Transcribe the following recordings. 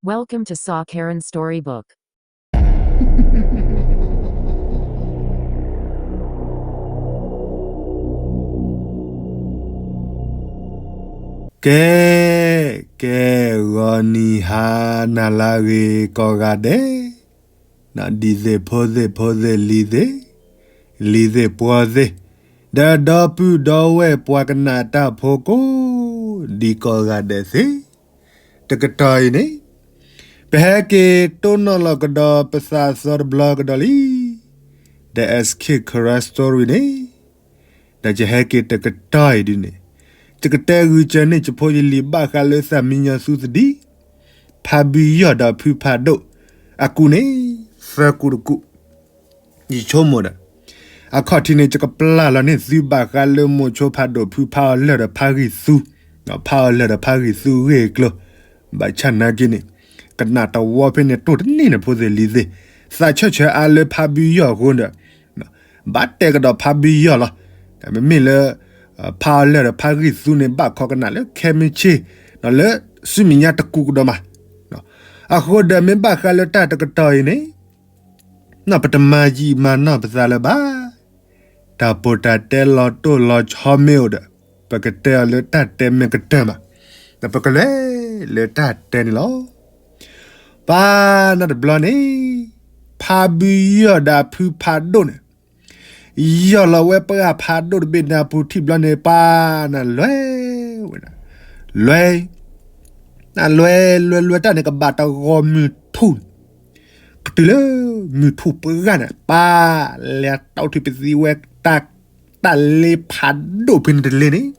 Welcome to Saw Karen Storybook. ကဲ, ကဲ, ဂီၤနံၤဟါနၤလၢအဂ့ၤကိးဂၤဒဲး, ဒ်သ့ၣ်ဖိသ့ၣ်ဖိသ့ၣ်လံၤသ့ၣ်, လံၤသ့ၣ်ပှီၤသ့ၣ်, ဒီးဒီပုၢ်ဒီဝဲၢ်ပှၤကနၣ်တၢ်ဖိကိး, ဒ်ကိးဂၤဒဲးသ့ၣ်, တကတီၢ်အံၤန့ၣ်, ပဟဲက့ၤတိၢ်နီၣ်လီၤကဒီးပသးအသီတဘျီကဒီးလံ, ဒီး S K Karen Story န့ၣ်, ဒီးယဟဲက့ၤတကတီၢ်အံၤဒ်န့ၣ်, ယကတဲဂုာ်စၢၤန့ၢ်ယဖိယလံၤဘၣ်ဃးလၢသးမံညီၤသုသဒံး, ဖါဘုယီၢ်ဒီးဖုဖးဒိၣ်, အကူန့ၣ်, သၢကူတကူ, ယဆိကမိၣ်ဒီး, အခီၣ်ထံးန့ၣ် ယကပျၢ်လီၤန့ၢ်သုဘၣ်ဃးလၢမိၤဆိဖးဒိၣ်ဖုဖါအီၤလၢၢ်ဒီးဖါဂံၢ်သူ, ဖါအီၤလၢၢ်ဒီးဖါဂံၢ်သူဂ့ၢ်ကျိၤ, ဘၣ်ဆၣ်နာ်က့န့ၣ်, ကနၣ်တဝီဖဲန့ၣ်တိၢ်တန့ၢ်န့ၣ်ဖိသ့ၣ်လံၤသ့ၣ်, သးဆၢဆၢအါလၢဖါဘုယီၢ်အဃိဒီး ဘၣ်တဲကဒီးဖါဘုယီၢ်လီၤ. မ့မ့ၢ်လၢ ဖါအီၤလၢၢ်ဒီးဖါဂံၢ်သူန့ၣ် ဘၣ်ခိးကနၣ်လၢခဲမုၢ်ဆ့ၣ်, လၢစုမုၢ်ညါတကူကဒီးမး. အဃိဒီးမ့ၢ်ဘၣ်ဃးလၢတၢ်တကတီၢ်အံၤန့ၣ်, ပတမၤယံာ်မၤနီၢ်ပသးလၢၤဘၣ်. တၢ်ပိာ်တၢ်တဲလီၤတိၢ်လီၤဆီမ့ၢ်အိၣ်ဒီး, ပကတဲအီၤလၢတၢ်တဲမ့ၢ်ကတၢၢ်မး, ဒီးပကလဲၤလၢတၢ်တဲန့ၣ်လီၤ. ပၢ်နၤတဘျီန့ၣ်, ဖါဘုယီၢ်ဒီးဖုဖးဒိၣ်န့ၣ်, ယီၢ်လီၤဝဲပှၢ်ဖးဒိၣ်တဘ့ၣ်န့ၣ်အပူၤထံၣ်ဘျီန့ၣ် ပၢ်နၤလွဲဝဲဒၣ်, လွဲ, နလွဲလွဲလွဲတၢ်န့ၣ် ကဘၣ်တဂီၤမုၢ်ထူၣ်န့ၣ်, ကတုၤလၢမုၢ်ထူၣ်ပှၢ်န့ၣ် ပၢ်လဲၤတီထံပသံဝဲ တၢ်လ့ဖးဒိၣ်ဖဲန့ၣ်တလ့န့ၣ်,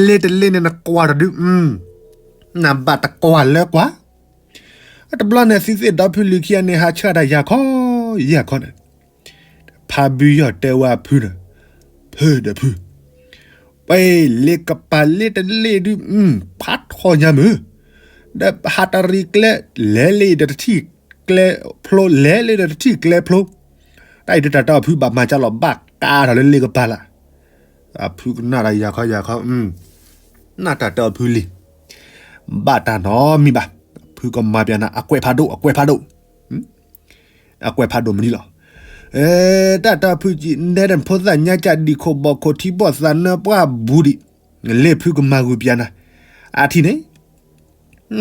လ့တလ့န့ၣ်နကွၢ်တဒု, နဘၣ်တကွၢ်လၢကွၢ်. တဘျီန့ၣ် သုသ့ၣ်ဒီဖုလံၤခံဂၤန့ၣ် ဟးဆှၣ်တၢ်ယၤခီယၤခီန့ၣ်, ဖါဘုယီၢ်တဲဝဲအဖုန့ၣ်, ဖုဒီးဖု, ပှၤလ့ကပၤလ့တလ့ဒု, ဖးထီညါမုၢ်, ဒီးဟးတရံးကျဲ, လဲၤလ့ဒီးတထံၣ်ကျဲဖျိ, လဲၤလ့ဒီးတထံၣ်ကျဲဖျိ, တၢ်အံၤဒုးတၢ်တဲအီၤဖုဘၣ်မၤကၢ်လီၤ ဘၣ်ကါထီၣ်လၢလ့ကပၤလၢ်. အဖုကနၣ်တၢ်ယၤခီယၤခီ, နၢ်တၢ်တဲအီၤဖုလံၤ, ဘၣ်တၢ်နီတမံၤဘၣ်, ဖုကမၤပျးနၤ အကွဲးဖးဒိၣ် အကွဲးဖးဒိၣ်, အကွဲးဖးဒိၣ်မနုၤလီၤ. တၢ်တဲအီၤဖုကံ နဲဒၣ်ဖိသၣ်ညါကၢ်ဒံၣ်ခိၣ်ဘီၣ်ခိၣ် ထံဘီၣ်သးနၢပှၢ်ဘူးဒံး, လၢဖုကမၤဂုာ်ပျးနၤ, အထံၣ်န့ၣ်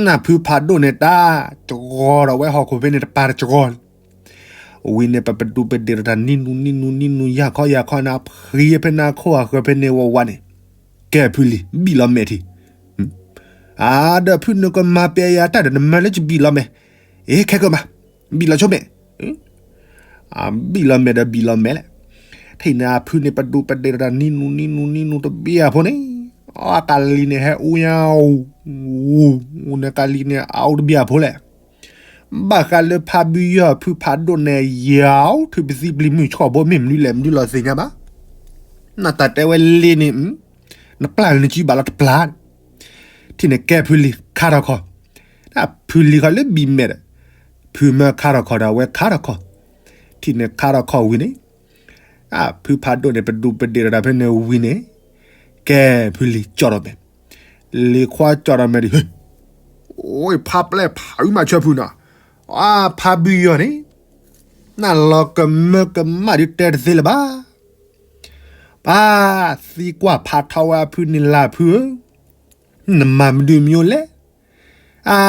နၢ်ဖုဖးဒိၣ်န့ၣ် တၢ်ကဝီၤဒီးဝဲဟီၣ်ခိၣ်ဖဲန့ၣ်တပၤတကဝီၤလံ. ဝံၤန့ၣ် ပပဒူပဒ့ၣ်ဒီးတၢ်နံနူနံနူနံနူ ယၤခီယၤခီန့ၣ် အဖှံဖဲန့ၣ် အခိၣ်အဃၢၤဖဲန့ၣ်ဝးဝးန့ၣ်, ကဲဖုလံၤ ဘံၣ်လီၤမဲာ်ထံ, အါ ဒီးဖုနကမၤပျးယၤတၢ်ဒီး နမၢလၢယဘံၣ်လီၤမဲာ်, အ့ ခဲကမး, ဘံၣ်လီၤဆိမဲာ် အဘံၣ်လီၤမဲာ်ဒီးဘံၣ်လီၤမဲာ်လဲၣ်. ထံၣ်န့ၣ်အဖုန့ၣ် ပဒူပဒ့ၣ်ဒီးတၢ်နံနူနံနူနံနူတဘ့ၣ်အဖိန့ၣ်, အကလံၤန့ၣ်ဟဲအူညါ, အူန့ၣ်ကလံၤန့ၣ် အအူတဘ့ၣ်အဖိလဲၣ်. ဘၣ်ဃးလၢဖါဘုယီၢ်ဖုဖးဒိၣ်န့ၣ် ယၤအူ ထုးပသံပျံၤမုၢ်ဆှီၣ်ဘိ မ့ၢ်မနုၤလဲၣ်မနုၤလီၤသ့ၣ်ညါဘၣ်. နတၢ်တဲဝဲလ့န့ၣ် နပျၢ်လၢနစုဘၣ်လီၤတပျၢ်. ထံၣ်န့ၣ်ကဲဖုလံၤခါထီၣ်ခီၣ်, ဖုလံၤခီၣ်လၢဘံၣ်မဲာ်ဒီး, ဖုမၢခါထီၣ်ခီၣ်ဒီးအဝဲခါထီၣ်ခီၣ်, ထံၣ်န့ၣ်ခါထီၣ်ခီၣ်ဝံၤန့ၣ်, ဖုဖးဒိၣ်န့ၣ် ပဒူပဒ့ၣ်ဒီးတၢ်ဖဲန့ၣ်ဝံၤန့ၣ်, ကဲဖုလံၤကၠီၣ်ထီၣ်မဲာ်, လံၤခွါကၠီၣ်ထီၣ်မဲာ်ဒံး, အိၣ်ဖးပျဲၢ်ဖးအုးမးဆၢဖုနီၤ, အါဖးဘုယီၢ်န့ၣ်, နလီၤကမၢကမၣ်ဒုးတဲတသ့လၢၤဘၣ်. ပၢ်သံကွၢ်ဖးထီဝဲအဖုန့ၣ်လၢ်ဖုဧၢ, နမၤမနုၤမံၤလဲၣ်. အါ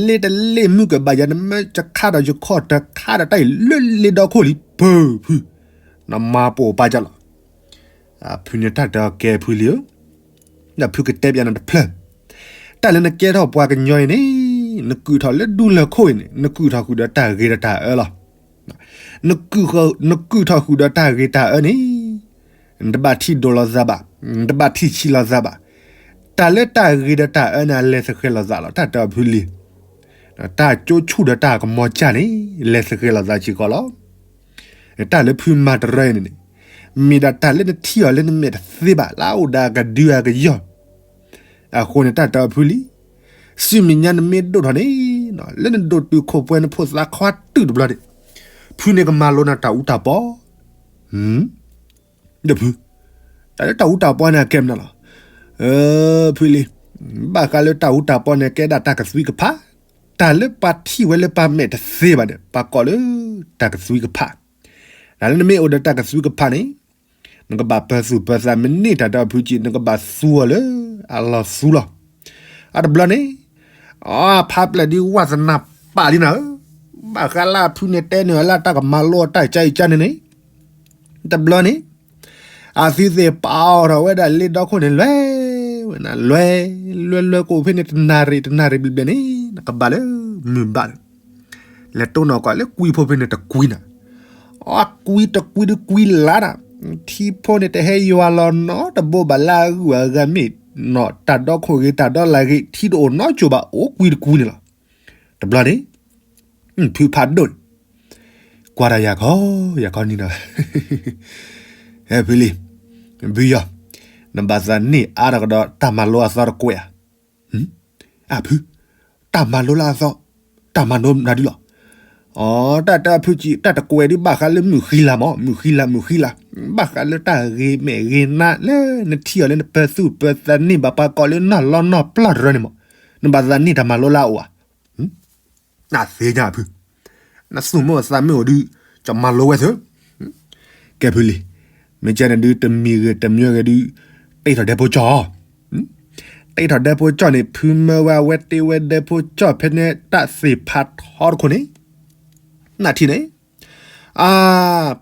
လ့တလ့မုၢ်ကဘၣ်ယၤ နမၢယခါဒီးယခီၣ်တခါဒီးတၢ်အံၤလၢလ့ဒီခိၣ်လံ ပၢၢ်ဖု, နမၤပိာ်ပၢ်ကၢ်လီၤ. ဖုန့ၣ်တၢ်တဲအီၤကဲဖုလံၤဧၢ, ဒီးဖုကတဲပျးနၤတဖျၢၣ်, တၢ်လၢနကဲထီၣ်ပှၤကညီအံၤန့ၣ်, နကုၢ်ထီၣ်လၢဒူလၢၢ်ခိၣ်အံၤန့ၣ် နကုၢ်ထီၣ်ဃုာ်ဒီးတၢ်ဂ့ၤဒီးတၢ်အၢလီၤ. နကုၢ်ထီၣ်ဃုာ်ဒီးတၢ်ဂ့ၤတၢ်အၢန့ၣ်, နတဘၣ်ထံၣ်ဒိၣ်လိာ်သးဘၣ်, နတဘၣ်ထံၣ်ဆံးလိာ်သးဘၣ်. တၢ်လၢတၢ်ဂ့ၤဒီးတၢ်အၢန့ၣ် အလဲၤသဃဲၤလိာ်သးလီၤ တၢ်တဲအီၤဖုလံၤ. တၢ်ကၠိဆူၣ်ဒီးတၢ်ကမီၤကၢ်န့ၣ် လဲၤသဃဲၤလိာ်သးစ့ၢ်ကီးလီၤ. တၢ်လၢဖုမၤတရၢအံၤန့ၣ်, မ့ၢ်ဒၣ်တၢ်လၢနထံၣ်အီၤလၢနမဲာ်တသ့ဘၣ် လၢအအိၣ်ဒီးအကဒုအကယီၢ် အဃိန့ၣ် တၢ်တဲအီၤဖုလံၤ, ဆူမဲာ်ညါနမ့ၢ်ဒိၣ်ထီၣ်န့ၣ်, လၢနဒိၣ်တုာ်ခိၣ်ပှဲၤနဖိသၣ်ခွါတုာ်တဘျီန့ၣ်, ဖုန့ၣ်ကမၤလိနၤတၢ်အူတၢ်ပီ, ဒီးဖု, တၢ်လၢတၢ်အူတၢ်ပီန့ၣ် အကဲမနုၤလီၤ. ဖုလံၤ, ဘၣ်ဃးလၢတၢ်အူတၢ်ပီန့ၣ် ကဲဒၣ်တၢ်ကသွံကဖး, တၢ်လၢပှၤထံၣ်ဝဲလၢပှၤမဲာ်တသ့ဘၣ်န့ၣ် ပှၤကိးလၢတၢ်ကသွံကဖး. တၢ်လၢနမ့ၢ်အိၣ်ဒီးတၢ်ကသွံကဖးန့ၣ် နကဘၣ်ပၢၤသူၣ်ပၢၤသး မ့ၢ်န့ၢ်တၢ်ဒီဖုကံး နကဘၣ်သူအီၤလၢအလီၢ်သူလီၤ. အတဘျီန့ၣ် အဖါပျဲၢ်ဒုးဝးသနၢ်ပာ်လံနၤဧၢ, ဘၣ်ဃးလၢအဖုန့ၣ်တဲန့ၢ်အီၤလၢတၢ်ကမၤလိအတၢ်ကံကံန့ၣ်န့ၣ် တဘျီန့ၣ် အသုသ့ၣ်ပာ်အီၤထီၣ်ဝဲဒၣ်လ့ဒီခိၣ်န့ၣ် လွဲဝဲနၤ လွဲ လွဲလွဲကအိၣ်ဖဲန့ၣ် တနၣ်ရံၣ်တနၣ်ရံၣ်ဘျဲၣ်ဘျဲၣ်န့ၣ် နကဘၣ်လၢမုၢ်ဘၣ်လၢ လဲၤတိၢ်နီၣ်ကွၢ်လၢကွံဖိဖဲန့ၣ်တကွံနၤ, အကွံတကွံတကွံလၢ်နၤ, ထံဖိန့ၣ်တဟဲယွၤလီၤနီတဘိဘၣ်လၢအဂုၤအဂၤမ့ၢ်နီၤ တၢ်ဒီခိၣ်ဂ့ၤတၢ်ဒီလၢ်ဂ့ၤ ထံတအိၣ်နီတစိၤဘၣ် အိၣ်ကွံတကွံန့ၣ်လီၤ. တဘျီန့ၣ် ဖုဖးဒိၣ်န့ၣ် ကွၢ်တၢ်ယၤခီ ယၤခီနံၤဒီး ဟဲဖုလံ, ဘုယီၤ, နဘၣ်သးန့ၢ်အါထီၣ်ကဒီးတၢ်မၤလိအသီတကွဲးဧါ. အဖု, တၢ်မၤလိလၢအသီ, တၢ်မၤလိနၤဒုလီၤ. အတၢ်တဲအဖုကံး တၢ်တကွဲးဒုးဘၣ်ဃးလၢမုၢ်ဃံလၤမး မုၢ်ဃံလၤ မုၢ်ဃံလၤ, ဘၣ်ဃးလၢတၢ်ဂ့ၤမဲာ်ဂ့ၤနါလၢနထံၣ်အီၤလၢနပၢၤသူၣ်ပၢၤသးန့ၢ်ဘၣ်ပှၤကိးလၢနီၢ်လီနီၢ်ပျီတရၢန့ၣ်မး, နဘၣ်သးန့ၢ်တၢ်မၤလိလၢအအိၣ်ဧါ. နသ့ၣ်ညါဖု, နသူၣ်မ့ၢ်အိၣ်သးမ့ၢ်အိၣ်ဒုး ကမၤလိဝဲသု, ကဲဖုလံ, မ့ၢ်ကဲန့ၣ်ဒုး တမံၤဂ့ၤတမံၤဂ့ၤဒုး တ့ထီၣ်ဒဲဖိကၠီၣ်, တ့ထီၣ်ဒဲဖိကၠီၣ်န့ၣ် ဖုမၢဝဲအဝဲတ့ဝဲဒဲဖိကၠီၣ်ဖဲန့ၣ် တၢ်သ့ၣ်ဖးထီတခိၣ်န့ၣ်, နထံၣ်န့ၣ် အါ,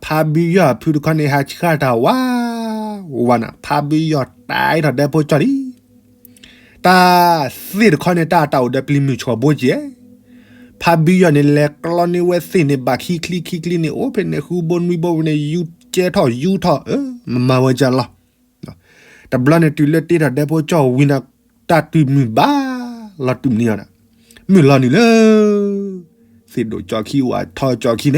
ဖါဘုယီၤဖုတခီန့ၣ် ဟးဆှၣ်တၢ်ဝး, ဝးနၤ ဖါဘုယီၤတ့ထီၣ်ဒဲဖိကၠီၣ်လံ. တၢ်သ့ၣ်တခီန့ၣ် တၢ်တၢ်အိၣ်ဒီးပျံၤမုၢ်ဆှီၣ်ဘိကဲ, ဖါဘုယီၤန့ၣ် လဲၤကျီန့ၢ်ဝဲသ့ၣ်န့ၣ် ဘၣ်ခံချံခံချံန့ၣ် အိၣ်ဖဲန့ၣ် ဃုဘိနွံဘိဝဲန့ၣ် ယူကဲထီၣ်ယူထီၣ် မၤမၤဝဲကလီၤ. တဘျီန့ၣ် တုၤလၢတ့ထီၣ်ဒဲဖိကၠီၣ်ဝံၤနၤ တၢ်တုၤမုၢ်ဘၣ်လီၤတုၤမနုၤအီၤဒီး မုၢ်လီၤနုာ်လၢ သ့ၣ်ဒိၣ်ကၠီခံဝးထီ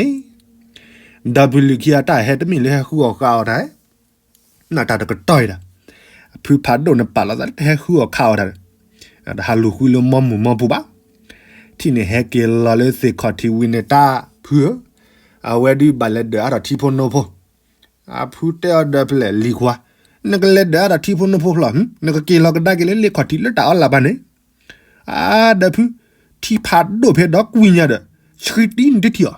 ကၠီခံန့ၣ်, ဒီဖုလံၤခံဂၤတၢ်ဟဲတမ့ၢ်လၢဟဲဃုအီၣ်ဃုအီတၢ်, နတၢ်တကတီၢ်အံၤဒီး အဖုဖးဒိၣ်န့ၣ်ပာ်လီၤသးလၢတဟဲဃုအီၣ်ခးအီတၢ်ဒီး တဟးလူၤဃုလၢမီမုၢ်မီပူၤဘၣ်. ထံၣ်န့ၣ်ဟဲက့ၤလီၤလၢသ့ၣ်ခီၣ်ထံးဝံၤန့ၣ် တၢ်ဖုဧၢ, အဝဲဒုးဘၣ်လဲၤဒၢးအါထီၣ်ထံဖိနိဖိ အဖုတဲအီၤဒီးဖဲလဲၣ်လံၤခွါ, နကလဲၤဒၢးအါထီၣ်ထံဖိနိဖိဖျီၣ်, နကက့ၤလီၤကဒါက့ၤလၢလ့ၣ်ခီၣ်ထံးလၢတၢ်အီလၢ်ဘၣ်န့ၣ်, အါဒီးဖု, ထံဖးဒိၣ်ဖဲဒီကွံညါဒီး ဆှံတံၢ်နတထံၣ်အီၤ,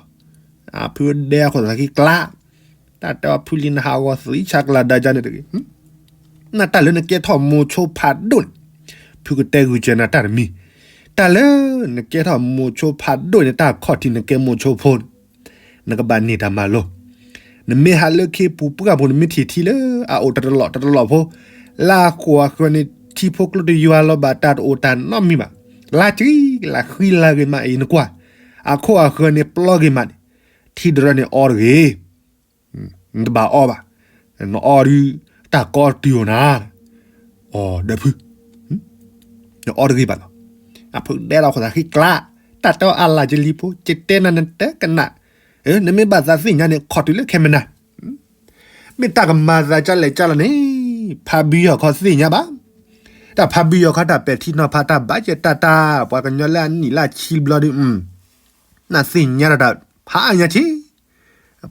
အဖုဒဲအခိၣ်သးခံကျါ, တၢ်တဲအီၤဖုလံနဟးဂီၤသံဆါကျါဒါကန့ၣ်တဂ့ၤ နတၢ်လၢနကဲထီၣ်မိၤဆိဖးဒိၣ်န့ၣ်, ဖုကတဲဂုာ်ကဲနၤတၢ်တမံၤ, တၢ်လၢနကဲထီၣ်မိၤဆိဖးဒိၣ်န့ၣ် တၢ်ခီၣ်ထံးနကဲမိၤဆိဖိန့ၣ်, နကဘၣ်န့ၢ်တၢ်မၤလိ, နမ့ၢ်ဟးလၢခ့ပူၤပှၢ်ပူၤ နမ့ၢ်ထံၣ်ထံလၢအအိၣ်တလီၢ်တလီၢ်ဖိ, လၢအဃိာ်အဃၢၤန့ၣ် ထံဖိကျိတယွၤလီၤဘၣ်တၢ်တအိၣ်တၢ်နီတမံၤဘၣ်, လါကံလၢဃံလၤဂ့ၤမးအံၤနကွၢ်, အခိၣ်အဃၢၤန့ၣ်ပျီဂ့ၤမးန့ၣ်, ထံတရၢန့ၣ်အီတဂ့ၤ နတဘၣ်အီဘၣ်, နအီဒုး တၢ်ကီတုၤအိၣ်နၤ, အီဒီးဖု, နအီတဂ့ၤဘၣ်လီၤ, အဖုဒဲလီၤခိၣ်သးဃံကျါ, တၢ်တဲအီၤအလၢ်ကလံၤဖိ ကတဲနၤနတဲကနၣ်, နမ့ၢ်ဘၣ်သးသ့ၣ်ညါန့ၣ် ခီၣ်တုၤလၢခဲမနၤ, မ့ၢ်တၢ်ကမၤသးကလဲၣ်ကလီၤန့ၣ်, ဖါဘံယီၤခီသ့ၣ်ညါဘၣ်, တၢ်ဖါဘံယီၤခီတၢ်ပဲာ်ထံနီၤဖးတၢ်ဘၣ်ကဲတၢ်တၢ် ပှၤကညီလၢအနံၣ်လၢဆံဘျီဒုး နသ့ၣ်ညါတၢ်ဖးညါဆံ,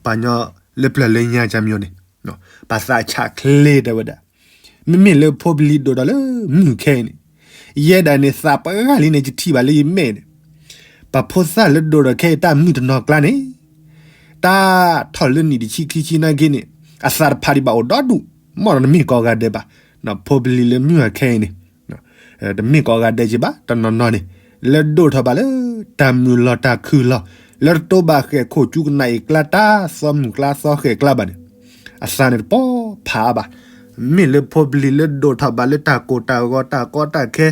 ပှၤကညီလၢပျၢၤလၢညါကမီၤန့ၣ်, ပှၤသးဆးချ့တဲဝဲဒၣ်, မ့မ့ၢ်လၢဖိပလံၤဒိၣ်ဒီးလၢမုၢ်ခဲအံၤန့ၣ်, ယဲဒၣ်န့ၣ်သးပှၢ်လံန့ၣ် ယထံၣ်ဘၣ်လၢယမဲာ်န့ၣ်, ပှၤဖိသၣ်လၢဒိၣ်ဒီးခဲအံၤတၢ်မုၢ်တနီၤကျါန့ၣ်, တၢ်ထီၣ်လၢနံၣ်တဆံခံဆံနာ်က့န့ၣ်, အသးတဖးဒံးဘၣ်အိၣ်ဒီဒူၣ်, မ်တမ့ၢ်ကိးဂၤဒဲးဘၣ်, ဖိပလံၤလၢမုၢ်အခဲအံၤန့ၣ် တမ့ၢ်ကိးဂၤဒဲးက့ၤဘၣ် တနီၤနီၤန့ၣ်, လၢဒိၣ်ထီၣ်ဘၣ်လၢတၢ်မုာ်လီၤတၢ်ခုၣ်လီၤ, လၢတတိဘၣ်ဃဲၣ်ခိၣ်ကၠူကနၣ်အံၤကျါ တၢ်သီမုၢ်ကျါသီဃဲၣ်ကျါဘၣ်န့ၣ်, အသးန့ၣ်တပိာ်ဖးအါဘၣ်, မ့ၢ်လၢဖိပလံၤလၢဒိၣ်ထီၣ်ဘၣ်လၢတၢ်ကိၢ်တၢ်ဂီၤတၢ်ကီတၢ်ခဲ,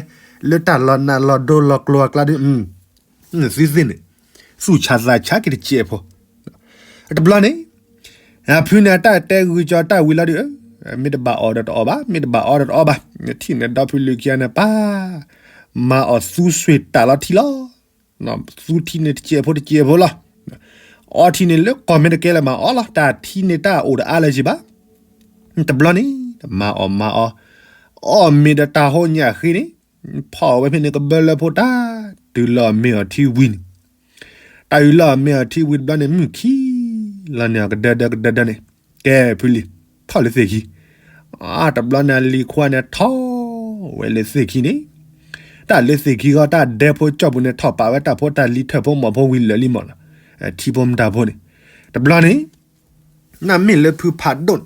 လၢတၢ်လီၤနးလီၤဒိလီၤကျိၤအကျါဒုး သုသ့ၣ်န့ၣ်, သူၣ်ဆးသးဆးက့ၤတစဲးဖိ, တဘျီန့ၣ်, အဖုန့ၣ်အတၢ်တဲဂုာ်ကၠီတၢ်ဝံၤလီၤဒုး, မ့ၢ်တဘၣ်အီၣ်ဒီးတအီၣ်ဘၣ်, မ့ၢ်တဘၣ်အီဒီးတအီဘၣ်, ထံၣ်န့ၣ်ဒီဖုလံၤခံဂၤန့ၣ်ပၢ်, မၤအီၣ်သူစွ့ၤတၢ်လီၤထံလီၤ, သူထံန့ၣ်တစဲးဖိတစဲးဖိလီၤ, အီထံန့ၣ်လၢကီၢ်မ့ၢ်တကဲလၢၤမၤအီၣ်လီၤ, တၢ်ထံန့ၣ်တၢ်အိၣ်တအါလၢၤက့ၤဘၣ်, တဘျီန့ၣ်, မၤအီၣ်မၤအီၣ်, အီၣ်မ့ၤဒီးတၢ်ဟိညၣ်ဃ့န့ၣ်, ဖီၣ်ဝဲဖဲန့ၣ်ကဘၢလၢဖိတၢ်, တုၤလီၤမ့ၤအီၤထံဝံၤန့ၣ်, တၢ်အုၣ်လီၤမ့ၤအီၤထံဝံၤတဘျီန့ၣ် မုၢ်ခံလီၤန့ၣ်အကဒၢဒၢကဒၢဒၢန့ၣ်, ကဲဖုလံၤ, ထီၣ်လၢသ့ၣ်ခံ, တဘျီန့ၣ်အလံၤခွါန့ၣ်ထီၣ်ဝဲလၢသ့ၣ်ခံန့ၣ်, တၢ်လၢသ့ၣ်ခံဂီၢ် တၢ်ဒဲဖိကၠီၣ်ပူၤန့ၣ် ထီၣ်ပာ်ဝဲတၢ်ဖိတၢ်လံၤ ထၢၣ်ဖိမီၢ်ဖိဝံၤလၢာ်လံမီၢ်နီၤ, ထံဖိမတၤဖိန့ၣ်. တဘျီန့ၣ် နမ့ၢ်လၢဖုဖးဒိၣ်န့ၣ်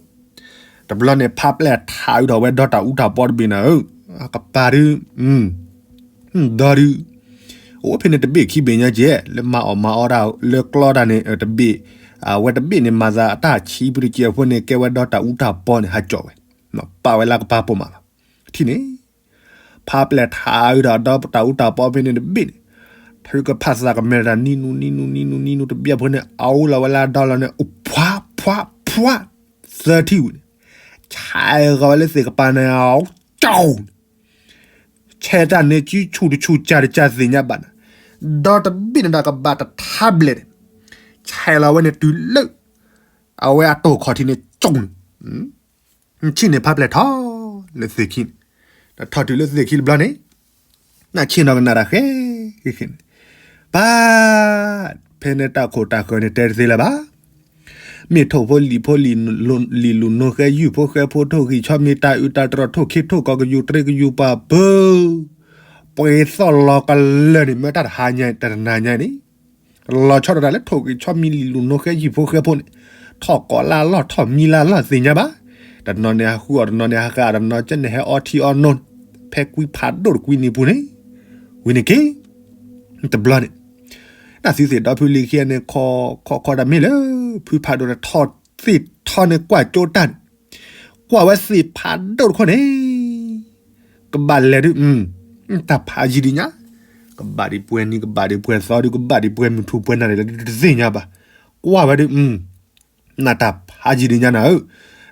တဘျီန့ၣ် ဖးပျဲၢ်ထးအုးဒီးဝဲဒီတၢ်အူတၢ်ပီတဘ့ၣ်နၤဧၢ, အကပၤဒုး ဒီဒုး အိၣ်ဖဲန့ၣ်တဘ့ၣ်ခံဘ့ၣ်ညါကဲး လၢမၤအီၣ်မၤအီတၢ်လၢကျီတၢ်န့ၣ် တဘ့ၣ်, အဝဲတဘ့ၣ်န့ၣ် မၤသးအတၢ်ဆံးပူၤတကဲးဖိန့ၣ် ကဲဝဲဒီတၢ်အူတၢ်ပီန့ၣ် ဟးကၠီၣ်ဝဲ, ပာ်ဝဲလၢကပၤပိာ်မးလီၤ. ထံၣ်န့ၣ် ဖးပျဲၢ်ထးအုးဒီးဒီတၢ်အူတၢ်ပီဖဲန့ၣ်တဘ့ၣ်န့ၣ် ထုကဖၣ်သးကမဲာ်တၢ်နံနူနံနူနံနူနံနူတဘျီဖိန့ၣ် အအိၣ်လီၤဝဲလၢဒီလီၤန့ၣ် အိၣ်ဖှါဖှါဖှါ သၢထံၣ်ဝံၤန့ၣ် ဆဲးဂီၤဝဲလၢသ့ၣ်ကပၤန့ၣ် ကၠီၣ် ဆဲးတၢ်န့ၣ် ကၠူဆူၣ်တဆူၣ် ကၢ်တကၢ်သ့ၣ်ညါဘၣ်နၤ, ဒီတဘ့ၣ်န့ၣ်ဒီးကဘၣ်တထါဘျဲၣ်န့ၣ် ဆဲးလီၤဝဲန့ၣ်တုၤလၢ အဝဲအတိၢ်ခီၣ်ထံးန့ၣ် ကၠီၣ်န့ၣ် ဆံၣ်န့ၣ်ဖးပျဲၢ်ထီၣ်လၢသ့ၣ်ခံန့ၣ်, ဒီးထီၣ်တုၤလၢသ့ၣ်ခံတဘျီန့ၣ် နဆ့ၣ်နီၤကနၣ်တၢ်ဃဲဃဲန့ၣ်, ပၢ် ဖဲန့ၣ်တၢ်ခိၣ်တၢ်ဃၢၤန့ၣ်တဲတသ့လၢၤဘၣ်. မ့ၢ်ထိၣ်ဖိလံၤဖိ လံာ်လူၤနိဃဲယုၢ်ဖိဃဲဖိ ထိၣ်ဂံၢ်ဆီမံၤ တၢ်အုးတၢ်တြီၢ် ထိၣ်ခ့ထိၣ်ကီၢ် ကယူၤတရံးကယူၤပှၤပၢၤ ပှဲၤသီၣ်လီၤကလၢာ်န့ၣ် မ့ၢ်တၢ်တဟါညါ တနၤညါန့ၣ် လီၤဆီဒၣ်တၢ်လၢထိၣ်ဂံၢ်ဆီမံၤ လံာ်လူၤနိဃဲယုၢ်ဖိဃဲဖိန့ၣ် ထီၣ်ကိးလၢအလီၢ် ထီၣ်မံလၢအလီၢ်သ့ၣ်ညါဘၣ်. တနီၤန့ၣ်ဟးဃုအီၣ် တနီၤန့ၣ်ဟးဃုအီၣ် တနီၤကဲန့ၣ်ဟဲအီထံအီနိ ဖဲကွံဖးဒိၣ်တကွံနံၤပူၤန့ၣ် ဝံၤန့ၣ်က့ၤ တဘျီန့ၣ် တၢ်သုသ့ၣ်ဒီဖုလံၤခံဂၤန့ၣ် ခီခီခီဒၣ်မ့ၢ်လၢ ဖုဖးဒိၣ်န့ၣ် ထီၣ်သ့ၣ်ထီန့ၣ် ကွၢ်ကၠိတၢ်န့ၣ် ကွၢ်ဝဲသ့ၣ်ဖးဒိၣ်တခီန့ၣ် ကဘၣ်လဲၤဒုး တၢ်ဖးယံာ်ဒံးညါ ကဘၣ်ဒံးပှဲၤနံၤ ကဘၣ်ဒံးပှဲၤသီဒုး ကဘၣ်ဒံးပှဲၤမုၢ်ထူၣ်ပှဲၤနၤန့ၣ်လၢတသ့ၣ်ညါဘၣ် ကွၢ်ဝဲဒုး နတၢ်ဖးယံာ်ဒံးညါနၤဧၢ,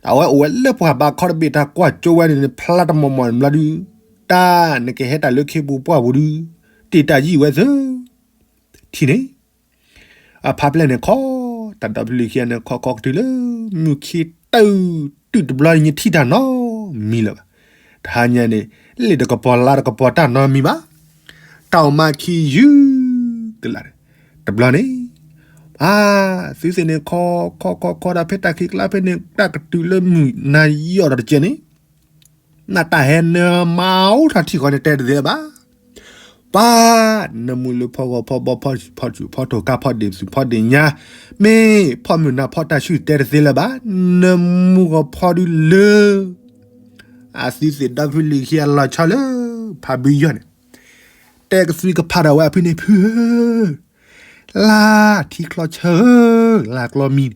အဝဲအိၣ်ဝဲလၢပှၤဘးခီတဘ့ၣ် တၢ်ကွၢ်ကၠိဝဲန့ၣ်န့ၣ် ဖျါတမီၢ်မီၢ်ဘျီဒုး တၢ်နကဟဲတၢ်လၢခ့ပူၤပှၢ်ပူၤဒုး တ့ၢ်တၢ်ယံာ်ဝဲသၢ ထံၣ်န့ၣ် အဖးပျဲၢ်န့ၣ်ခီ တၢ်ဒီဖုလံၤခံဂၤန့ၣ် ခီခီကတုၤလၢ မုၢ်ခံတၢၢ် တုၤတဘျီညါထံၣ်တၢ်နီတမံၤလၢၤဘၣ်. တဟါညါန့ၣ် လ့ၣ်တကပီၤလါတကပီၤတၢ်နီတမံၤဘၣ်. တၢ်အိၣ်မးခံယုၢ်ကလး တဘျီန့ၣ် အသုသ့ၣ်န့ၣ် ခီခီခီခီဒၣ်ဖဲတၢ်ခံးကျါဖဲန့ၣ် တၢ်ကတုၤလၢမုၢ်နၤယီၢ်ဒီးတကဲးန့ၣ် နတၢ်ဟဲနၢမၤအိၣ်ထီၣ်ထံၣ်ဃီန့ၣ် တဲတသ့လၢၤဘၣ်. ပၢ် နမူလၢဖီဂီၤဖီဘီ ဖီဆူၣ်ဖီထီၣ် ကါဖီဒ့ၣ်သူၣ်ဖီဒ့ၣ်ညါ မ့ၢ်ဖီမုၢ်နၤဖီတၢ်ဆူၣ် တဲတသ့လၢၤဘၣ်. နမူဂီၤဖီဒုးလၢ အသုသ့ၣ်ဒီဖုလံၤခံဂၤလီၤဆီလၢ ဖးဘုယီၢ်န့ၣ် တဲကသွံကဖးဒၣ်ဝဲအဖုန့ၣ် ဖုဧၢ လါထံချီဆၢဧၢ လါကျီမံၤန့ၣ်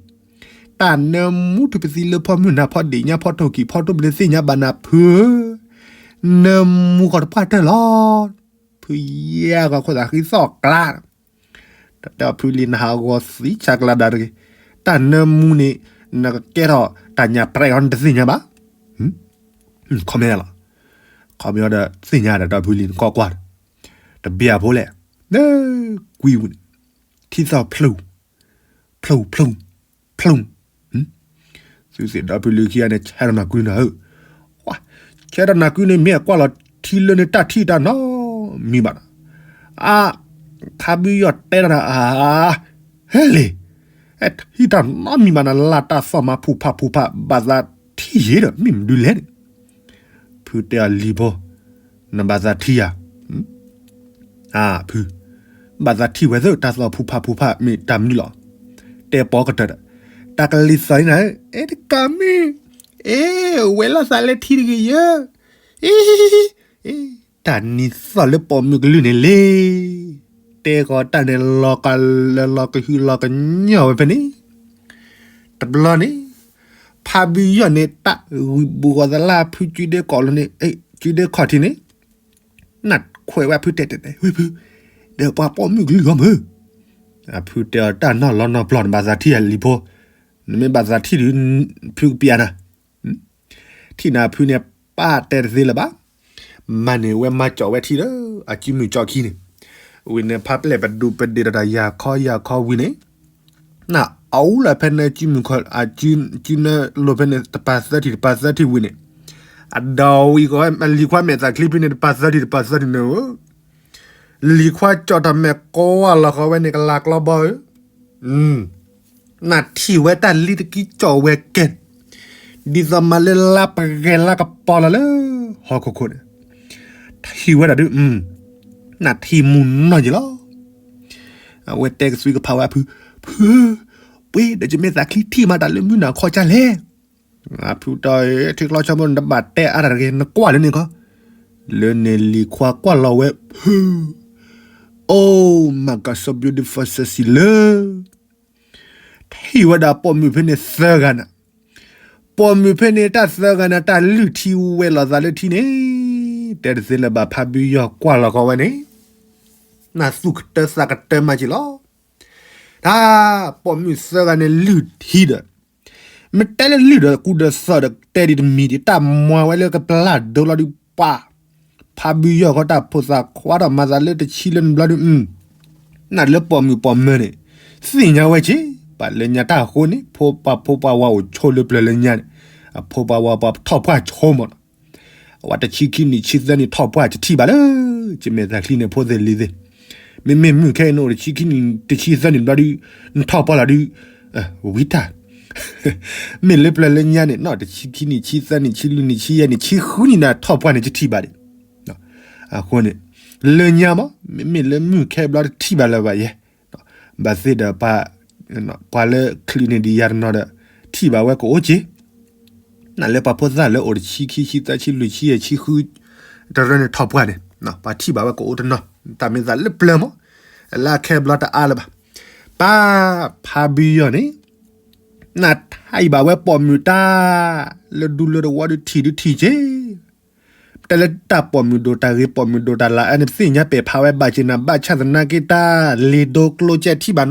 တၢ်နၢမူထူၣ်ပသံလၢဖီမုၢ်နၤဖီဒ့ၣ်ညါဖီထိၣ်ကံၢ်ဖီထိၣ်ပနသ့ၣ်ညါဘၣ်နၤဖုဧၢ နမူဂီၤတပှၢ်တၢၢ်လီၤ. ဖုယဲၢ်ဂီၤခိၣ်သးဃံသီၣ်ကျါ တၢ်ဖုလံၤနဟးဂီၤသံဆးကျါဒၣ်တဂ့ၤ တၢ်နၢမူန့ၣ် နကကဲထီၣ်တၢ်ညၣ်ပြဲးအီၤနတသ့ၣ်ညါဘၣ်. ခီမ့ၢ်လီၤ ခီမ့ၢ်အီၤဒီးသ့ၣ်ညါဒီးတၢ်ဖုလံၤနကွၢ်ကွၢ် တဘျီဖိလဲၣ် လၢကွံပူၤန့ၣ် ထံသီၣ်ဖျိ ဖျိ ဖျိ ဖျိ သုသ့ၣ်ဒီဖုလံၤခံဂၤန့ၣ် ဆဲးထီၣ်နၢ်ကွံနၤဧၢ, ဆဲးထီၣ်နၢ်ကွံန့ၣ် မ့ၢ်အကွၢ်လီၤထံလၢန့ၣ်တၢ်ထံၣ်တၢ်နီတမံၤဘၣ်နီၤ, အါ ခါဘုယီၢ်တဲတၢ်ဒီး အါ ဟဲလ့ၣ် ထံၣ်တၢ်နီတမံၤဘၣ်နီၤ လၢတၢ်သီၣ်မၤဖူးဖးဖူးဖး ဘၣ်သးထံၣ်ယ့ၤဒီး မ့ၢ်မနုၤလဲၣ်န့ၣ်, ဖုတဲအီၤလံၤဖိ, နဘၣ်သးထံၣ်ယၤ အါ ဖု, ဘၣ်သးထံၣ်ဝဲသ့ၣ် တၢ်သီၣ်ဖူးဖးဖူးဖးမ့ၢ်တၢ်မနုၤလီၤ. တဲပီကတၢၢ်ဒီး တၢ်ကလံၤသီၣ်န့ၣ်နၤဧၢ, အဲ တကးမ့ၢ်, အဲ ဝဲလိာ်သးလၢထံတဂ့ၤယဲ, အ့ တၢ်နံၤသီၣ်လၢပိာ်မုၣ်ကလုၢ်န့ၣ်လံ. တဲဃီၤတၢ်န့ၣ်လီၤကလၢလီၤကဟုလီၤကညီၢ်ဝဲဖဲန့ၣ်, တဘျီန့ၣ် ဖးဘုယီၢ်န့ၣ် တၢ်ဂုာ်ဘူးဂီၤသလၢဖုကၠံဒ့ကီၢ်လၢန့ၣ်, ကၠံဒ့ခီၣ်ထံးန့ၣ် နၢ်ခွဲးဝဲဖုတဲတဲတဲ ဝဲဖု, ဒီးပှၤပိာ်မုၣ်ကလုၢ်ဂီၢ်မုၢ်, ဖုတဲအီၤတၢ်နီၢ်လီၤနီၢ်ပျီၢ် နဘၣ်သးထံၣ်ယၤလံၤဖိ, နမ့ၢ်ဘၣ်သးထံၣ်ဒီး ဖုကပျးနၤ ထံၣ်နၤဖုန့ၣ် ပၢ်တဲတသ့လၢၤဘၣ်. မၤန့ၢ်ဝဲမၤကၠီၣ်ဝဲထံဒီး အစုမုၢ်ကၠီခံန့ၣ်, ဝံၤန့ၣ် ဖးပျဲၢ်ပဒူးပဒ့ၣ်ဒီးတၢ်ယၤခီယၤခီဝံၤန့ၣ်, နအူလၢဖဲန့ၣ် စုမုၢ်ခီ စုနၢလိာ်ဖဲန့ၣ် တပၤသၢထံၣ်တပၤသၢထံၣ်ဝံၤန့ၣ်, အဒီဝံၤကီး လံၤခွါမဲာ်သးချံဖဲန့ၣ် တပၤသၢထံၣ်တပၤသၢထံၣ်န့ၣ်ဧၢ လံၤခွါကၠီၣ်တၢ်မဲာ်ကိးဝါလီၤဃီဝဲန့ၣ် ကလၤကျီဘီဧၢ, နထံၣ်ဝဲတၢ်လံတကံကၠီၣ်ဝဲကဲ, ဒ်သိးမၤလၢလါပဂဲၤလါကပီၤလီၤလၢ ဟီၣ်ခိၣ်ခိၣ်န့ၣ်, ထံၣ်ဝဲဒၣ်ဒုး နထံၣ်မူနီၢ်က့ၤလီၤ. အဝဲတဲကသွံကဖးဝဲအဖု, ဖု, ပှ့ၤဒီးယမဲာ်သးချံထံၣ်မးတၢ်လၢမုၢ်နၤခီကၢ်လဲၣ်. အဖုတဲ ထံကျီဆီမိၢ် နတဘၣ်တဲအါတၢ်တဂ့ၤ နကွၢ်လၢန့ၣ်ခီ, လၢန့ၣ်လံၤခွါကွၢ်လီၤဝဲ ဖု, Oh my God, so beautiful, sexy လၢ ထံၣ်ဝဲဒၣ်ပိာ်မုၣ်ဖဲန့ၣ်သၢဂၤနၤ, ပိာ်မုၣ်ဖဲန့ၣ်တၢ်သၢဂၤနၤ တၢ်လုၢ်ထံဝဲလိာ်သးလၢထံန့ၣ်, တဲတသ့လၢၤဘၣ် ဖးဘုယီၢ်ကွၢ်လီၤဃီဝဲန့ၣ်, နသူၣ်ကတၢသးကတၢမးက့ၤလီၤ. တၢ်ပိာ်မုၣ်သၢဂၤန့ၣ်လုၢ်ထံဒီး, မ့ၢ်တဲလၢလုၢ်ဒီးကူဒီးသီၣ်ဒီး တဲဒံးတမံၤဒံး တၢ်မွၤဝဲလၢကပျၢ်ဒိလီၤဒုးပှၤ, ဖးဘုယီၢ်ဃီတၢ်ဖိသၣ်ခွါထီၣ်မၤသးလၢတဆံလၢနဘျီဒုး, နလၢပိာ်မုၣ်ပိာ်မၢၤန့ၣ်, သ့ၣ်ညါဝဲက့ၤ, ပှၤလၢညါတၢ်အဃိန့ၣ် ဖိပှၤဖိပှၤဝၤအိၣ်ဆိးလၢပျၢၤလၢညါန့ၣ်, အဖိပှၤဝၤပှၤထီၣ်ပှၢ်ဆိးမးလီၤ. အဝဲတဆံခံနံၣ်ဆံသၢနံၣ်ထီၣ်ပှၢ်ကထံၣ်ဘၣ်လၢ, ကမဲာ်သးချံန့ၣ်ဖိသ့ၣ်လံၤသ့ၣ်, မ့မ့ၢ်မုၢ်ခဲအံၤနအိၣ်တဆံခံနံၣ်တဆံသၢနံၣ်ဘျီဒုး, နထီၣ်ပှၢ်လီၤဒုး, ဝံၤတၢ် မ့ၢ်လၢပျၢၤလၢညါန့ၣ် နတဆံခံနံၣ်ဆံသၢနံၣ်ဆံလွံၢ်နံၣ်ဆံယဲၢ်နံၣ်ဆံဃုနံၣ်န့ၣ် ထီၣ်ပှၢ်န့ၣ် ကထံၣ်ဘၣ်ဒံး, အဃိန့ၣ်, လၢညါမး မ့မ့ၢ်လၢမုၢ်ခဲဘျီတထံၣ်ဘၣ်လၢၤဘၣ်ယဲ, ဘၣ်သ့ၣ်ဒီးပှၤ, ပှၤလၢချုးန့ၢ်ဒံးယၤတနီၤဒီး, ထံၣ်ဘၣ်ဝဲကအိၣ်က့ၤ နလၢပှၤဖိသၣ်လၢအိၣ်တဆံခံဆံသၢဆံလွံၢ်ဆံယဲၢ်ဆံဃု, တရၢန့ၣ်ထီၣ်ပှၢ်န့ၣ်, ပှၤထံၣ်ဘၣ်ဝဲကအိၣ်တနီၤ, တၢ်မ့ၢ်သးလၢပျၢၤမး, လၢအခဲဘျီတအါလၢၤဘၣ်, ပၢ်ဖးဘုယီၢ်န့ၣ်, နထံၣ်ဘၣ်ဝဲပိာ်မုၣ်တၢ်, လၢဒူလၢတဝီဒုးထံၣ်ဒုးထံၣ်က့ၤ တဲလၢတၢ်ပိာ်မုၣ်ဒိၣ်တၢ်ဂ့ၤပိာ်မုၣ်ဒိၣ်တၢ်လၤအါန့ၣ် ပသ့ၣ်ညါပဲာ်ဖးဝဲဘၣ်က့ၤနၤ ဘၣ်ဆၣ်သနာ်က့တၢ်လ့ၤဒိကျိကဲထံၣ်ဘၣ်နီတဘျီဘၣ်.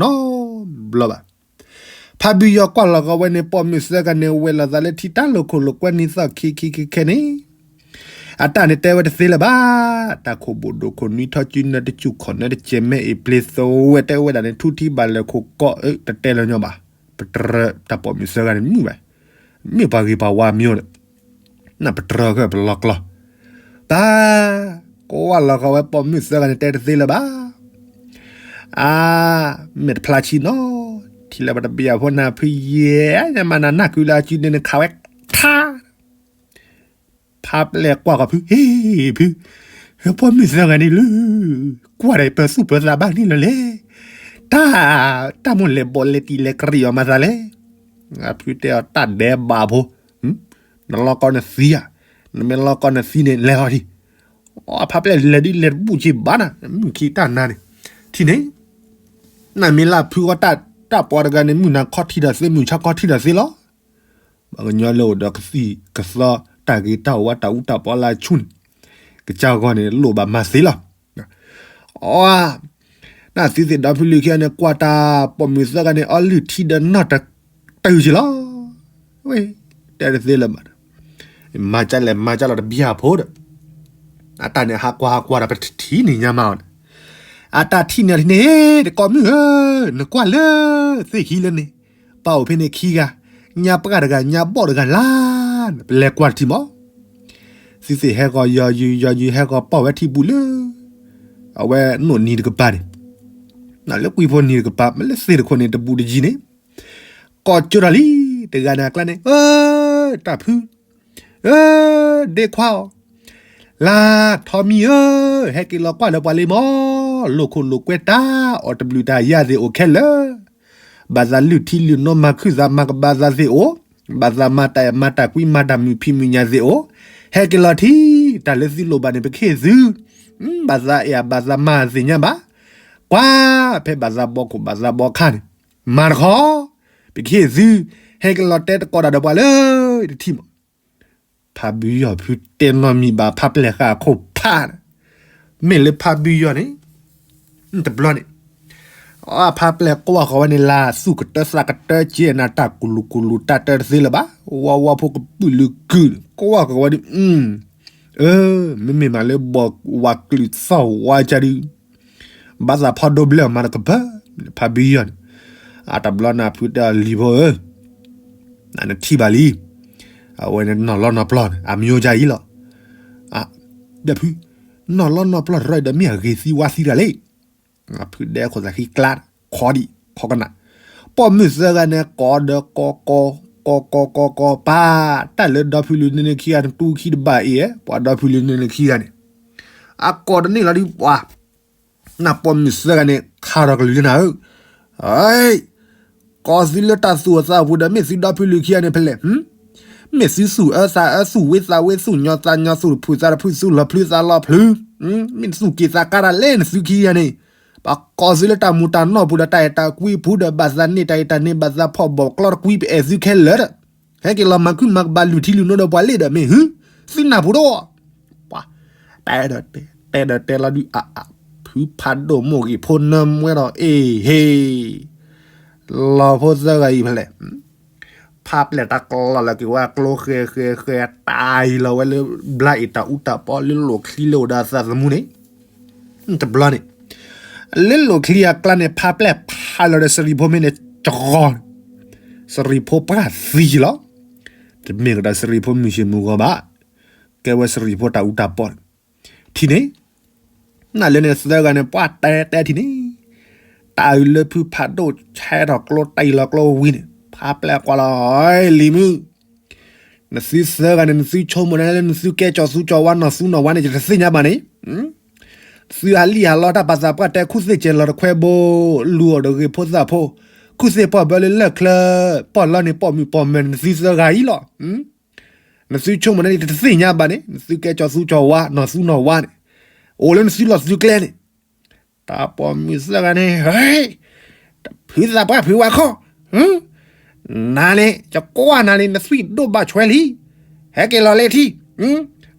ဖးဘုယီၢ်ကွၢ်လီၤဃီဝဲန့ၣ် ပိာ်မုၣ်သၢဂၤန့ၣ် ဝဲလိာ်သးလၢထံတၢ်လိာ်ခိၣ်လိာ်ကွဲနံၣ်သီၣ်ခံခံခဲခဲန့ၣ်, အတၢ်န့ၣ်တဲဝဲတသ့လၢၤဘၣ်. တၢ်ခိၣ်ဘိၣ်ဒိၣ်ခိၣ်နွံထီၣ်စုနၢတစူၢ်ခီၣ်နၢတစဲးမဲအ့ၣ်ပျ့ၤသဝဲတဲဝဲဒၣ်န့ၣ် ထူထံဘၣ်လၢခိၣ်ကီၢ်အၢ တတဲလၢၤညီဘၣ်. ပတြၢၤတၢ်ပိာ်မုၣ်သၢဂၤန့ၣ်မုာ်ဘၣ်. မ့ၢ်ပှၤဂ့ၤပှၤဝါမ့ၢ်ဒီး နပတြၢၤဃာ်ပလီၢ်ကျီၢ်, တၢ်, ကွၢ်လီၤဃီဝဲပိာ်မုၣ်သၢဂၤန့ၣ်တဲတသ့လၢၤဘၣ်. အါ, မဲာ်တဖျါဆံနီၤ, ထံၣ်လၢပှၤတဘျီဖိနၤဖုယဲၢ်, မၤနၤနၢ်ကုလၢအစုန့ၣ်နခးဝဲ, ခါ, ဖးပျဲၢ်ကွၢ်ဃီဖု, ဟ့ၣ်ဖု, ပိာ်မုၣ်သၢဂၤန့ၣ်လၢ, ကွၢ်ဒီးပၢၤသူၣ်ပၢၤသးဘၣ်န့ၣ်လီၤလဲၣ်. တၢ်, တၢ်မိၣ်လဲၤဘီၣ်လဲၤတံၢ်လဲၤကရံၣ်အီၤမၤသးလဲၣ်. အဖုတဲအီၤတၢ်ဒဲးဘးဖိ နလီၢ်ကီနသံဧါ, နမ့ၢ်လီၢ်ကီနသံန့ၣ် လဲၤလီၤဒံး. အဖးပျဲၢ်လဲၤဒုးလဲၤတဘူၣ်က့ၤဘၣ်နၤ, မုၢ်ခံတၢ်နါန့ၣ်, ထံၣ်န့ၣ်, နမ့ၢ်လၢဖုဃီတၢ်, တၢ်ပှၤတဂၤန့ၣ် မုၢ်နၤခီထံဒီးသ့ မုၢ်ဆါခီထံဒီးသ့လီၤ. ပှၤကညီလၢအိၣ်ဒီးကသံၣ်ကသီတၢ်ဂ့ၤတၢ်ဝါတၢ်အူတၢ်ပီလၢအဆူၣ်န့ၣ်, ကစၢ်ဂီၢ်န့ၣ်လိၣ်ဘၣ်မၤသ့လီၤ. အီ, နသုသ့ၣ်ဒီဖုလုၢ်ခံဂၤန့ၣ် ကွၢ်တၢ်ပိာ်မုၣ်သၢဂၤန့ၣ် အီလုၢ်ထံဒီးနီၢ်တတုၤက့ၤလီၤ. ဝဲ, တဲတသ့လၢၤဘၣ်, မၤကၢ်လဲၣ်မၤကၢ်လီၤတဘျီဖိဒီး, အတၢ်န့ၣ်ဟးကွၢ်ဟးကွၢ်ဒီးပထံၣ်န့ၢ်ညါမးအီၤန့ၣ်, အတၢ်ထံၣ်န့ၢ်ထံၣ်န့ၣ် တကိးမုၣ်ဧၢ, နကွၢ်လၢ, သ့ၣ်ဟံးလၢန့ၣ်, ပၢ်အိၣ်ဖဲန့ၣ်ခံဂၤ, ညါပှၢ်တဂၤ ညါဘီၣ်တဂၤလၢ်, ပလဲၤကွၢ်တထံၣ်မး သုသ့ၣ်ဟဲဃီၤယီၤယုာ်ယီၤယုာ်ဟဲဃီၤပီၢ်ဝဲထံပူၤလၢ, အဝဲနိၣ်နံၤတကပၤန့ၣ်, လၢကွံာ်ဖိနံၤတကပၤ မ့ၢ်လၢသ့ၣ်တခိၣ်န့ၣ် တဘူးတယံၤန့ၣ်, ကိးကၠိထီၣ်လံ, တဂၤန့ၣ်အကျါန့ၣ်, အၢ, တၢ်ဖု, အၢ, ဒ့ခွါအီၤ, လၢ်ထီမံၤဧၢ, ဟဲက့ၤလီၤကွၢ်လၢပှၤလံမး, လိာ်ခိၣ်လိာ်ကွဲတၢ်, အီၣ်တဘျုးတၢ်ယၤသ့ၣ်အိၣ်ခဲလၢာ် ဘၣ်သးလုၢ်ထံလုၢ်နိမၤခုၣ်သးမၤကဘၣ်သးသ့ၣ်အိၣ်, ဘၣ်သးမၤတၢ်အဲၣ်မၤတၢ်ကွံမၤတၢ်မုာ်ဖံးမုာ်ညၣ်သ့ၣ်အိၣ်, ဟဲက့ၤလီၤထံ, တၢ်လၢသုလိၣ်ဘၣ်န့ၣ် ပကဟ့ၣ်သု, ဘၣ်သးအဲၣ်ဘၣ်သးမၤသ့ၣ်ညါဘၣ်, ကွၢ်, ဖဲဘၣ်သးဘီခိၣ်ဘၣ်သးဘီခါန့ၣ်, မၤတခီ, ပကဟ့ၣ်သု, ဟဲက့ၤလီၤတဲတကိးတၢ်ဒီးပှၤလၢ, တထံၣ်မး ဖးဘုယီၢ်ဖုတဲနီတမံၤဘၣ် ဖးပျဲၢ်ဃာ်အခိၣ်ဖးန့ၣ်, မ့ၢ်လၢဖးဘုယီၢ်န့ၣ်, တဘျီန့ၣ်, အဖးပျဲၢ်ကွၢ်ဃီၤဝဲန့ၣ် လၢသူၣ်ကတၢသးကတၢက့နၤ တၢ်ကူၣ်လူၤကူၣ်လူၤတၢ်တၢတသ့လၢၤဘၣ်, ဝါဝါဖိကပုာ်လုာ်ကုာ်န့ၣ် ကွၢ်ဃီၤဝဲဒုး, အၢ, မ့မ့ၢ်မးလၢဘီၣ်ဝးကလုာ်သီၣ်ဝါ ကဒုး ဘၣ်သးဖီဒိဘျၢၣ်မၤတကပၤ, ဖးဘုယီၢ်န့ၣ်, အတဘျီနၤဖုတဲအီၤလံၤဖိဧၢ, နထံၣ်ဘၣ်လံ, အဝဲန့ၣ်နီၢ်လီၢ်နီၢ်ပျီၢ်န့ၣ် အမံၤအိၣ်ကၢ်အံၤလီၤ, ဒီးဖု, နီၢ်လီၢ်နီၢ်ပျီၢ်တရီဒီးမ့ၢ်အဂ့ၤသံဝါသံတၢ်လဲၣ်, ဖုဒဲခိၣ်သးခံကျါ, ခီဒံး, ခီကနၣ်, ပိာ်မုၣ်သၢဂၤန့ၣ် ကိးဒီးကိးကိး, ကိးကိးကိးကိးပၢ်, တၢ်လၢဒီဖုလုၢ်န့ၣ်ခံဂၤန့ၣ် တူခံတဘၣ်အံၤ, ပှၤဒီဖုလုၢ်န့ၣ်ခံဂၤန့ၣ်, အကိးတန့ၢ်လီၤဒုးပှၤ နပိာ်မုၣ်သၢဂၤန့ၣ် ခးထီၣ်ကလုၢ်လၢနၤဧၢ, ကိးသုလၢတၢ်သူၣ်အသးပူၤဒီး မ့ၢ်သုဒီဖုလုၢ်ခံဂၤန့ၣ်ဖဲလဲၣ်, မ့ၢ်သုသူၣ်အၢသးအၢ သူၣ်ဝ့သးဝ့ သူၣ်ညီသးညီ သူၣ်တဖုသးတဖု သူၣ်လီၤဖျုးသးလီၤဖျုး, မ့ၢ်သုက့ၤသးကါတၢ်လဲၣ် နသုခံဂၤန့ၣ်, ပှၤကိးသုလၢတၢ်မူၤတၢ်နီၢ်ပူၤဒီး တၢ်အဲၣ်တၢ်ကွံပူၤဒီး ဘၣ်သးန့ၢ်တၢ်အဲၣ်တၢ်န့ၢ် ဘၣ်သးဖီၣ်ဘီၣ်ကျီတကွံ ပအဲၣ်သုခဲလၢာ်ဒီး ဟဲက့ၤလီၤမၤခုမၤကဘၣ် လုၢ်ထံလုၢ်နိဒီးပှၤလ့ဒီး မ့ၢ်ဟု, သုနၢ်ပူၤဒီး, ပှၤ, တဲဒီးတဲ, တဲဒီးတဲလီၤဒုးအါအါ, ဖုဖးဒိၣ်မိၢ်ဂ့ၤဖိနၢမူဝဲဒီး အ့ဟ့, လီၤဖိသၢဂၤအံၤဖဲလဲၣ်, ဖးပျဲၢ်တၢ်ကျီလီၤက့ၤဝဲကျိဃဲဃဲဃဲ တၢ်အံၤလီၤဝဲလၢ ဘျါအ့ၣ်တၢ်အူတၢ်ပီ လၢလိၣ်ချံလၢအိၣ်ဒီးအသးသမူန့ၣ်, တဘျီန့ၣ်, လၢလိၣ်ချံအကျါန့ၣ် ဖးပျဲၢ်ဖးလီၤဒီး စရံဖိမ့ၢ်န့ၣ် ကီ, စရံဖိပှၢ်သံလီၤ, တမ့ၢ်ကဒီးစရံဖိမုၢ်ဆ့ၣ်မုၢ်ဂီၤဘၣ်, ကဲဝဲစရံဖိတၢ်အူတၢ်ပီန့ၣ်, ထံၣ်န့ၣ်, နလၢန့ၣ်သၢဂၤန့ၣ် ပှၤတဲတဲထံၣ်န့ၣ်, တၢ်အုးလၢဖုဖးဒိၣ်ဆဲထီၣ်ကျိတၢ်အံၤလီၤကျိဝံၤန့ၣ် ဖးပျဲၢ်ကွၢ်လီၤ, လံၤမုၣ် နသုသၢဂၤန့ၣ် နသုဆိကမိၣ်န့ၣ်လၢနသုကဲကၠီၤသူကၠီၤဝါ နီၢ်သူနီၢ်ဝါန့ၣ် ယတသ့ၣ်ညါဘၣ်န့ၣ်, သုဟးလံၣ်ဟးလီတၢ်ပာ်သးပှၢ်တဲ ခူၣ်သ့ၣ်ကဲၤလီၤတခွဲဘိ, လူၤအီၣ်ဒီးဂ့ၤဖိသၣ်ဖိ, ခူၣ်သ့ၣ်ပီၢ်ဘၢလၢလၢၢ်ချၢ, ပီၢ်လီန့ၣ် ပိာ်မုၣ်ပိာ်မၢၤန့ၣ် နသုသၢဂၤအံၤလီၤ. နသုဆိကမိၣ်န့ၣ် ယတသ့ၣ်ညါဘၣ်န့ၣ် နသုကဲကၠီၤသူကၠီၤဝါ နီၢ်သူနီၢ်ဝါန့ၣ်, အိၣ်လၢနသုလီၢ်သုကျဲန့ၣ် တၢ်ပိာ်မုၣ်သၢဂၤန့ၣ်, တဖုသးပှၢ်ဖုဝဲခီ, နၤန့ၣ် ယကွၢ်နၤန့ၣ် နသွံၣ်ဒိၣ်ဘၣ်ဆွဲလံ, ဟဲက့ၤလီၤလၢထံ,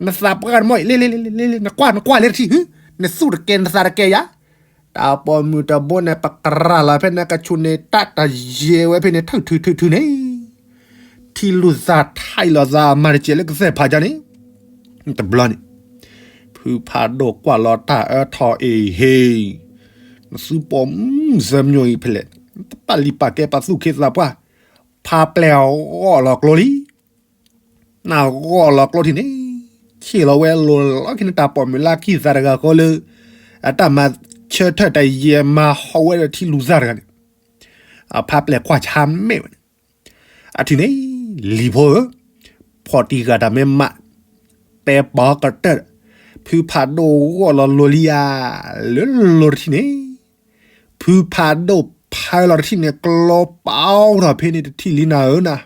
နသးပှၢ်တမီၢ်အံၤ လ့လ့လ့လ့လ့ နကွၢ်နကွၢ်လၢထံ, နသူၣ်တကဲၤနသးတကဲၤယၤ, တၢ်ပိာ်မုၣ်တဘိန့ၣ် ပကရၢ်လီၤဖဲန့ၣ် ကဆူးန့ၣ်တၢ်တယဲၢ်ဝဲဖဲန့ၣ် ထုးထုးထုးထုးန့ၣ် ထံလူၤသးထံၣ်လီၤသးမၤတကဲၤလၢကသဲၣ်ဖးကၠီန့ၣ်, တဘျီန့ၣ်, ဖုဖးဒိၣ်ကွၢ်လီၤတၢ်အၢထီၣ်အ့ဟ့, နသုပိာ်မုၣ်သၢမံၤအံၤဖဲလဲၣ်, တပာ်လံၤပာ်ကဲပာ်သူၣ်ခ့သးပှၢ်, ဖးပျဲၢ်ဂီၢ်လီၤကျိလံ, နဂီၢ်လီၤကျိထံၣ်န့ၣ်, ဆ့ၣ်လီၤဝဲလိၤလီၤခံန့ၣ် တၢ်ပိာ်မုၣ်လၢခံသးတဂၤဃီလၢ အတၢ်မၤဆၢထၢၣ်တၢ်ယဲၢ်မၤဟီၣ်ဝဲဒီးထံလူၤသးတဂၤန့ၣ်, အဖးပျဲၢ်ကွၢ်ဆါမဲာ်ဝဲန့ၣ်, အထံၣ်န့ၣ်, လံၤဖိဧၢ, ဖီၣ်တံၢ်ဂၤတၢ်မ့ၢ်မး, တဲပီၤကတၢၢ်, ဖုဖးဒိၣ်ဂီၢ်လီၤလိၤလံဧါ, လၢလိၤတထံၣ်န့ၣ်, ဖုဖးဒိၣ်ဖးလီၤတထံၣ်န့ၣ် ကျိပာ်ထီၣ်ဖဲန့ၣ်တထံၣ်လံနၤဧၢနၤ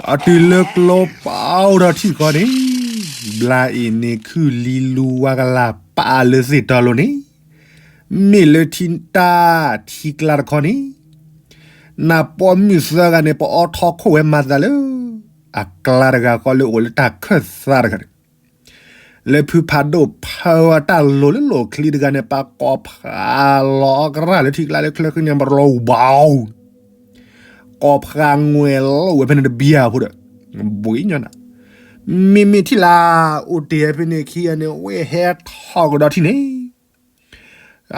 အတုၤလၢကျိပာ်ထီၣ်ထံၣ်ဃီန့ၣ်, ဘျါအ့ၣ်န့ၣ်ခုၣ်လံလူဝါကလၢ်ပာ်လၢသ့ၣ်တီလိၤန့ၣ်, မ့ၢ်လၢထံတၢ်ထံကျါတခီန့ၣ်, နပိာ်မုၣ်သၢဂၤန့ၣ် ပအီထီခိၣ်ဝဲမၤသးလၢ အကျါတဂၤဃီလၢအိၣ်လၢတၢ်ခၢၣ်သးတဂၤန့ၣ် လၢဖုဖးဒိၣ်ဖၢဝဲတၢ်လိၤလၢလိၣ်ချံတဂၤန့ၣ် ပကိးဖးလီၤအကရၢ်လၢထံကျါလၢချၢဃုန့ၣ် ပရီဘီ ကိးဖးငွဲၣ်လိာ်ဝဲဖဲန့ၣ်တဘံယၤဖိဒီး, ဘှံးညီနၤ, မ့မ့ၢ်ထံၣ်လၢ အိၣ်တ့ၢ်ဖဲန့ၣ်ခံဂၤန့ၣ် ဝဲဟဲထီၣ်ကဒီးထံၣ်န့ၣ်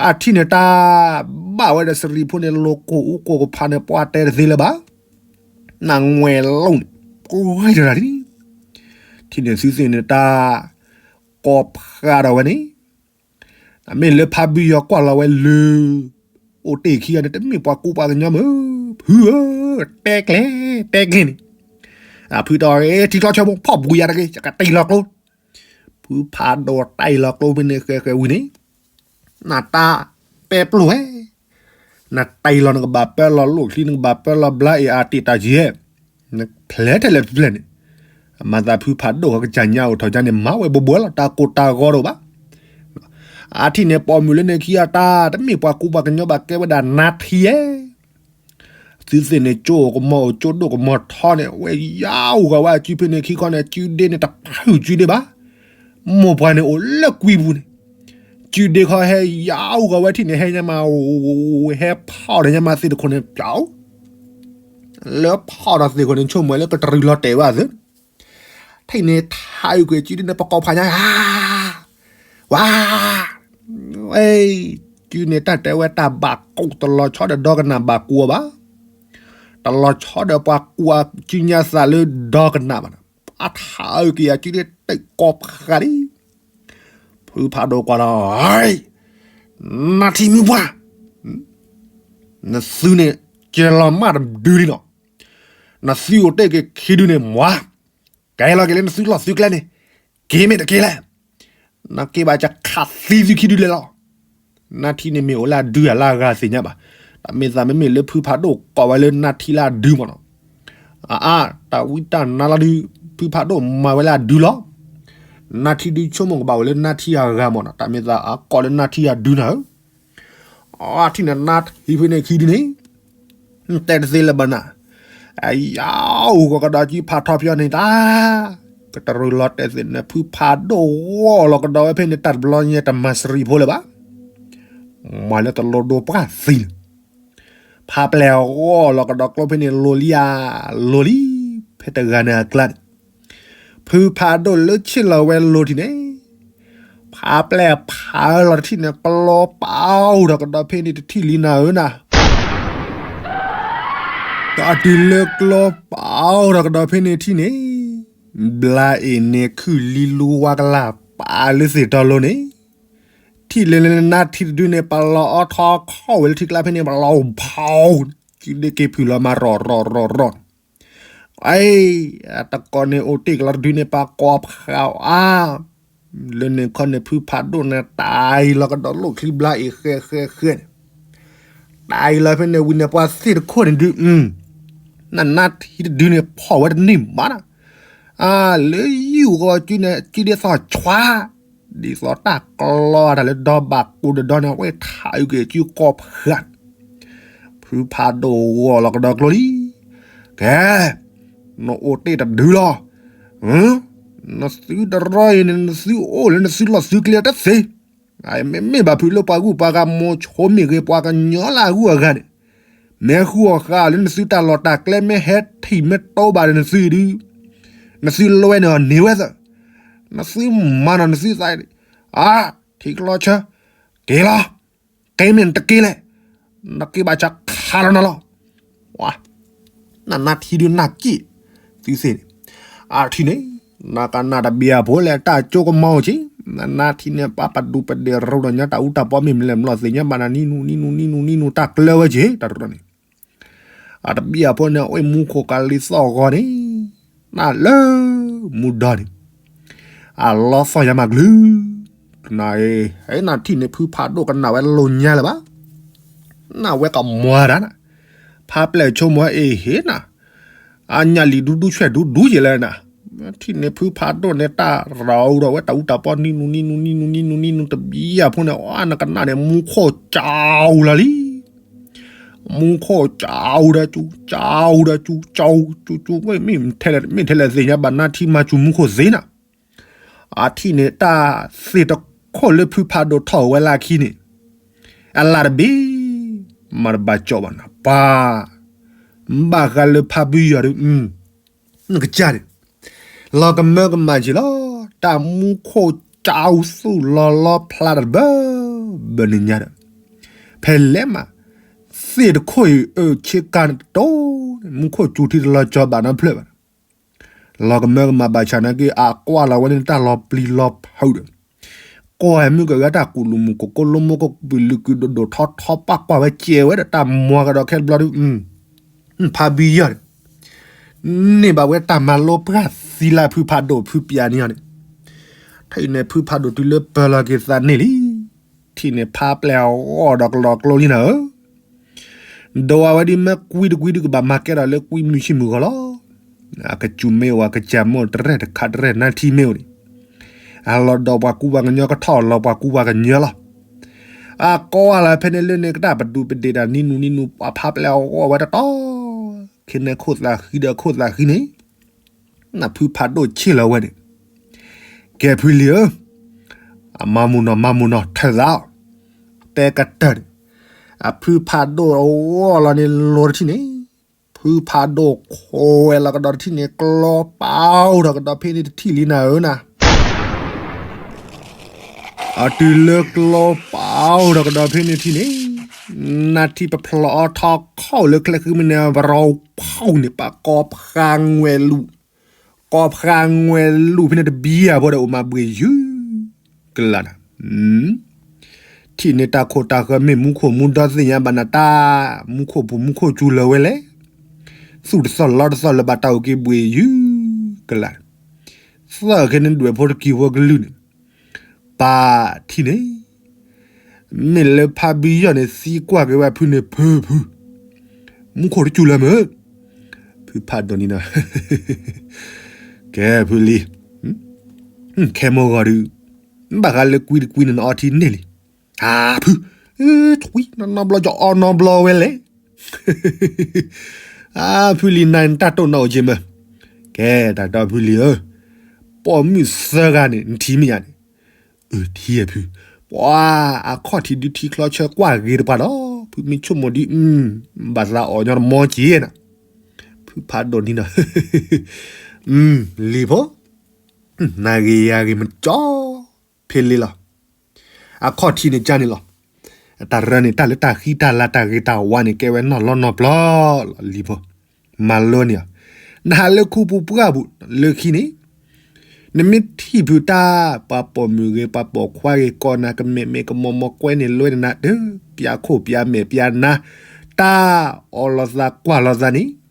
အထံၣ်န့ၣ်တၢ်ဘၣ်ဝဲဒီးစရံဖိန့ၣ် လိၤကိၢ်အူကိၢ်ကဖးန့ၣ် ပှၤတဲတသ့လၢၤဘၣ်, နငွဲၣ်လိာ်န့ၣ် ပှၤတရၢ်လံ, ထံၣ်န့ၣ်သုသ့ၣ်န့ၣ်တၢ် ကိးဖးဒီးဝဲန့ၣ်, အမ့ၢ်လၢဖးဘုယီၤကွၢ်လီၤဝဲလၢ အိၣ်တ့ၢ်ခံဂၤန့ၣ် တမ့ၢ်ပှၤကူပှၤကညီမ့ၢ်, ဖုဧၢ, တဲကျဲ, တဲကျဲန့ၣ်, ဖုတီၤ ထံချီဆၢဖိ ဖီၣ်ပူၤယၤတဂ့ၤ ယကတ့ၢ်လီၤကျိ, ဖုဖးဒိၣ်တ့ၢ်လီၤကျိဖဲန့ၣ်ဃဲဃဲဝံၤန့ၣ်, နတၢ်ပဲပျိၢ်ဝဲ နတ့ၢ်လီၤနကဘၣ်ပၢလီၤလိၣ်ချံ နကဘၣ်ပၢလီၤဘျါအ့ၣ်အတ့ၢ်တၢ်ယဲၢ်, နဖျဲးထဲလဲၣ်တဖျဲးန့ၣ်, အမၤသးဖုဖးဒိၣ်ဃီကစၢ်ညါအိၣ်ထီၣ်ကန့ၣ် မၤဝဲဘိဘိလီၤ တၢ်ကိၢ်တၢ်ဂီၤတအိၣ်ဘၣ်. အထံၣ်န့ၣ်ပိာ်မုၣ်လၢန့ၣ်ခံဂၤတၢ် တမ့ၢ်ပှၤကူပှၤကညီဘၣ် ကဲဝဲဒၣ်နါထံဧဲ သုသ့ၣ်န့ၣ် ကၠိအိၣ်ကမီၤအိၣ် ကၠိဒိၣ်ကမီၤထီန့ၣ် ဝဲယါအူဂၤဝဲအစုဖဲန့ၣ်ခံခီန့ၣ် စုဒ့န့ၣ် တဖုစုဒ့ဘၣ်. မိၢ်ပှၢ်န့ၣ်အိၣ်လၢကွံပူၤန့ၣ် စုဒ့ခီဟဲယါအူဂၤဝဲထံၣ်န့ၣ် ဟဲညါမး ဟဲဖီၣ်ဒီးညါမးသ့ၣ်တခိၣ်န့ၣ် ပျီ လၢဖီၣ်ဒီးသ့ၣ်ခိၣ်န့ၣ် ဆိကမိၣ်လၢကတရံးလီၤတဲာ်ဝဲသ့ၣ် ထံၣ်န့ၣ်ထါအုးကွံာ်စုဒ့န့ၣ် ပကိးဖးညါ ဝါ ဝဲ စုန့ၣ်တၢ်တဲဝဲတၢ်ဘၣ်ကူး တလီၤဆီဒီးဒီကနၣ်ဘၣ်ကူးအီၤဘၣ်. တလီၤဆီဒီးပှၤကူးအစုညါသးလၢဒီကနၣ်ဘၣ်. အထါအုးက့ၤအစုဒ့တကိးဖးဒံး ဖုဖးဒိၣ်ကွၢ်လီၤ နါထံမုၣ်ပှၢ် နသုန့ၣ် ကဲလီၤမၢ်တဒုလံနီၤ. နသုအိၣ်တ့ၢ်က့ၤခံဒုန့ၣ်မး ကဲလီၤက့ၤလၢနသုလီၢ်သုကျဲန့ၣ် က့ၤမ့ၢ်တက့ၤလဲၣ်. နက့ဘၣ်ကခးသံသုခံဒုလဲၣ်လီၤ. နါထံန့ၣ်မ့ၢ်အိၣ်လၢအဒုဧါလၢအဂၤသ့ၣ်ညါဘၣ်. တၢ်မ့ၢ်သးမ့မ့ၢ်လၢဖုဖးဒိၣ်ကိးဝဲလၢနါထံလၢအဒုမ့ၢ်နီၤ, အါအါ တၢ်ဝံတၢ်နါလီၤဒုး ဖုဖးဒိၣ်မၤဝဲလၢအဒုလီၤ. နါထံဒုဆိကမိၣ်ကဘၣ်အိၣ်လၢနါထံအဂၤမ့ၢ်နီၤ, တၢ်မ့ၢ်သးအကိးလၢနါထံအဒုနၤဧၢ. အထံၣ်န့ၣ်နါထံဖဲန့ၣ်ခံဒုန့ၣ် တဲတသ့လၢၤဘၣ်နၤ, အယၤ အိၣ်ကဒီးကံဖးထီဖျီန့ၣ်တၢ်, ကတရူးလီၤတဲာ်သ့ၣ်န့ၣ် ဖုဖးဒိၣ်ဂီၢ်လီၤကဒီးဝဲဖဲန့ၣ် တၢ်တဘျီညါတမၤစရံဖိလၢၤဘၣ်. မၤလၢတလိၣ်ဒိပှၢ်သံလၢၤ, ဖးပျဲၢ်ဂီၢ်လီၤကဒီးကျိဖဲန့ၣ် လိၤလံဧါ, လိၤလံ, ဖဲတဂၤန့ၣ်အကျါန့ၣ် ဖုဖးဒိၣ်လၢဆ့ၣ်လီၤဝဲလိၤထံၣ်န့ၣ် ဖးပျဲၢ်ဖးလီၤတထံၣ်န့ၣ် ကျီပာ်အိၣ်ဒီးကဒီးဖဲန့ၣ်တထံၣ်လံနၤဧၢနၤ, တၢ်တုၤလၢကျီပာ်အိၣ်ဒီးကဒီးဖဲန့ၣ်ထံၣ်န့ၣ် ဘျါအ့ၣ်န့ၣ်ခုၣ်လံလူဝါကလၢ်ပာ်လၢသ့ၣ်တီလိၤန့ၣ်, ထံၣ်လၢနါထံတဒုန့ၣ် ပလီၤအီထီခီၣ်ဝဲလၢထံကျါဖဲန့ၣ် ပလီၤဖီ, စုဒ့က့ၤဖုးလီၤမၤရီၣ်ရီၣ်ရီၣ်ရီၣ် အတကိးန့ၣ်အိၣ်တ့ၢ်ကလီၤတဒုန့ၣ် ပကိးဖးအါ, လၢန့ၣ်ခီန့ၣ် ဖုဖးဒိၣ်န့ၣ် တၢ်အံၤလီၤကဒီးလိၣ်ချံဘျါအံၤဃဲဃဲဃဲန့ၣ်, တၢ်အံၤလီၤဖဲန့ၣ်ဝံၤန့ၣ် ပှၤသ့ၣ်တခိၣ်န့ၣ်ဒုး, နနါထံတဒုန့ၣ် ဖီၣ်ဝဲတန့ၢ်ဘၣ်နီၤ, လၢယုၢ်ဂီၤကန့ၣ် ကဒ်သိးဆွါ ဒ်သိးတၢ်ကျီတၢ်လၢဒီဘၣ်ကိးဒီးဒီန့ၣ် အဝဲထးအုးက့ၤစုကိးဖး ဖုဖးဒိၣ်ဂီၢ်လီၤကဒီးကျိလံ, ကဲ, နအိၣ်တ့ၢ်တဒုလီၤ, နသုတရီအံၤန့ၣ် နသုအိၣ်လၢနသုလီၢ်သုကျဲတသ့, မ့မ့ၢ်ဘၣ်ဖုးလၢပှၤဂုၤပှၤဂၤမိၤဆိမ့ၢ်ဂ့ၤ ပှၤကညီလၢအဂုၤအဂၤန့ၣ်, မ့ၢ်ဃုအီၣ်ဃာ်လၢနသုတၢ်လီၢ်တၢ်ကျဲ မ့ၢ်ဟဲထံၣ်မ့ၢ်တိဘၣ်ဒီးနသုဒုး, နသုလွဲန့ၢ်အီၤန့ၢ်ဝဲသၢ, နသုမၤနီၤနသုသး, အါ, ထံကျိဆၢ, က့ၤလီၤ, က့ၤမ့ၢ်နတက့ၤလဲၣ်, နက့ၤဘၣ်ဆါခးလီၤနၤလီၤ. နနါထံဒုးနၢ်က့ၣ်, သုသ့ၣ်န့ၣ်, အထံၣ်န့ၣ်, နကနၣ်တဘျီဖိလဲၣ် တၢ်ကၠိကမီၤအိၣ်က့ၤ, နနါထံန့ၣ် ပပဒူးပဒ့ၣ်ရိဒီးညါ တၢ်အူတၢ်ပီမ့ၢ်မလဲၣ်မလီၤသ့ၣ်ညါဘၣ်နၤ နံၣ်နူနံၣ်နူနံၣ်နူနံၣ်နူတၢ်ကျၢဝဲက့ၤ တၢ်တရၢန့ၣ် အတဘျီဖိန့ၣ် အဝဲမူခိၣ်ကးလံသီၣ်ဂီၤန့ၣ်, နလၢမူဒီန့ၣ်, အလီသီၣ်ယၤမးကလုာ်, နအံၤ, နထံၣ်န့ၣ် ဖုဖးဒိၣ်ကနၣ်ဝဲလိာ်ညါလၢၤဘၣ်, နဝဲကမၤတၢ်နၤ, ဖးပျဲၢ်ဆိကမိၣ်အ့ၣ်ဟ့ၣ်နၤ, အညၣ်လံၤဒူဒူဆွဲၣ်ဒူဒူယဲၢ်လၢနၤ, ထံၣ်န့ၣ် ဖုဖးဒိၣ်န့ၣ် တၢ်ရၤအူဒီးဝဲတၢ်အူတၢ်ပီ နံၣ်နူနံၣ်နူနံၣ်နူနံၣ်နူနံၣ်နူတဘျီဖိန့ၣ် အနကနၣ်န့ၣ် မူခိၣ်ကးအူလီၤလံ မူခိၣ်ကးအူဒီးကၠူ ကးအူဒီးကၠူ ကးအူကၠူကၠူ ဝဲမ့ၢ်ထဲလဲၣ် မ့ၢ်ထဲလဲၣ်သ့ၣ်ညါဘၣ် နါထံမၤစူၤမူခိၣ်သ့နၤ, အထံၣ်န့ၣ် တၢ်သ့ၣ်တခိၣ်လၢဖုဖးဒိၣ်ထီၣ်ဝဲလၢအခံန့ၣ်, အလၢ်တဘ့ၣ်, မၤတဘၣ်ကၠီဘၣ်နၤ ပှၤ, ဘၣ်ဃးလၢဖးဘံယီၤဒီး နကစၢ်န့ၣ်, လီၤကမၢကမၣ်က့ၤလီၤ, တၢ်မူခိၣ်ကးအူသူၣ်လီၤလီၤဖျါတၢ်တဘၢ, ဘၢန့ၣ်ညါဒီး, ဖဲလဲၣ်မး, သ့ၣ်တခိၣ်အံၤအၢဆ့ကၤန့ၣ်တတိၢ်န့ၣ် မူခိၣ်စူၤထံတလီၤကၠီဘၣ်နီတဖျၢၣ်ဘၣ်, လီၤကမၢကမၣ်ဘၣ်ဆၣ်နာ်က့ အကွၢ်လီၤဝဲန့ၣ်တၢ်လီၤပျံၤလီၤဖုးဒီး ကွၢ်မုၢ်ကဂၤတၢ်ကူၣ်လူၤမုၢ်ကိးကိးလိမိၢ်ကိးပလုာ်ကုာ်ဒိၣ်ဒိၣ်ထီထီပာ်ကွၢ်ဝဲကဲဝဲဒီးတၢ်မွၤကဒီးခဲတဘျီဒုး, ဖးဘံယီၤန့ၣ်, န့ၢ်ဘၣ်ဝဲတၢ်မၤလိပှၢ်သံလၢဖုဖးဒိၣ်ဖုပျးန့ၣ်အီၤန့ၣ်, ထံၣ်န့ၣ်ဖုဖးဒိၣ်တုၤလၢပၢၤလီၤက့ၤသးန့ၣ်လံ, ထံၣ်န့ၣ်ဖးပျဲၢ်အီၣ်ဒီးကလီၤကျိလံနၤဧၢ ဒီးအဝဲဒ်မ့ၢ်ကွံတကွံဒုးကဘၣ်မၤကဲထီၣ်လၢကွံမုၢ်ဆ့ၣ်မုၢ်ဂီၤလီၤ. အကစူၤမ့ၢ်အိၣ် အကစၢ်မ့ၢ်အိၣ် တရဲၣ်တခးတရဲၣ်နါထံမ့ၢ်အိၣ်န့ၣ်, အလီၤဒီးပှၤကူပှၤကညီကထီၣ်လီၤပှၤကူပှၤကညီလီၤ. အကိးဝဲလၢဖဲန့ၣ်လၢန့ၣ်ကတၢၢ်ပဒူးပဒ့ၣ်တၢ်နံၣ်နူနံၣ်နူ ပှၤဖးပျဲၢ်အီၣ်ဝဲတတီၤ, ခဲန့ၣ်ခိၣ်သးဃံဒီးခိၣ်သးဃံန့ၣ် နဖုဖးဒိၣ်ဆ့ၣ်လီၤဝဲန့ၣ်, ကဲဖုလံဧၢ, အမၤမူနီၤ မၤမူနီၤ ထၢၣ်သးအီၤ, တဲကတၢၢ်န့ၣ်, အဖုဖးဒိၣ်အဂီၢ်လီၤန့ၣ်လိၤတထံၣ်န့ၣ်, ဖုဖးဒိၣ်ခိးဝဲလီၤကဒီးတထံၣ်န့ၣ် ကျီပာ်အိၣ်ထီၣ်ကဒီးဖဲန့ၣ်တထံၣ်လံနၤဧၢနၤ အတုၤလၢကျီပာ်အိၣ်ထီၣ်ကဒီးဖဲန့ၣ်ထံၣ်န့ၣ်, နါထံပဖျိးအီထီခီၣ်လၢကျဲဃုမ့ၢ်န့ၣ် ပရီဖီၣ်န့ၣ် ပကိးဖးငွဲလူၤ, ကိးဖးငွဲလူၤဖဲန့ၣ်တဘံယၤဘီဒီးအိၣ်မးဘှ့ၣ်ယုၢ်ကလးနၤ, ထံၣ်န့ၢ်တၢ်ခိၣ်တၢ်ဃၢမ့ၢ်မူခိၣ်မူဒီသ့ၣ်ညါဘၣ်နၤတၢ်, မူခိၣ်ပူၤမူခိၣ်စူၤလၢၤဝဲလဲၣ်, သူၣ်တသီၣ်လီတသီၣ်လၢၤဘၣ်တၢ်အိၣ်က့ၤဘှ့ၣ်ယုၢ်ကလး, သၢၣ်ခဲန့ၣ်ဒွဲၣ်ဖိတကံၤဖိကလုၢ်န့ၣ်, ပၢ်ထံၣ်န့ၣ်, မ့ၢ်လၢဖါဘုယီၢ်န့ၣ် သံကွၢ်က့ၤဝဲဖုန့ၣ် ဖုဖု, မူခိၣ်တစူၤလၢမုၢ်, ဖုဖးဒိၣ်န့ၣ်ဒီး ကဲဖုလံၤ, ခဲမိၢ်ဂီၤဒုး, ဘၣ်ဃးလၢကွံတကွံန့ၣ် နအီထံန့ၢ်လံ. အဖု, ထွံ နနီဘျီကီအီနီဘျီဝဲလဲၣ်. အဖုလံၤနၤ နတၢ်တိၢ်နီၣ်အိၣ်က့မ့ၢ်, ကဲတၢ်ဒီဖုလံၤဧၢ, ပိာ်မုၣ်သၢဂၤန့ၣ် နထံၣ်မ့ၢ်ဧါန့ၣ်, အထံၣ်ဖု, ပှၤအခီၣ်ထံးဒုးထံချီဆၢကွၢ်ဂ့ၤတပှၤဒီး ဖုမ့ၢ်ဆိကမိၣ်ဒ်, ဘၣ်သးအီၣ်ညီတမီက့ၤနၤ, ဖုဖးဒိၣ်န့ၣ်ဒီး, လံၤဖိ, နဂ့ၤယၤဂ့ၤမကၠီ, ဖဲလံလီၤ. အခီၣ်ထံးန့ၣ်ကန့ၣ်လီၤ. တၢ်ရၢန့ၣ် တၢ်လၢတၢ်ဃံတၢ်လၤတၢ်ဂ့ၤတၢ်ဝါန့ၣ် ကဲဝဲနီၢ်လီနီၢ်ပျီလီၤ လံၤဖိ, မၤလိန့ၢ်အီၤ, နဟးလၢခူပူၤပှၢ်ပူၤလၢခံန့ၣ်, နမ့ၢ်ထံၣ်ဖုတၢ် ပှၤပိာ်မုၣ်ဂ့ၤ ပှၤပိာ်ခွါဂ့ၤ ကိးနၤကမဲာ်မဲာ်ကမီၤမီၤ ကွဲန့ၢ်လွဲန့ၢ်နၤ တပျးခိၣ်ပျးမဲာ်ပျးနါ, တၢ်အီလီၤသးကွၢ်လီၤသးန့ၣ်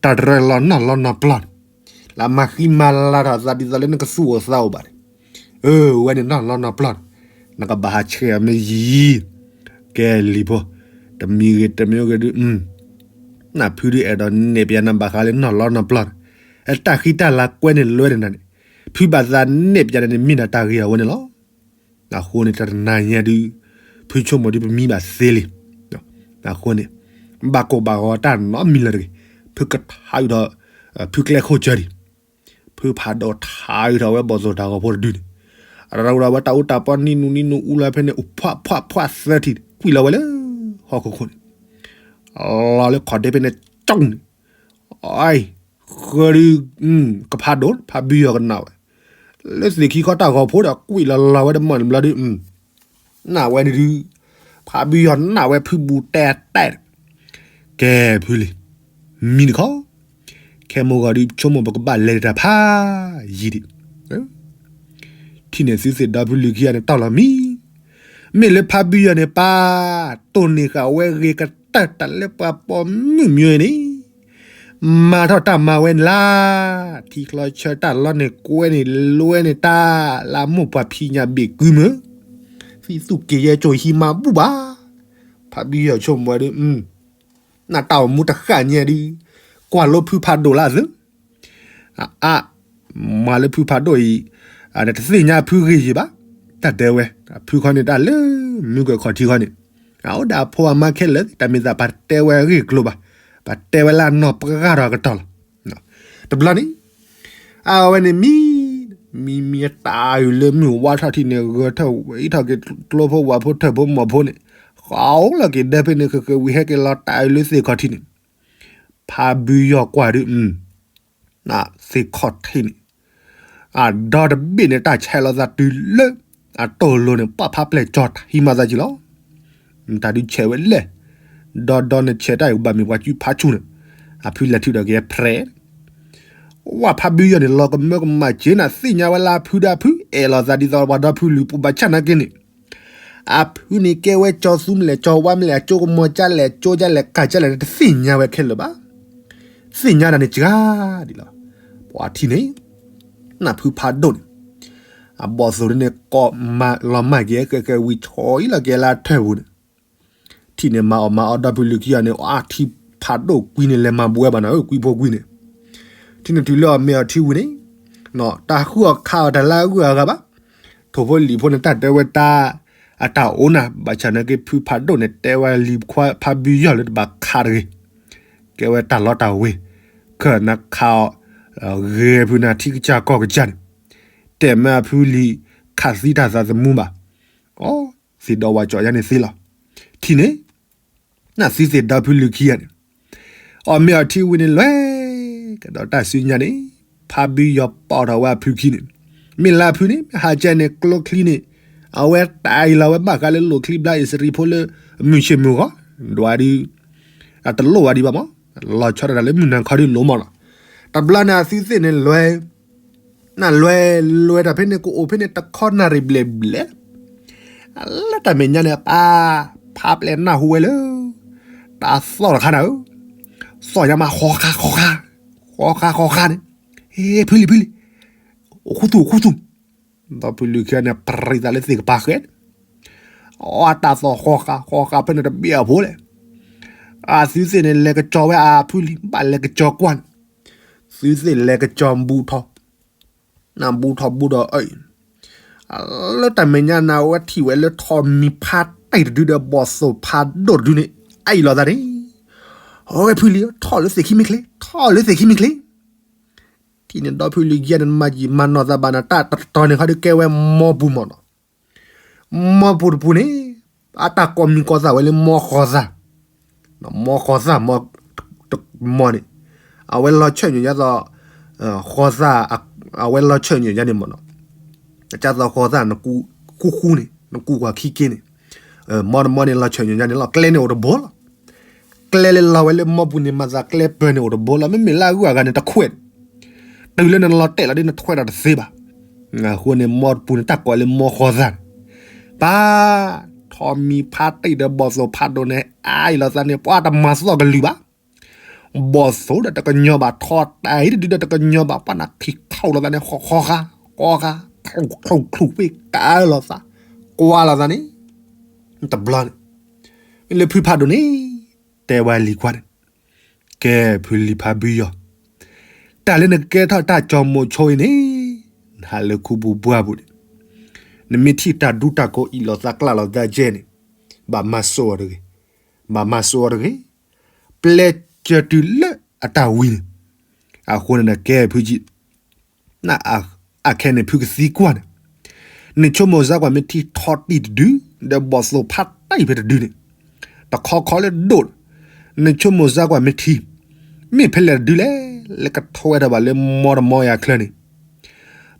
တၢ်တရၢလီၤနီၢ်လီနီၢ်ပျီန့ၣ်, လၢမၤဃံမၤလၤထီၣ်သးဒ်သိးလၢနကသူၣ်အိၣ်သးအိၣ်ဘၣ်န့ၣ်, အဝဲန့ၣ်နီၢ်လီနီၢ်ပျီန့ၣ်, နကဘၣ်ဟးဆှဲးအီၤမ့ၢ်ယံၤ, ကဲလံၤဖိ, တမံၤဂ့ၤတမံၤဂ့ၤဒုး, နဖုဒုးအဲၣ်ဒိးနဲၣ်ပျးနၤဘၣ်ဃးလၢနီၢ်လီနီၢ်ပျီန့ၣ်, တၢ်ဃံတၢ်လၤကွဲန့ၢ်လွဲန့ၢ်နၤန့ၣ်, ဖုဘၣ်သးနဲၣ်ပျးနၤန့ၣ် မ့ၢ်ဒၣ်တၢ်ဂ့ၤအဝဲန့ၣ်လီၤ. အဃိန့ၣ် တနၤညါဒုး, ဖုဆိကမိၣ်ဒုးပမံဘၣ်သ့လံ. အဃိန့ၣ်, ဘၣ်ကိၢ်ဘၣ်ဂီၤတၢ်နီတမံၤလၢၤတဂ့ၤ, ဖုကထါအုးဒီး, ဖုကျဲခိၣ်စၢၤဒံး, ဖုဖးဒိၣ်ထါအုးထီၣ်ဝဲဘီၣ်သိၣ်တၢ်ဂီၤဖိတဒုန့ၣ်, အရၢဝဲတၢ်အူတၢ်ပီနံနူနံနူအူလီၤဖဲန့ၣ် အိၣ်ဖှၣ်ဖှၣ်ဖှၣ်သၢထံၣ် ကွံာ်လီၤဝဲလၢ, ဟီၣ်ခိၣ်ခိၣ်န့ၣ်, လီၤလၢခီၣ်ဒ့ဖဲန့ၣ်, ကၠီန့ၣ်, အ, ဃၢဒုး, ကဖးဒိၣ် ဖါဘုယီၤကနၣ်ဝဲ, လၢသ့ၣ်ခံခီတၢ်ဂီၤဖိဒီးကွံာ်လီၤလီၤဝဲတမီၢ်န့ၣ်ဘျီဒုး, နၢ်ဝဲန့ၣ်ဒုး, ဖါဘုယီၤနၢ်ဝဲဖုဘူးတဲတဲ, ကဲဖုလံၤ, မံတခီ, ခဲမိၢ်ဂီၤဒုးဆိကမိၣ်ပကဘၣ်လဲၤတၢ်ဖးယံၤဒံး, ထံၣ်န့ၣ်သုသ့ၣ်ဒီဖုလံၤခံဂၤန့ၣ်တီၢ်လီၤမံ, မ့ၢ်လၢဖါဘုယီၤန့ၣ်ပၢ်, တိၢ်န့ၢ်ဃာ်ဝဲဂ့ၤကတၢၢ်တၢ်လၢပှၤပိာ်မုၣ်မ့ၢ်န့ၣ် မၤထီၣ်တၢ်မၤဝဲန့ၣ်လၢ, ထံချီဆၢတၢ်လီန့ၢ်ကွဲန့ၣ်လွဲန့ၢ်တၢ်, လၢအမိၢ်ပှၢ်ဖံးညၣ်ဘ့ၣ်ကုမုၢ်, သံသူၣ်က့ၤယဲကၠိၤဟံးမၤဘူၣ်ဘၣ်, ဖါဘုယီၤဆိကမိၣ်ဝဲဒုး, နတၢ်အိၣ်မူတဃၣ်ညါဒုး, ကွၢ်လိဖုဖးဒိၣ်လၢအသု, အ, မၤလၢဖုဖးဒိၣ်အံၤ, တသ့ၣ်ညါဖုဂ့ၤယံၤဘၣ်, တၢ်တဲဝဲ, ဖုခီန့ၣ်တၢ်လၢမုၢ်ကၢၢ်ခီၣ်ထံးခီန့ၣ်, အအိၣ်ဒၣ်အဖိအမါခဲလၢာ် တၢ်မ့ၢ်သးပတဲဝဲအဂ့ၢ်အကျိၤဘၣ်, ပတဲဝဲလၢအနီၢ်ပှၢ်ဒီးအကတီၢ်လီၤ. တဘျီန့ၣ်, အဝဲန့ၣ်မံ, မံမံတၢ်အုးလၢမုၢ်ဝါထီၣ်ထံးန့ၣ် ဂဲၤထီၣ်ဝဲအံးထီၣ်က့ၤကျိဖိဝၣ်ဖိထၢၣ်ဖိမီၢ်ဖိန့ၣ်, ဃီလီၤက့ၤဒၢဖဲန့ၣ် ဃဲးဃဲးဝံၤဟဲက့ၤလီၤတၢ်အုးလၢသ့ၣ်ခီၣ်ထံးန့ၣ်, ဖါဘုယီၤကွၢ်ဒုး, သ့ၣ်ခီၣ်ထံးန့ၣ်, အဒီတဘ့ၣ်န့ၣ် တၢ်ဆဲးလီၤသးတုၤလၢ, အတိၢ်လိၤန့ၣ် ပာ်ဖးပျဲၢ်ကၠီၤထံမၤသးကံလီၤ. တၢ်ဒုးဆဲးဝဲလဲၣ်, ဒီဒီန့ၣ်ဆဲးတၢ်အံၤဘၣ်မ့ၢ်ပှၤစုဖးဆူၣ်န့ၣ်, အဖုလဲၤထုးဒီးက့ၤဖရဲ, ဝၣ်ဖါဘုယီၤန့ၣ် လီၤကမၢကမၣ်က့ၤနၤ သ့ၣ်ညါဝဲလၢအဖုဒီးအဖု အဲၣ်လီၤသးဒ်သိးပှၤဒီဖုလုၢ်ပူၤဘၣ်ဆၣ်နာ်က့န့ၣ် အဖုန့ၣ်ကဲဝဲကၠီၤသူမ့ၢ်လဲၣ် ကၠီၤဝါမ့ၢ်လဲၣ် အကၠိကမီၤကၠၢ်လဲၣ် ကၠိကၠၢ်လဲၣ် ကၢ်ကၠၢ်လဲၣ်န့ၣ် တသ့ၣ်ညါဝဲခဲလၢာ်ဘၣ်. သ့ၣ်ညါတၢ်န့ၣ်စှၤဒံးလီၤ. ပှၤထံၣ်န့ၣ် နၢ်ဖုဖးဒိၣ်န့ၣ် အဘီၣ်သိၣ်ဒ်န့ၣ် ကိးမၤလီၤမၢ်က့ၤ ဃဲးဃဲးဝံၤဆီအံၤလီၤက့ၤလၢအထၢၣ်ပူၤန့ၣ် ထံၣ်န့ၣ်မၤအီၣ်မၤအီဒီဖုလုၢ်ခံဂၤန့ၣ် အထံဖးဒိၣ်ကွံန့ၣ် လဲၤမၤဘှဲဘၣ်နၤဧၢ ကွံဖိကွံန့ၣ် ထံၣ်န့ၣ်တုၤလၢအီၤမ့ၢ်အီၤထံဝံၤန့ၣ် တၢ်ဃုအီၣ်ခးအီၣ်တၢ်လၢအဂုၤအဂၤဘၣ်. ထိၣ်ဖိလံၣ်ဖိန့ၣ် တၢ်တဲဝဲတၢ် အတၢ်အိၣ်နၤ ဘၣ်ဆၣ်နာ်က့ ဖုဖးဒိၣ်န့ၣ် တဲဝဲလံၤခွါဖးဘုယီၢ်လၢတဘၣ်ခးတဂ့ၤ, ကဲဝဲတၢ်လီတၢ်ဝ့ၤ, ခၢၣ်နၤခးအီၤ ဂဲၤဖုနၤထံကစၢ်ကီၢ်ကစၢ်န့ၣ်, တဲမ့ၢ်အဖုလံၤခးသံတၢ်သးသမူဘၣ်. အီ သ့ၣ်ဒီဝါကၠီယါန့ၣ်သ့လီၤ. ထံၣ်န့ၣ် နသုသ့ၣ်ဒီဖုလုၢ်ခံဂၤန့ၣ် အီၣ်မ့ၢ်အီၣ်ထံဝံၤန့ၣ် လွဲၢ်ကဒီးတၢ်စုညါန့ၣ် ဖးဘုယီၢ်ပိာ်ထီၣ်ဝဲအဖုခံန့ၣ်, မ့ၢ်လၢအဖုန့ၣ် မ့ၢ်ဟးကဲန့ၣ် ကျိချံန့ၣ် အဝဲတၢ်အံၤလီၤဝဲဘၣ်ဃးလၢလိၣ်ချံဘျါအံၣ်စရ့းဖိလၢ မုၢ်ဆ့ၣ်မုၢ်ဂီၤ ဒွးဒုး အတလိၣ်ဝဲဒံးဘၣ်မး, လီၤဆီဒၣ်တၢ်လၢမုၢ်နၤခီဒုးလိၣ်မးလီၤ. တဘျီန့ၣ်အသုသ့ၣ်န့ၣ်လွဲၢ် နလွဲၢ်လွဲၢ်တၢ်ဖဲန့ၣ် ကအိၣ်ဖဲန့ၣ်တခီနၣ်ရံၣ်ဘျဲၣ်ဘျဲၣ်, လၢတၢ်မဲာ်ညါန့ၣ် ပၢ် ဖးပျဲၢ်နၢ်ဟူဝဲလၢ တၢ်သီၣ်တခါနၤဧၢ, သီၣ်ညါမး ဃီဃါဃီဃါ, ဃီဃါဃီဃါန့ၣ်, ဟ့ ဖုလံၤဖုလံၤ, အိၣ်ခူသူၣ်အိၣ်ခူသူၣ်, ဒီဖုလံၤခံဂၤန့ၣ် ပြံသးလၢသ့ၣ်ကပၤဃဲ, အတၢ်သီၣ်ဃီဃာ်ဃီဃာ်ဖဲန့ၣ်တဘျီဖိလဲၣ်, အသုသ့ၣ်န့ၣ် လဲၤကစီၤဝဲအဖုလံၤ ဘၣ်လဲၤကစီၤကွၢ်န့ၣ်, သုသ့ၣ်လဲၤကစီၤဘူးထီၣ်, နဘူးထီၣ်ဘူးဒီးအၢ, လၢတၢ်မဲာ်ညါန့ၣ် အဝဲထံၣ်ဝဲလၢထိးမံၤဖါတံၢ်တဒုဒီးဘီၣ်သိၣ်ဖးဒိၣ်တဒုန့ၣ် အအံၤလိာ်သးန့ၣ်, အဝဲဖုလံၤ ထီၣ်လၢသ့ၣ်ခံမ့ၢ်ချ့, ထီၣ်လၢသ့ၣ်ခံမ့ၢ်ချ့ ထံၣ်န့ၣ်ဒီဖုလံၤခံဂၤန့ၣ် မၤယံာ်မၤနီၢ်သးဘၣ်န့ၣ် တၢ်တတီၤန့ၣ်ခီဒုးကဲဝဲမီပူၤမးနီၤ, မီပူၤတပူၤန့ၣ် အတၢ်ကိးမံၤကိးသၣ်ဝဲလၢမီဃီၤသၣ်, မီဃီၤသၣ်မီၤ, မီၤန့ၣ် အဝဲလီၤဆၢၣ်ညိးဒ်သိး ဃီၤသၣ်, အဝဲလီၤဆၢၣ်ညိးဒ်န့ၣ်မးနီၤ, ဒ်သိးဃီၤသၣ် ဃူဃူန့ၣ် နကူးကွၢ်ခံက့န့ၣ်, မီတမီန့ၣ် လီၤဆၢၣ်ညိးဒ်န့ၣ်လီၤ ကျဲန့ၣ်အိၣ်တဘိလီၤ ကျဲလၢလီၤဝဲလၢမီပူၤန့ၣ် မၤသးကျဲပၢၤန့ၣ်အိၣ်တဘိလီၤ မ့မ့ၢ်လၢအဂုၤအဂၤန့ၣ် တခွဲး, တုၤလၢနလီၤတဲာ်လီၤဒ်နထွဲဒီးတသ့ဘၣ်. အဃိန့ၣ် မီပူၤန့ၣ် တၢ်ကိးလၢမီဃီၤသၣ်န့ၣ်, ပၢ်, ထိးမံၤဖါတံၢ်ဒီးဘီၣ်သိၣ်ဖးဒိၣ်န့ၣ် အအံၤလိာ်သးန့ၣ် ပှၤတမၤသီၣ်ကလုၢ်ဘၣ်. ဘီၣ်သိၣ်ဒီးတကညီၤဘၣ် ထိးတၢ်အံၤတဒုဒီးတကညီၤဘၣ် ပှၤနၢ်ခံးခီၣ်လိာ်သးန့ၣ် ဃီဃီဃာ်, ဃီဃာ်, ချုးချုးချုးဝ့ၢ်ကးလိာ်သး, ကွၢ်လိာ်သးန့ၣ်, တဘျီန့ၣ်, မ့ၢ်လၢဖုဖးဒိၣ်န့ၣ်, တဲဝဲလံၤခွါန့ၣ်, ကဲဖုလံၤဖးဘုယီၤ, တၢ်လၢနကကဲထီၣ်တၢ်ကၠီၤမိၤဆိအံၤန့ၣ်, နဟးလၢခူပူၤပှၢ်ပူၤန့ၣ်, နမ့ၢ်ထံၣ်တၢ်ဒူတၢ်ကိးအံၤလိာ်သးကျးလိာ်သးကဲန့ၣ်, ဘၣ်မၤစိအီၤတဂ့ၤ, ဘၣ်မၤစိအီၤတဂ့ၤ, ပျဲစၢၤတုၤလၢအတၢ်ဝံၤန့ၣ်, အဃိန့ၣ်ဒီးကဲဖုကံ အခဲန့ၣ်ဖုကသံကွၢ်န့ၣ်, နဆိကမိၣ်စၢ်ကွၢ်မ့ၢ်ထံထီတံၢ်တဒု, ဒီးဘီၣ်သိၣ်ဖးတံၢ်ဖဲတဒုန့ၣ်, တခီခီလၢဒိၣ်, နဆိကမိၣ်စၢ်ကွၢ်မ့ၢ်ထံ, မ့ၢ်ဖဲလဲၣ်တဒုလဲၣ်, လၢကထွဲထီၣ်ဘၣ်လၢမီတမီယၤချၢန့ၣ်,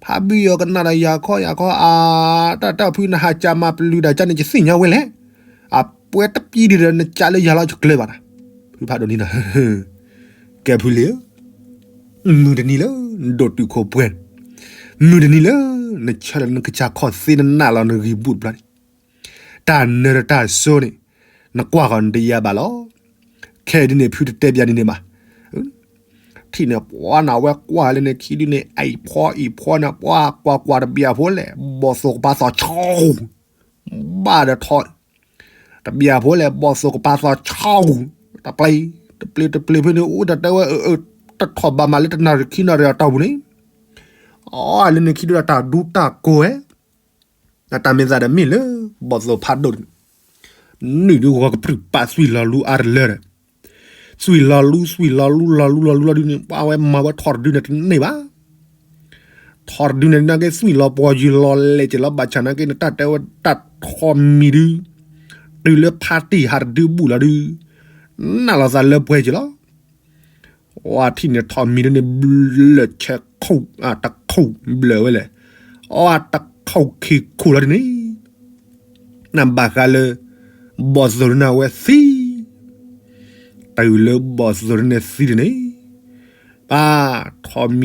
ဖးဘုယီၤကနၣ်ဒီးယၤခီယၤခီအါ, တၢ်တၢ်ဖုနဟးကးမၤပျုၤတၢ်ကန့ၣ် ယသ့ၣ်ညါဝဲလဲၣ်, အပှဲၤတပံဒုဒီးနကးလၢယၤလီၤယကျဲဘၣ်နၤ, ဖုဖးဒိၣ်န့ၣ်ဒီး ကဲဖုလံၤဧၢ, မုၢ်တနံၤလၢ နဒိၣ်တုာ်ခိၣ်ပှဲၤန့ၣ်, မုၢ်တနံၤလၢ နဆၢလၢနကစၢ်ခီၣ်သ့နနၢ်လီၤနဂံၢ်ဘူၣ်တဘျီန့ၣ်, တၢ်နၢၤဒီးတၢ်စိန့ၣ်, နကွၢ်ဃီၤနတယၤဘၣ်လီၤ. ခဲအံၤဒ်န့ၣ် ဖုတတဲပျးန့ၣ်န့ၣ်ဘၣ်. ထံၣ်န့ၣ် ပှၤနဝဲကွၢ်လၢန့ၣ်ခံဒုန့ၣ် အံၤဖီအံၤဖီန့ၣ် ပှၤကွၢ်ကွၢ်တဘျီဖိလဲၣ် ဘီၣ်သိၣ်ကပၤသီၣ်ဆီ ဘၣ်ဒီးထီၣ် တဘျီဖိလဲၣ် ဘီၣ်သိၣ်ကပၤသီၣ်ဆီ, တပျ့ၤ တပျ့ၤတပျ့ၤဖဲန့ၣ် အိၣ်တတဲဝဲ တထီၣ်ဘၣ်မးလၢတနၣ်ရံၣ်ခံနၣ်ရံၣ်အတီၢ်ပူၤန့ၣ်, အီၤလၢန့ၣ်ခံဒုဒီးတၢ်ဒူတၢ်ကိးဝဲ, တၢ်မ့ၢ်သးဒီးမ့ၢ်လၢ ဘီၣ်သိၣ်ဖးဒိၣ်န့ၣ်, နုာ်ဒုးဂီၤကပြုၢ်ပာ်သွံၣ်လီၤလူအါတလၢဒီး, သွံၣ်လီၤလူ သွံၣ်လီၤလူ လီၤလူ လီၤလူ လီၤလူ လီၤဒုန့ၣ် ပှၤဝဲမၤဝဲထီၣ်တဒုန့ၣ်တန့ၢ်ဘၣ် ထီၣ်တဒုန့ၣ် နာ်က့သွံၣ်လီၤပှီၤယုၢ်လီၤလဲၣ်က့ၤလီၤ ဘၣ်ဆၣ်နာ်က့န့ၣ် တၢ်တဲဝဲတၢ်ထီၣ်မံၤဒု, တုၤလၢဖါတံၢ်ဟးတဒုဘူးလီၤဒု, နာ်လိာ်သးလၢပှဲၤက့ၤလီၤ. အီထံၣ်န့ၣ်ထီၣ်မံၤဒုန့ၣ် ဘျၢၣ်ဆဲးခိၣ် တခိၣ်ဘျၢၣ်ဝဲလဲၣ်, အီတခိၣ်ခံခိၣ်လီၤဒုန့ၣ် နဘၣ်ဃးလၢ ဘီၣ်သိၣ်ဒုန့ၣ်အဝဲသံ, တုၤလၢဘီၣ်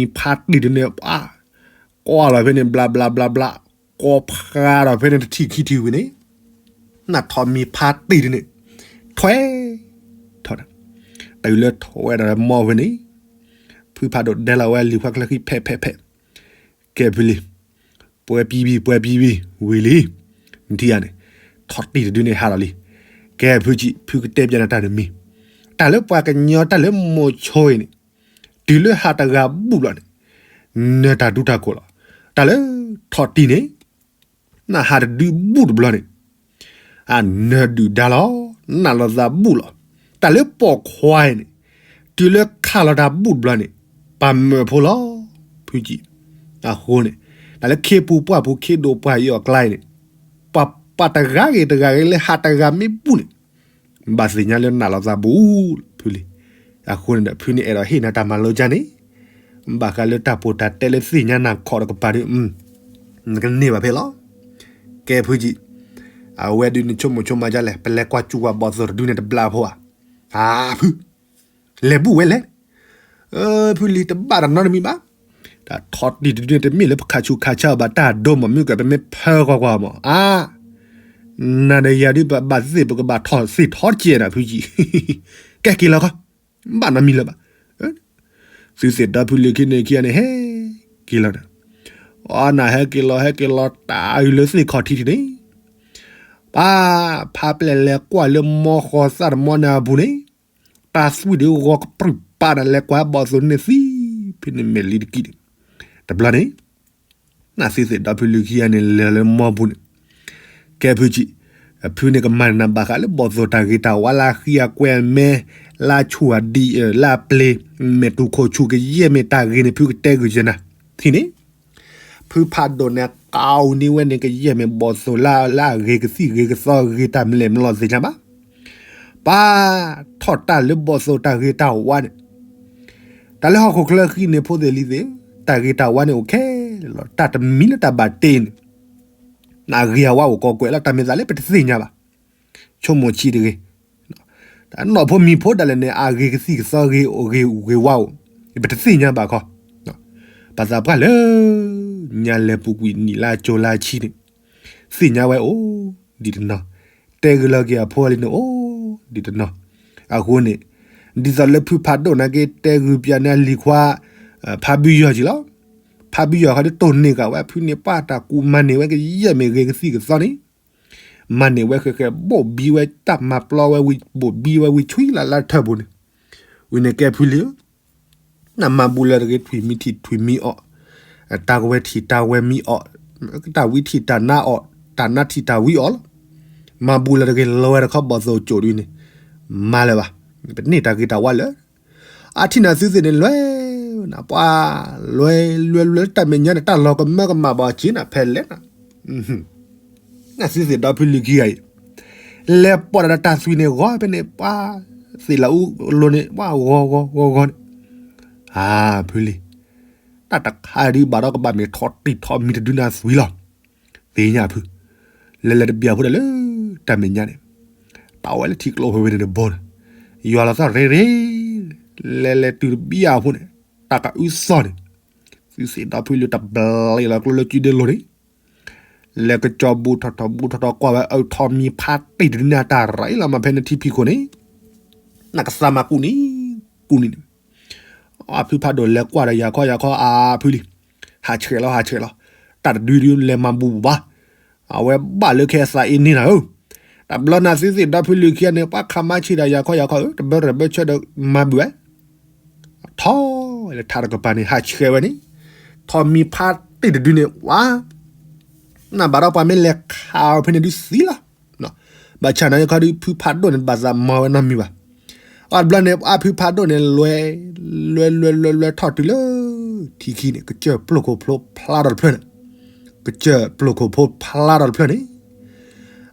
သိၣ်ဒုန့ၣ်သံဒုန့ၣ်, ပၢ်ထီၣ်မံၤဖါတံၢ်ဒုန့ၣ် ပၢ်ကွၢ်လီၤဖဲန့ၣ် ဘျးဘျးဘျးဘျး, ကိးဖျါထီၣ်ဖဲန့ၣ်တထံၣ်ခံထံၣ်ဝံၤန့ၣ်, နထီၣ်မံၤဖါတံၢ်ဒုန့ၣ် ထွဲထီၣ်, တုၤလၢထွဲဒီးမီၢ်ဖဲန့ၣ်, ဖုဖးဒိၣ်ဒဲလီၤဝဲလံၤခွါချၢဃံဖဲးဖဲးဖဲး ကဲဖုလံၤ, ပှဲၤပံၤဘံၤ ပှဲၤပံၤဘံၤ ဝံၤလံ, နထံၣ်ဧါန့ၣ်, ထီၣ်တံၢ်တဒုန့ၣ်ဟးလီၤလံ, ကဲဖုကံ ဖုကတဲပျးနၤတၢ်တမံၤ, တၢ်လၢပှၤကညီတၢ်လၢမိၤဆိအံၤန့ၣ်, တုၤလၢဟးတဂၤဘူၣ်ဘျီန့ၣ်, နၢၤတၢ်ဒူတၢ်ကိးလီၤ, တၢ်လၢထီၣ်တံၢ်န့ၣ် နဟးတဒုဘူၣ်တဘျီန့ၣ်, အနၢၤဒုၣ်ဒါလီၤ, နာ်လိာ်သးဘူၣ်လီၤ, တၢ်လၢပိာ်ခွါအံၤန့ၣ်, တုၤလၢခးလီၤတၢ်ဘူၣ်တဘျီန့ၣ်, ပှၤမၢဖိလီၤ, ဖုကံ, အဃိန့ၣ်, တၢ်လၢခ့ပူၤပှၢ်ပူၤခ့ဒိၣ်ပှၢ်ယိာ်အကျါအံၤန့ၣ်, ပှၤ ပှၤတဂၤဂ့ၤတဂၤဂ့ၤလၢဟးတဂၤမ့ၢ်ဘူၣ်န့ၣ်, ဘၣ်သ့ၣ်ညါလၢနာ်လိာ်သးဘူၣ်, ဖုလံၤ, အဃိန့ၣ်ဒီး ဖုန့ၣ်အဲၣ်ဒိးဟ့ၣ်နၤတၢ်မၤလိကါန့ၣ်, ဘၣ်ဃးလၢတၢ်ပိာ်တၢ်တဲလၢသ့ၣ်ညါနၤခီၣ်တကပၤဒီး နကန့ၢ်ဘၣ်ဖဲလီၤ, ကဲဖုကံ, အဝဲဒုးနဆိကမိၣ်ဆိကမးဒ်လဲၣ် ပလဲၤကွၢ်စူၣ်ဝဲဘီၣ်သိၣ်တဒုန့ၣ်တဘျီဖိဧါ, အါဖု, လဲၤဘူၣ်ဝဲလဲၣ်, ဖုလံၤတဘၣ်တၢ်နီတမံၤဘၣ်, တၢ်ထီၣ်တံၢ်တဒုန့ၣ်တမ့ၢ်လၢပခးဆူးခးဆါဘၣ်တၢ်ဒိၣ်မး မ့ၢ်ကပမ့ၢ်ဖၢကွၢ်ကွၢ်မး အါ နၤဒီးယၤဒုးဘၣ်သ့ၣ်ပကဘၣ်ထီၣ်သ့ၣ်ထီၣ်ကဲနၤဖုကံ, ကဲက့ၤလီၤခီ, ဘၣ်နီတမံၤလၢၤဘၣ်, သုသ့ၣ်ဒီဖုလံၤခံန့ၣ်ခံဂၤန့ၣ် ဟဲက့ၤလီၤဒီး, အနၢ်ဟဲက့ၤလီၤဟဲက့ၤလီၤတၢ်အုးလၢသ့ၣ်ခီၣ်ထံးထံးန့ၣ်, ပၢ်ဖးပျဲၢ်လဲၤကွၢ်လၢမီဃီသၣ်တမီန့ၣ်အပူၤန့ၣ်, တၢ်သွံၣ်ဒုးဂီၤကပြုၢ်ပာ်နၤ လဲၤကွၢ်ဘီၣ်သိၣ်န့ၣ်သံ, ဖဲန့ၣ်မဲာ်လံတကံၢ်န့ၣ်, တဘျီန့ၣ် နသုသ့ၣ်ဒီဖုလုၢ်ခံဂၤန့ၣ် လဲၤလၢမီပူၤန့ၣ်, ကဲဖုဆံး, ဖုန့ၣ်ကမၤနၢၤဘၣ်ဃးလၢဘီၣ်သိၣ်တၢ်ဂ့ၤတၢ်ဝါ လၢဃံအကွဲမဲ, လၢဆူၣ်အဒံး, လၢပျ့ၤ, မဲာ်တူၢ်ခိၣ်ဆူၣ်ကယဲၢ်မ့ၢ်တၢ်ဂ့ၤန့ၣ် ဖုကတဲဂုာ်ကနၤ, ထံၣ်န့ၣ် ဖုဖးဒိၣ်န့ၣ် ကးအူန့ၢ်ဝဲန့ၣ် ကယဲၢ်မ့ၢ်ဘီၣ်သိၣ်လၢ လၢအဂ့ၤကသံၣ်ဂ့ၤကသီဂ့ၤတၢ်မလဲၣ်မလီၤသ့ၣ်ညါဘၣ်. ပၢ်ထီၣ်တၢ်လၢဘီၣ်သိၣ်တၢ်ဂ့ၤတၢ်ဝါန့ၣ်, တၢ်လၢဟီၣ်ခိၣ်ချၢဃံန့ၣ် ဖိသ့ၣ်လံၤသ့ၣ်, တၢ်ဂ့ၤတၢ်ဝါန့ၣ်အိၣ်ခဲလၢာ်လီၤ. တၢ်တမံၤလၢတၢ်ဘၣ်တ့န့ၣ် အဂ့ၤအဝါအိၣ်ကိးကွဲးလီၤ. တၢ်မ့ၢ်သးလၢပတသ့ၣ်ညါဘၣ်. ဆိကမိၣ်ဆံးတဂ့ၤ, နီၢ်ဖိမံၤဖိဒၣ်လဲာ်န့ၣ် အဂ့ၤကသံၣ်ကသီဂ့ၤအိၣ်ဂ့ၤဝါအိၣ်, ပတသ့ၣ်ညါဘၣ်ခီ, ပသးပှၢ်လၢ ညါလဲၤပူၤကွံာ်နံၣ်လၢကၠိလၢဆံန့ၣ်, သ့ၣ်ညါဝဲအိၣ်ဒံးတနီၤ, တဲဂ့ၤလီၤက့ၤအဖိလံန့ၣ်အိၣ်ဒံးတနီၤ. အဃိန့ၣ် ဒ်သိးလၢဖုဖးဒိၣ်နာ်က့ တဲဂုာ်ပၠးန့ၢ်အလံၤခွါ ဖးဘုယီၤက့ၤလီၤ. ဖးဘုယီၤဃီဒ်တိၢ်န့ၢ်က့ၤဝဲ ဖုန့ၣ်ပှၤတၢ်ကူၣ်မၤန့ၢ်ဝဲကယဲၢ်မ့ၢ်ဂ့ၤကသံၣ်ကသီန့ၣ်, မၤန့ၢ်ဝဲဃဲးဃဲး ဘိၣ်ဘံဝဲတၢ်မၤပျီဝဲဝံၤ ဘိၣ်ဘံဝဲဝံၤ ဆွံလၢလၢထၢၣ်ပူၤန့ၣ်, ဝံၤန့ၣ်ကဲဖုလံဧၢ, နမၤဘူးလၢတဂ့ၤ ထွံၣ်မံထံၣ်ထွံၣ်မံအီၣ်, တၢ်ဝဲထံၣ်တၢ်ဝဲမံအီၣ်, တၢ်ဝံထံၣ်တၢ်နါအီၣ်, တၢ်နါထံၣ်တၢ်ဝံအီၣ်လီၤ. မၤဘူးလၢတဂ့ၤ လီၤဝဲတခီဘီၣ်သိၣ်ကၠိၣ်ဒ်န့ၣ်, မၤလၢၤဘၣ်, ပန့ၢ်တၢ်ဂ့ၤတၢ်ဝါလၢ အထံၣ်နသုသ့ၣ်န့ၣ်လွဲၢ်, နပှၤလွဲၢ်လွဲၢ်လွဲၢ် တၢ်မဲာ်ညါန့ၣ် တၢ်လီၤကမၢကမၣ်ဘၣ်က့ၤနၤဖဲလဲၣ်နၤ, နသုသ့ၣ်ဒီဖုလုၢ်ခံဂၤအံၤ, လဲၤပိာ်တၢ်ဒီးတၢ်သွံၣ်န့ၣ်ဂီၤဖဲန့ၣ် ပှၤသ့ၣ်လၢအူလိၤန့ၣ် ပှၤဂီၤဂီၤဂီၤဂီၤန့ၣ်, အါဖုလံၤ, တၢ်တခါဒုးဘၣ်ဒီးကဘၣ်မ့ၢ်ထီၣ်တံၢ်ထီၣ်မံၤတဒုနၤသွံၣ်လီၤ. သ့ၣ်ညါဖု, လဲၤလဲၤတဘျီဖိဒၣ်လၢ တၢ်မဲာ်ညါန့ၣ်, တၢ်ဝဲလၢထံကျိဖဲဝဲန့ၣ်တဘိန့ၣ်, ယွၤလီၤသီၣ်ရ့ရ့, လဲၤလဲၤတုၤတဘျီဖိန့ၣ်, တၢ်ကအုသီၣ်န့ၣ်, သုသ့ၣ်ဒီဖုလုၢ်တဘျီလီၤကျိလၢကုဒ့လိၤန့ၣ်, လဲၤကစီၤဘူးထီၣ်ထီၣ်ဘူးထီၣ်ထီၣ်ကွၢ်ဝဲ အၢထီၣ်မံၤဖးတံၢ်တဒုန့ၣ် အတၢ်ရၤလီၤမးဖဲန့ၣ်ထံဖံးခိၣ်န့ၣ်, နကသးမၤကူၣ်န့ၣ်, ကူၣ်န့ၣ်န့ၣ် အဖုဖးဒိၣ်လဲၤကွၢ်ဒီးယၤခီယၤခီအါဖုလံၤ, ဟးဆှဲးလီၤဟးဆှဲးလီၤ, တၢ်တဒုဒုလဲၤမၤဘူးဘူးဘၣ်, အဝဲဘၣ်လၢခဲအသးအ့န့ၢ်နၤဧၢ, တဘျီနၤသုသ့ၣ်ဒီဖုလုၢ်ခံဂၤန့ၣ် ပှၤခးမါဆံးဒီးယၤခီယၤခီဧၢ တဘၢရဲၣ်ဘၢဆၢဒီးမၤဘူးဝဲ ထီၣ်ဝဲလၢထးတကပၤန့ၣ် ဟးဆှဲးဝဲန့ၣ်, ထီၣ်မံၤဖးတံၢ်တဒုန့ၣ် ဝါ, နဘၣ်ဒီးပှၤမ့ၢ်လဲၤခးအီၤဖဲန့ၣ်ဒုးသံလီၤ, ဘၣ်ဆၣ်နာ်က့ခီဒုး ဖုဖးဒိၣ်န့ၣ် တဘၣ်သးမၤဝဲနီတမံၤဘၣ်. အတဘျီန့ၣ် အဖုဖးဒိၣ်န့ၣ် လဲၤ, လဲၤလဲၤလဲၤလဲၤထီၣ်တုၤလၢ ထံခံန့ၣ် ကစၢၢ်ပျိၢ်ခိၣ်ဖျိဖျါထီၣ်တဖျၢၣ်န့ၣ်, ကစၢၢ်ပျိၢ်ခိၣ်ဖိဖျါထီၣ်တဖျၢၣ်န့ၣ်,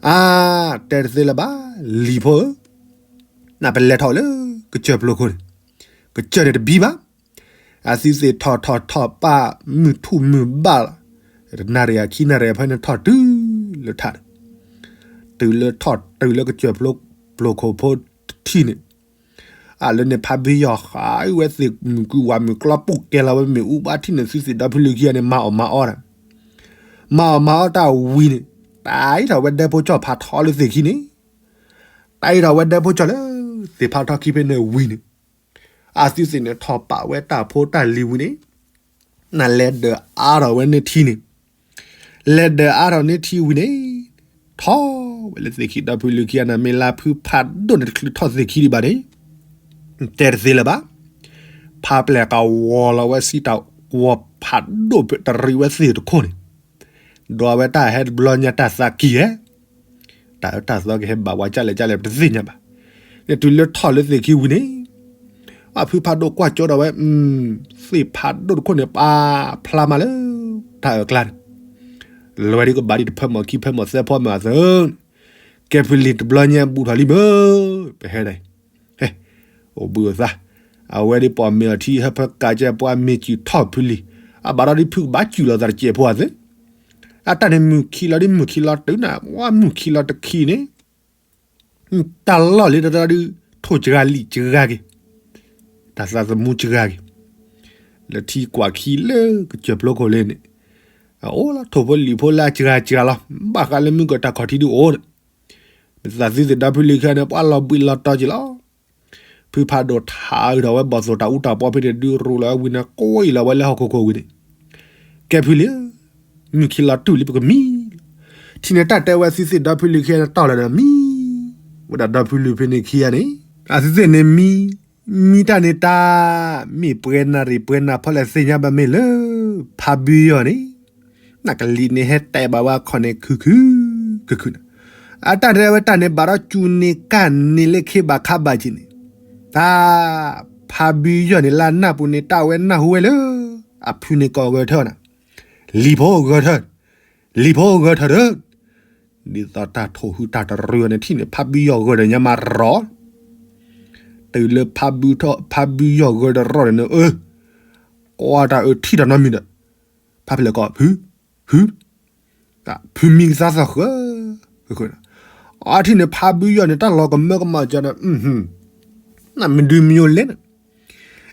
အါ, တဲတသ့လၢၤဘၣ်, လံၤဖိဧၢ, နပလဲၤထီၣ်လၢ ကစၢၢ်ပျိၢ်ခိၣ်န့ၣ်, ကစၢၢ်န့ၣ်တဘံဘၣ် အသုသ့ၣ်ထီၣ်ထီၣ်ထီၣ်ပာ်မုၢ်ထူၣ်မုၢ်ဘၣ်လီၤ, တနၣ်ရံၣ်အခံနၣ်ရံၣ်အဖဲန့ၣ်ထီၣ်တုၤလၢထးန့ၣ်, တုၤလၢထီၣ်တုၤလၢကစၢၢ်ပျိၢ်ခိၣ်ဖိတထံၣ်န့ၣ်, အလၢန့ၣ်ဖးဘ့ယီၤဃာ်ဝဲသ့ၣ်မုၢ်ကွံာ်ဝးမုၢ်ကျီပူၣ်ကဲလီၤဝဲမ့ၣ်အူဘၣ်ထံၣ်န့ၣ် သုသ့ၣ်ဒီဖုလုၢ်ခံဂၤန့ၣ် မၤအီၣ်မၤအီတၢ်, မၤအီၣ်မၤအီတၢ်ဝံၤန့ၣ်, တၢ်အံးထီၣ်ဝဲဒၢဖိကၠီၣ်ဖးထီလၢသ့ၣ်ခံန့ၣ်, တၢ်အံးထီၣ်ဝဲဒၢဖိကၠီၣ်လၢ သ့ၣ်ဖးထီခံဖဲန့ၣ်ဝံၤန့ၣ် အသုသ့ၣ်န့ၣ်ထီၣ်ပာ်ဝဲတၢ်ဖိတၢ်လံၤဝံၤန့ၣ်, နလဲၤဒၢးအါထီၣ်ဝဲန့ၢ်ထံန့ၣ်, လဲၤဒၢးအါထီၣ်န့ၢ်ထံဝံၤန့ၣ်, ထီၣ်ဝဲလၢသ့ၣ်ခံဒီဖုလုၢ်ခံဂၤန့ၣ် မ့ၢ်လၢဖုဖးဒိၣ်န့ၣ်တချုးထီၣ်သ့ၣ်ခံဒံးဘၣ်န့ၣ်, တဲတသ့လၢၤဘၣ်, ဖးပျဲၢ်ကဝီၤလီၤဝဲစံးတၢ်ဝီၤဖးဒိၣ် တရံးဝဲသ့ၣ်တခိၣ်န့ၣ်, ဒွးဝဲတၢ်ဟဲတဘျီညါတၢ်သးကံၢ်ဧဲ, တၢ်အၢတၢ်သီကဟဲဘၣ်ဝဲကၢ်လဲၣ်ကၢ်လဲၣ်ပတသ့ၣ်ညါဘၣ်, န့ၣ်တုၤလၢထီၣ်လၢသ့ၣ်ခံဝံၤန့ၣ်, အဖုဖးဒိၣ်ကွၢ်ကၠိဒီးဝဲ, သ့ၣ်ဖးဒိၣ်တခိၣ်န့ၣ် ပာ်ဖျါမးလၢ တၢ်အၢကျါန့ၣ်, လဲၤဝဲဒ်ကဘၣ်ဒ်တဖၢမီၢ်ခံဖၢမီၢ်သၢဖီမီၢ်အသိး, ကဲဖုလံၤတဘျီညါဘူးထီၣ်လံမ့ၢ်, ပဟဲဒၣ်အံၤ ဟဲ, အိၣ်ဘှံးအိၣ်သါ, အဝဲဒ်ပိာ်မ့ၢ်အီၤထံဟၢဖၢကးကဲပှၤမ့ၢ်စူၢ်ထီၣ်ဖုလံၤ, အဘၣ်ဒီးဒ်ဖုကဘၣ်စူၢ်လီၤသးတစဲးဖိအသိး, အတၢ်န့ၣ်မုၢ်ခံလီၤဒ်မုၢ်ခံလီၤတုၤနၤ, ဝဲမုၢ်ခံလီၤတခံန့ၣ်, တၢ်လီၢ်လံတဒီဒုး ထိၣ်စှၤလံာ်စှၤက့ၤ, တၢ်သးသမူစှၤက့ၤ, လၢထံကွၢ်ခံလၢကစၢၢ်ဖျိခိၣ်လၢန့ၣ်, အအိၣ်လီၤထိၣ်ဖိလံာ်ဖိလၢအစှၤစှၤလီၤ, ဘၣ်ဃးလၢမုၢ်ကတၢ်ခီၣ်ထံးဒုးအိၣ်န့ၣ်, မ့ၢ်သးသုသ့ၣ်ဒီဖုလံၤခံဂၤန့ၣ် ပှၤလီၤဘှံးလီၤတီၤက့ၤလီၤ. ဖုဖးဒိၣ်ထးအုးထီၣ်ဝဲဘီၣ်သိၣ်တၢ်အူတၢ်ပီဖဲန့ၣ်ဒုးရူးလီၤဝဲဝံၤန့ၣ် ကွံာ်လီၤဝဲလၢဟီၣ်ခိၣ်ခိၣ်ဝံၤန့ၣ်, ကဲဖုလံၤဧၢ, မုၢ်ခံလီၤတူၢ်လံပကမံ, ထံၣ်န့ၣ်တၢ်တဲဝဲအသုသ့ၣ်ဒီဖုလုာ်ခံဂၤန့ၣ်တီၢ်လီၤဒီးမံ, ဝဲဒၣ်ဒီဖုလုာ်ဖဲန့ၣ်ခံဂၤန့ၣ်, အသုသ့ၣ်န့ၣ်မံ, မံတၢ်န့ၣ်တၢ်, မ့ၢ်ပှဲၤနၣ်ရံၣ်ပှဲၤနၣ်ဖီလဲၣ်သ့ၣ်ညါဘၣ်မ့ၢ်လၢ ဖါဘုယီၤန့ၣ် နကလံၤန့ၣ်ဟဲတဲဘၣ်ဝဲအခီၣ်န့ၣ်ခုၣ်ခုၣ်, ခုၣ်ခုၣ်န့ၣ်, အတၢ်တဲဝဲတၢ်န့ၣ်ဘၣ်ဒီးစူၤန့ၢ်ကၢ်န့ၢ်လၢခ့ဘၣ်ခါဘၣ်က့ၤန့ၣ်, တၢ်, ဖါဘုယီၤန့ၣ်လၢအနၢ်ပူၤန့ၣ် တၢ်ဝဲနၢ်ဟူဝဲလၢ အဖုန့ၣ်ကိးဂဲၤထၢၣ်နၤ, လံၤဖိဂဲၤထၢၣ်, လံၤဖိဂဲၤထၢၣ်ဒီး, ဒ်သိးတၢ်ထိၣ်ဟုတၢ်တရံးအီၤန့ၣ်ထံၣ်န့ၣ် ဖါဘုယီၤဂဲၤဒီးညါမးရီၤ တုၤလၢဖါဘုထီၣ် ဖါဘုယီၤဂဲၤဒီးရီၤန့ၣ် အၢ, ကွၢ်တၢ်အၢထံၣ်တၢ်နီတမံၤဒီး, ဖါပျဲၢ်ကိး ဖု, ဖု, ဖုမံကသါသီၣ်ဃၢ, အထံၣ်န့ၣ်ဖါဘုယီၤန့ၣ် တၢ်လီၤကမၢကမၣ်ကီးန့ၣ်, နမ့ၢ်ဒုးမံယိၤလဲၣ်န့ၣ်,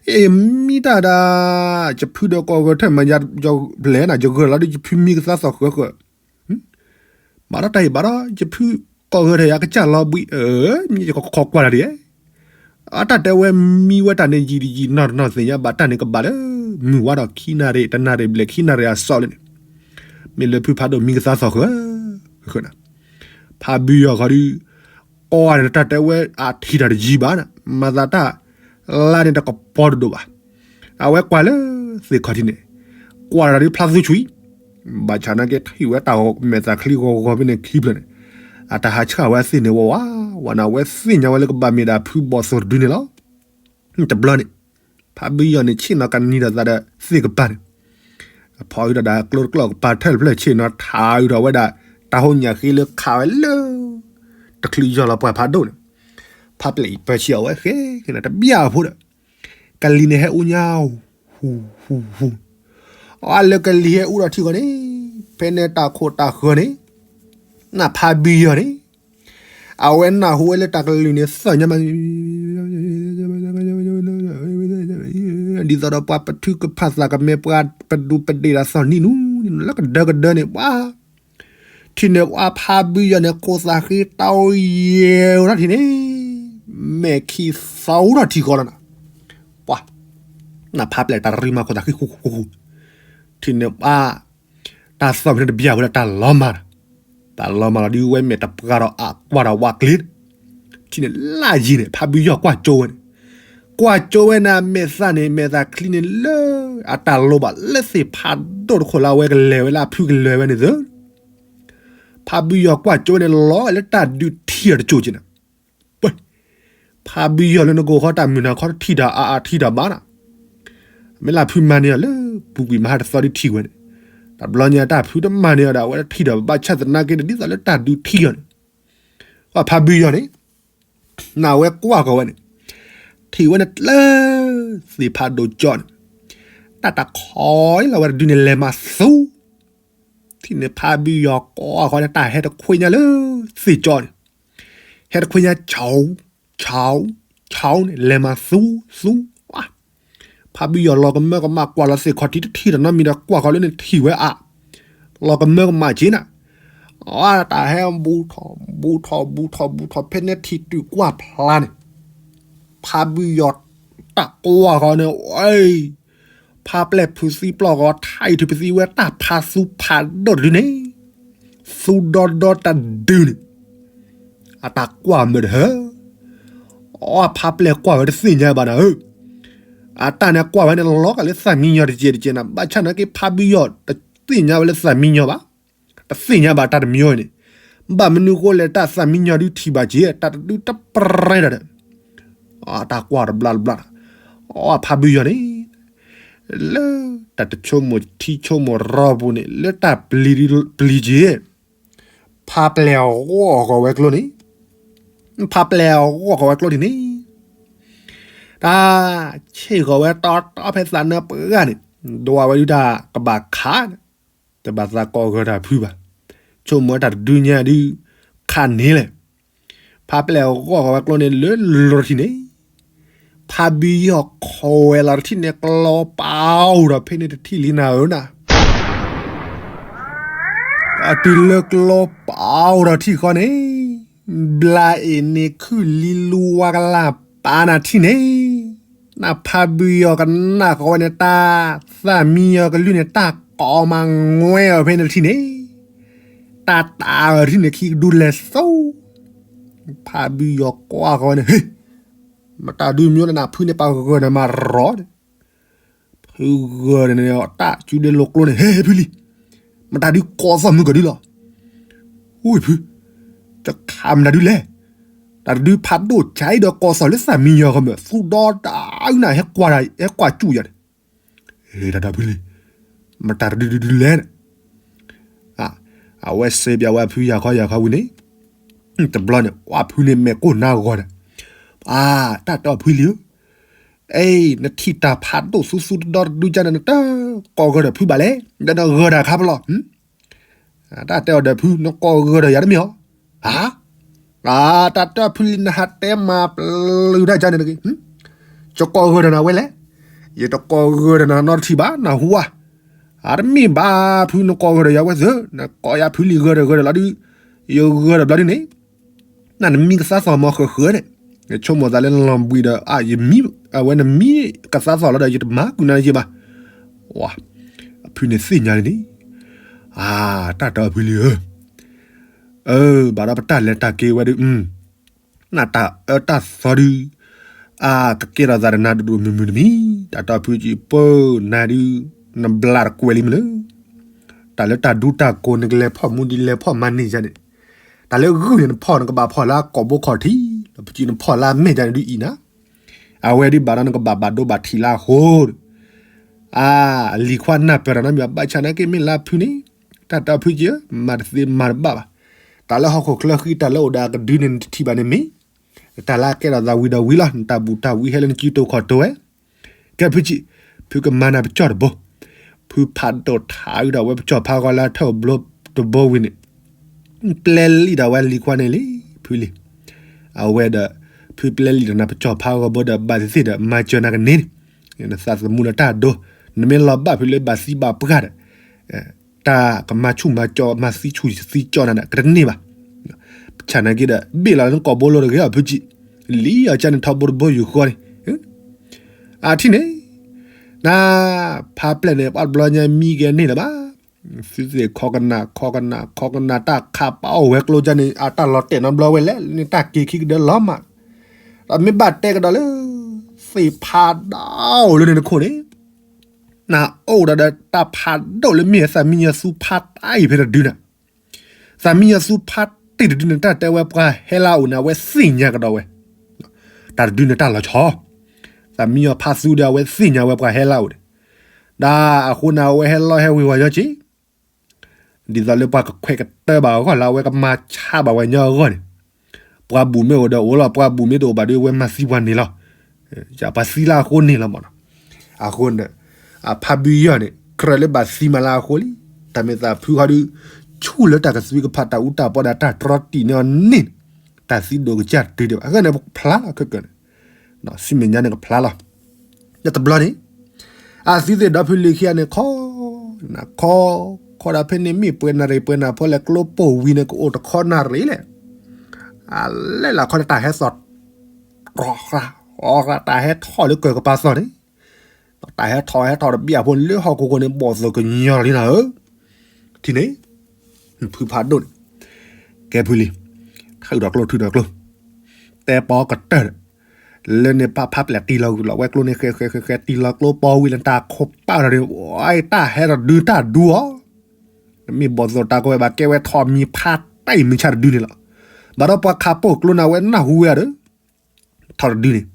အ့ၣ်မံတၢ်ဒၣ်, ယဖုဒီးကိးဂဲၤထၢၣ်မး ယလဲၣ်နၤ ယဂဲၤလီၤဒီးယဖုမံကသါသီၣ်ဃၢဃၢ ဘၣ်ဒီးတၢ်အံၤဘၣ်ဒီး ယဖုကိးဂဲၤထၢၣ်ယၤကစၢ်လီၤဘှံး, မ့ၢ်ယကခီကွၢ်တၢ်ဒ်, အတၢ်တဲဝဲမံဝဲတၢ်န့ၣ်ယံာ်တယံာ်နီၢ်တနီၢ်သ့ၣ်ညါဘၣ်တၢ်န့ၣ်ကဘၣ်လၢ မုၢ်ဝါဒီးခံနၣ်ရံၣ် တနၣ်ရံၣ်ဘျဲၣ်ခံနၣ်ရံၣ်အစီလၢန့ၣ်, မ့ၢ်လၢဖုဖးဒိၣ်မံကသါသီၣ်ဃၢ, ဃၢ, ဖးဘုယီၤဃီဒီး, ကွၢ်န့ၣ်တၢ်တဲဝဲအထံၣ်တၢ်တယံာ်ဘၣ်န့ၣ် မၤသးတၢ်, လါန့ၣ်တကပီၤတဒိၣ်ဘၣ်, အဝဲကွၢ်လၢ, သ့ၣ်ခီၣ်ထံးန့ၣ်, ကွၢ်တၢ်ဒီးဖျါသူဆွံ, ဘၣ်ဆၣ်နာ်က့ထံၣ်ဝဲတၢ်မဲာ်သးချံဂီၤဂီၤဖဲန့ၣ်ခံဖျၢၣ်န့ၣ်, အတၢ်ဟးဆှၣ်ဝဲသ့ၣ်န့ၣ်ဝဲဝဲ, ဝဲန့ၣ်အဝဲသ့ၣ်ညါဝဲလၢကဘၣ်မ့ၢ်ဒၣ်ဖုဘီၣ်သိၣ်တဒုန့ၣ်လီၤ, တဘျီန့ၣ်, ဖးဘုယီၤန့ၣ်ဆ့ၣ်နီၤကနံၤဒီးသးဒီးသ့ၣ်ကပၤန့ၣ်, အဖီအုဒီးဒၣ်ကျိတကျိကပၤထၢၣ်တဖျၢၣ်ဆ့ၣ်နီၤထးအုဒီးဝဲဒၣ်, တၢ်ဟိညၣ်ဃ့လၢခးဝဲလၢ, တချုးယီၤလီၤပှၤဖးဒိၣ်န့ၣ်, ဖးပျဲၢ်အံၤပၢဆံအဝဲဃဲ, တဘျၣ်အဖိဒီး, ကလံၤန့ၣ်ဟဲအူညါ, ဟူ, ဟူ, ဟူ, အလၢကလံၤဟဲအူဒီးထံဃီန့ၣ်, ဖဲန့ၣ်တၢ်ခိၣ်တၢ်ဃၢၤန့ၣ်, နဖးဘုယီၤန့ၣ် အဝဲနၢ်ဟူဝဲလၢတၢ်ကလုၢ်န့ၣ်သၢၣ်ညါမး, ဒ်သိးဒီးပှၤပထုကဖၣ်သးကမဲပှၤပဒူးပဒ့ၣ်တၢ်သီၣ်နံၣ်နူ, လၢကဒၢကဒၢန့ၣ်ပှၤ, ထံၣ်န့ၣ်ပှၤဖးဘုယီၤန့ၣ် ခိၣ်သးဃ့တၢ်အိၣ်ယဲၢ်အိၣ်ထီၣ်ထံၣ်န့ၣ်, မဲာ်ခံသီအိၣ်ထီၣ်ထံဃီလီၤနၤ, ပှၤ, နဖးပျဲၢ်တၢ်ရံမၤခိၣ်သးဃ့ဃူဃူဃူဃူ, ထံၣ်န့ၣ်ပှၤ တၢ်သီၣ်ဖဲန့ၣ်တဘျၣ်ဝဲဒၣ်တၢ်လီၤမၢ်ဒီး, တၢ်လီၤမၢ်လီၤဒုးဝဲမဲာ်တပှၢ်ဒီးအကွၢ်ဒီးဝးကျ့, ထံၣ်န့ၣ်လၢယံၤန့ၣ် ဖးဘုယီၤကွၢ်ကၠိဝဲန့ၣ်, ကွၢ်ကၠိဝဲန့ၣ်အမဲာ်သးန့ၣ် မဲာ်သးချံန့ၣ်လၢ, အတၢ်လိၤဘၣ်လၢသ့ၣ်ဖးဒိၣ်တခိၣ်လၢအဝဲကလဲၤဝဲလၢအဖုကလဲၤဝဲန့ၣ်သၢ ဖးဘုယီၤကွၢ်ကၠိဝဲန့ၣ် လီၤလၢတၢ်ဒုးထံၣ်အီၤတကၠိက့ၤနၤ, ပှဲၤ, ဖးဘုယီၤလၢနဂိၢ်ခီတၢ်မုၢ်နၤခီတထံၣ်တၢ်အါအါထံၣ်တၢ်ဘၣ်နၤ, မ့ၢ်လၢဖုမၤန့ၢ်အီၤလၢပူၤကွံာ်မဟါတသီဒုးထံၣ်ဝဲန့ၣ်, တဘျီညါတၢ်ဖုတမၤန့ၢ်အီၤဒီး အဝဲတထံၣ်တၢ်ဘၣ်ဆၣ်သနာ်က့ဒီး ဒ်သိးလၢတၢ်ဒုးထံၣ်အီၤန့ၣ်, ဖးဘုယီၤန့ၣ် နဝဲကွၢ်ဃီၤဝဲန့ၣ်, ထံၣ်ဝဲန့ၣ်တလၢ, သ့ၣ်ဖးဒိၣ်ကၠီန့ၣ်, တၢ်တခီလီၤဝဲတဒုန့ၣ်လဲၤမၤသူ, ထံၣ်န့ၣ်ဖးဘုယီၤကွၢ်ဃီၤန့ၣ် တၢ်ဟဲတခွ့ညါလၢ, သ့ၣ်ကၠီန့ၣ်, ဟဲတခွ့ညါ ဆီ, ဆီ, ဆီန့ၣ် လဲၤမၤသူ, သူ, ဖးဘုယီၤလီၤကမၢကမၣ်ကွၢ်လီၤသ့ၣ်ခီၣ်ထံးတထံၣ်တနီတမံၤဒီးကွၢ်ဃီၤလၢန့ၣ်ထံၣ်ဝဲအါ, လီၤကမၢကမၣ်က့ၤနၤ, တၢ်ဟဲဘူးထီၣ်, ဘူးထီၣ် ဘူးထီၣ် ဘူးထီၣ် ဖဲန့ၣ်ထံၣ်တုၤကွၢ်ဖျါန့ၣ်, ဖးဘုယီၤတၢ်ကွၢ်ဃီၤန့ၣ်, ဖးပျဲၢ်ဖုးသံပျီၢ်ဃီၤ ထါအံၤထုးပသံဝဲတၢ်ဖးသူဖးဒိၣ်တဒုန့ၣ်, သူဒီဒီတဒုန့ၣ်, အတၢ်ကွၢ်မုာ်တဟၢ, အဖးပျဲၢ်ကွၢ်ဝဲတသ့ၣ်ညါဘၣ်နၤဧၢ, အတၢ်န့ၣ်ကွၢ်ဝဲန့ၣ်လီၤဂာ်လၢသးမံညီတကဲးတကဲးနၤ ဘၣ်ဆၣ်နာ်က့ဖးဘုယီၤတသ့ၣ်ညါဝဲလၢသးမံညီဘၣ်, တသ့ၣ်ညါဘၣ်တၢ်တမံၤန့ၣ်, ဘၣ်မနုၤဃိလဲၣ်တၢ်သးမံညီဒုးထံၣ်ဘၣ်က့ၤ တၢ်တဒုတပရၢဒီး တၢ်ကွၢ်တဘျီတဘျီ, အဖးဘုယီၤန့ၣ်, လၢတၢ်တဆိကမိၣ်ထံဆိကမိၣ်ရီပူၤန့ၣ် လၢတၢ်ပျံၤပျံၤက့ၤ, ဖးပျဲၢ်အဂီၢ်ဃီၤဝဲကျိန့ၣ်, ဖးပျဲၢ်အဂီၢ်ဃီၤဝဲကျိန့ၣ်န့ၣ်, တၢ်ဆ့ၣ်ဃီၤဝဲတီတီဖဲသးနၢပှၢ်န့ၣ်, ဒွးဝဲဒုးတၢ်ကဘၣ်ခး, တဘၣ်သးကိးဂၤတၢ်ဖုးဘၣ်, ဆိကမိၣ်ဝဲတၢ်တဒုညါဒုး, ခးန့ၣ်လဲၣ်, ဖးပျဲၢ်အဂီၢ်ဃီၤဝဲကျိန့ၣ်လၢလီၤထံၣ်န့ၣ်, ဖးဘုယီၤခိးဝဲလီၤတထံၣ်န့ၣ်ကျီပာ်အိၣ်ဒီးဖဲန့ၣ်တထံၣ်လံနၤဧၢနၤ အတုၤလၢကျီပာ်အိၣ်ဒီးထံၣ်ဃီန့ၣ်, ဘျါအ့ၣ်န့ၣ်ခုၣ်လံလူဝါကလၢ်ပာ်နၤထံၣ်န့ၣ်, နဖးဘုယီၤကနၣ်ဃီဝဲန့ၣ်တၢ်, သးမံယီၤကလုၢ်န့ၣ်တၢ် ကိးမၤငွဲအီၤဖဲန့ၣ်တထံၣ်န့ၣ်, တၢ်တၢ်အီၤတထံၣ်န့ၣ် ခံကဒုလဲၤသိ, ဖးဘုယီၤကွၢ်ဃီန့ၣ်, ဟ့ၣ်, မတၤဒုးမ့ၢ်နနၢ်ဖုန့ၣ် ပှၤဂၢၢ်န့ၣ်မၤရီၤန့ၣ်, ဖုဂၢၢ်န့ၣ် တၢ်စုဒဲလိာ်ကျိန့ၣ် ဟ့ၣ်ဖုလံ, မတၤဒုးကိးသီၣ်မုၢ်ကဒုလီၤ, အိၣ်ဖု, တခါမတၤဒုးလဲၣ်, တၢ်တဒုဖးဒိၣ်ကၢအံၤဒီးကိးသီၣ်လၢသၣ်မံယီၤဃီမ့ၢ် သူဒီတၢ်အုၣ်နၤ ဟဲကွၢ်စူၣ်ယၤန့ၣ်, တၢ်တၢ်ဖုလံ, မတၤတဒုဒုဒုလဲၣ်န့ၣ်, အဝဲစံးပၠးဝဲဖုယၤခီယၤခီဝံၤန့ၣ်, တဘျီန့ၣ် ကွၢ်ဖုန့ၣ်မဲာ်ကိၢ်နါဂီၤဒီး, အါ, တၢ်တၢ်ဖုလံဧၢ, အဲ, နထံၣ်တၢ်ဖးဒိၣ်သူသူတဒီတဒုကၢန့ၣ် နတကိးဂၢၢ်ဒီးဖုဘၣ်လဲၣ်, ဒီးနဂၢၢ်တၢ်ခါပလီၢ် တၢ်တဲအီၤဒီးဖု နကိးဂၢၢ်ဒီးယၤတမ့ၢ်အီၤ, ဧါ, အါ, တၢ်တၢ်ဖုလံ နဟးတဲမၤပျုၤတၢ်ကၢန့ၣ်တဂ့ၤ, ယကိးဂၢၢ်ဒီးနၤဝဲလဲၣ်, ယတကိးဂၢၢ်ဒီးနၤနီတထံၣ်ဘၣ် နဟူဧါ, အါတမ့ၢ်ဘၣ်ဖု နကိးဂၢၢ်ဒီးယၤဝဲသ့ၣ် နကိးယၤဖုလံဂၢၢ်ဒီးဂၢၢ်ဒီးလီၤဒုး, ယဂၢၢ်ဒီးဘျီဒုန့ၣ် နနမံကသါသီၣ်မီၤဃၢၤဃၢၤန့ၣ်, နဆိကမိၣ်သးလၢနလီၤဘှံးဒီး အါ ယမံ, အဝဲနမံကသါသီၣ်လီၤဒီး ယတမၤကူနၤယဘၣ်, ဝါ, အဖုန့ၣ်သ့ၣ်ညါလံန့ၣ်, အါ, တၢ်တၢ်ဖုလံဧၢ, အၢ, ဘၣ်ဒီးပတၢ်လဲၤတၢ်က့ၤဝဲဒုး, နတၢ်အၢတၢ်သီဒုး, အါ, ကကဲထီၣ်သးဒီးနၤဒိၣ်ဒိၣ်မုၢ်မုၢ်တမံၤ, တၢ်တၢ်ဖုကံၢ်ပၢနၤဒုး, နဘျါတကွဲးလံမနုၤ, တၢ်လၢတၢ်ဒူတၢ်ကိး နကလဲၤဖီၣ်မူဒ်လဲၤဖီၣ်မၤန့ၢ်ယၤန့ၣ်, တၢ်လၢဂုၢ်န့ၣ် နဖီၣ်နကဘၣ်ဖီၣ်လၢကိာ်ဘိခီၣ်ထံး, ဒီးပကံၢ်နဖီၣ်လၢမဲာ်ယၤန့ၣ်ဒုးအံၤနၤ, အဝဲဒုးဘၣ်ဒီးနကဘၣ်ဘၣ်ဒိဘၣ်ထံးလၢအဃိ, အါ, လံၤခွါနၢ်ပၢၢ်တၢ်နီတမံၤ ဘၣ်ဆၣ်နာ်က့မ့ၢ်လၢဖုန့ၣ်, တၢ်တၢ်ဖုကံၢ်ဧၢ, မၤတသ့မၤတဘၣ်ဘၣ်, တၢ်လၢဟီၣ်ခိၣ်ချၢဃံ တၢ်လၢအိၣ်ဒီးအကဒုန့ၣ် နတထံၣ်ဘၣ်န့ၣ်မ့ၢ်, တၢ်လၢအကဲထီၣ်သးဝံၤဒီးဝံၤလီၤ နတၢ်ဘူၣ်တၢ်ဝံဟဲလၢနစုတိာ်ခီၣ်တိာ်ဝဲ, ကဲဖုကံၢ်, ဖုကမၤနၤပကၠီၣ်တဘိ, ဖုဖးဒိၣ်ထးအုးဒီးဝဲပကၠီၣ်ဖးဂီၤလၢထၢၣ်ဘျိတဘိဝံၤန့ၣ်, ပျဲလံဒီးဝဲလံၤခွါန့ၣ်လံ, ဖုလံ, အဝဲဒီး, ဖုပျဲလံဒီးနၤပကၠီၣ်ဖးဂီၤဘိဒီး ဘၣ်သ့ၣ်သ့ၣ်ဒီး မၤစၢၤနၤကန့ၢ်န့ၣ်, နသးသမူလၢတၢ်ဒိ, နမ့ၢ်လီၤဘၣ်ဖုလၢဘၣ်သံဘၣ်ပှၢ်ဒီး တၢ်ကမၤဆူၣ်မၤကၠီ မၤသံဆူၣ်သံကၠီနၤဒီး ကတန့ၢ်ဘၣ်. ဆၣ်နာ်က့ဒီး ဘ့ၣ်လီၤလၢနကိာ်ဘိလိၤတဂ့ၤအီၤဖုကံၢ်, လံအီၤကၢန့ၣ်ထီဘိတဘိယူၢ်ဃီန့ၣ်, အထံၣ်န့ၣ်, န, ဖးပျဲၢ်န့ၣ် ပှၤတဘျီညါမံကဲန့ၢ်လၢၤဘၣ်. သုသ့ၣ်ခီကနၣ် ခီကနၣ် ခီကနၣ် တၢ်ခးပာ်အိၣ်ဝဲကျိကၢန့ၣ် အတၢ်လီၤတဲာ်နီတဘျီဝဲလဲၣ် လၢန့ၣ်တၢ်က့ၤခံကဒၢလီၤမး, ဒီးမ့ၢ်ဘၣ်တဲကဒီးလၢ သ့ၣ်ဖးဒိၣ်လၢန့ၣ်တခိၣ်န့ၣ်, နအိၣ်ဒီးတၢ်ဖးဒိၣ်လၢမ့ၢ်သးမံယီၤသူဖးတၢ်အံၤဖဲတဒုန့ၣ်, သးမံယီၤသူဖးတံၢ်တဒုန့ၣ် တၢ်တဲဝဲပှၤဟဲလၢအအိၣ်န့ၣ် အဝဲသ့ၣ်ညါကဒီးဝဲ, တၢ်တဒုန့ၣ်တၢ်လီၤဆီ, သးမံယီၤဖးသူဒီး အဝဲသ့ၣ်ညါဝဲပှၤဟဲလၢအအိၣ်န့ၣ်, ဒီးအဃိန့ၣ် အဝဲဟဲလီၤဟဲဝ့ၤဝီၤညီက့ၤ ဒ်သိးလၢပှၤကခွဲးကတၢၢ်ဘၣ်အဂီၢ်လၢအဝဲကမၤဆါဘၣ်ဝဲညီအဂီၢ်န့ၣ်, ပှၤဘူၣ်မ့ၢ်အိၣ်ဒီးအိၣ်လီၤ ပှၤဘူၣ်မ့ၢ်တအိၣ်ဘၣ်ဒီး အဝဲမၤသံပှၤန့ၣ်လီၤ. ပှၤသံလၢအဃိန့ၣ်လီၤမးနီၤ. အဃိန့ၣ် အဖါဘုယီၢ်န့ၣ် ကြၢးလၢဘၣ်သံမးလၢအဃိလံ. တၢ်မ့ၢ်သးဖုခီဒုး ဆူၣ်လၢတၢ်ကသွံကဖး တၢ်အူတၢ်ပီဒီးတၢ်တြီတံာ်န့ၢ်အီၤန့ၣ်, တၢ်သံဒိၣ်ကစၢ်တုၤဒံးဘၣ်. အဃိန့ၣ် ပဖျါလီၤခဲကနံၣ်န့ၣ်, ဆူမဲာ်ညါန့ၣ်ကဖျါလီၤ. ဒီးတဘျီန့ၣ် အသုသ့ၣ်ဒီဖုလံၤခံဂၤန့ၣ် ခီ, နခီ, ခီဒၣ်ဖဲန့ၣ်မ့ၢ်ပှဲၤနၣ်ရံၣ်ပှဲၤနၣ်ဖီလဲၣ် ကျိပိာ်ဝံၤန့ၣ် ကအိၣ်တခီနၣ်ရံၣ်လဲၣ်. အလဲၤလၢခီန့ၣ် တၢ်ဟဲသီၣ်, တၢ်ဟဲထီၣ်လၢကၢၢ်ကပၤသီၣ်န့ၣ်, တၢ်ဟဲထီၣ်ဟဲထီၣ်တဘျီအဖိန့ၣ် လၢဟီၣ်ခိၣ်ခိၣ်န့ၣ် ဘီၣ်သိၣ်ကညီလံနၤဧၢ. ထံၣ်န့ၣ် ဖုဖးဒိၣ်န့ၣ်, ကဲဖုလံၤ, ထုးထီၣ်ကျိ ထုးထီၣ်ကျိ, တဲပီကတၢၢ်ဒီး, လၢန့ၣ်ဖးဖးပျဲၢ်တံၢ်လီၤဂုာ်လီၤဝဲကျိန့ၣ် ဃဲဃဲဃဲဃဲ တံၢ်လီၤကျိပီဝံၤလၢတၢ်ခိၣ်ပာ်ဒီးန့ၣ်, တၢ်ဟဲထီၣ်ဒုးတၢ်ဒူအီၤ, မ့ၢ်ဘီၣ်သိၣ်တၢ်ကဝဲဘၣ်ကဲဝဲထီၣ်မံၤဖးတၢ်အံၤမုၢ်ဆါတဒုန့ၣ်လီၤ. ဘၣ်ဒီးပှၤခးပိာ်ကျိန့ၣ် အဝဲနၢ်ဟူဝဲဒီး ထီၣ်တဒုန့ၣ်,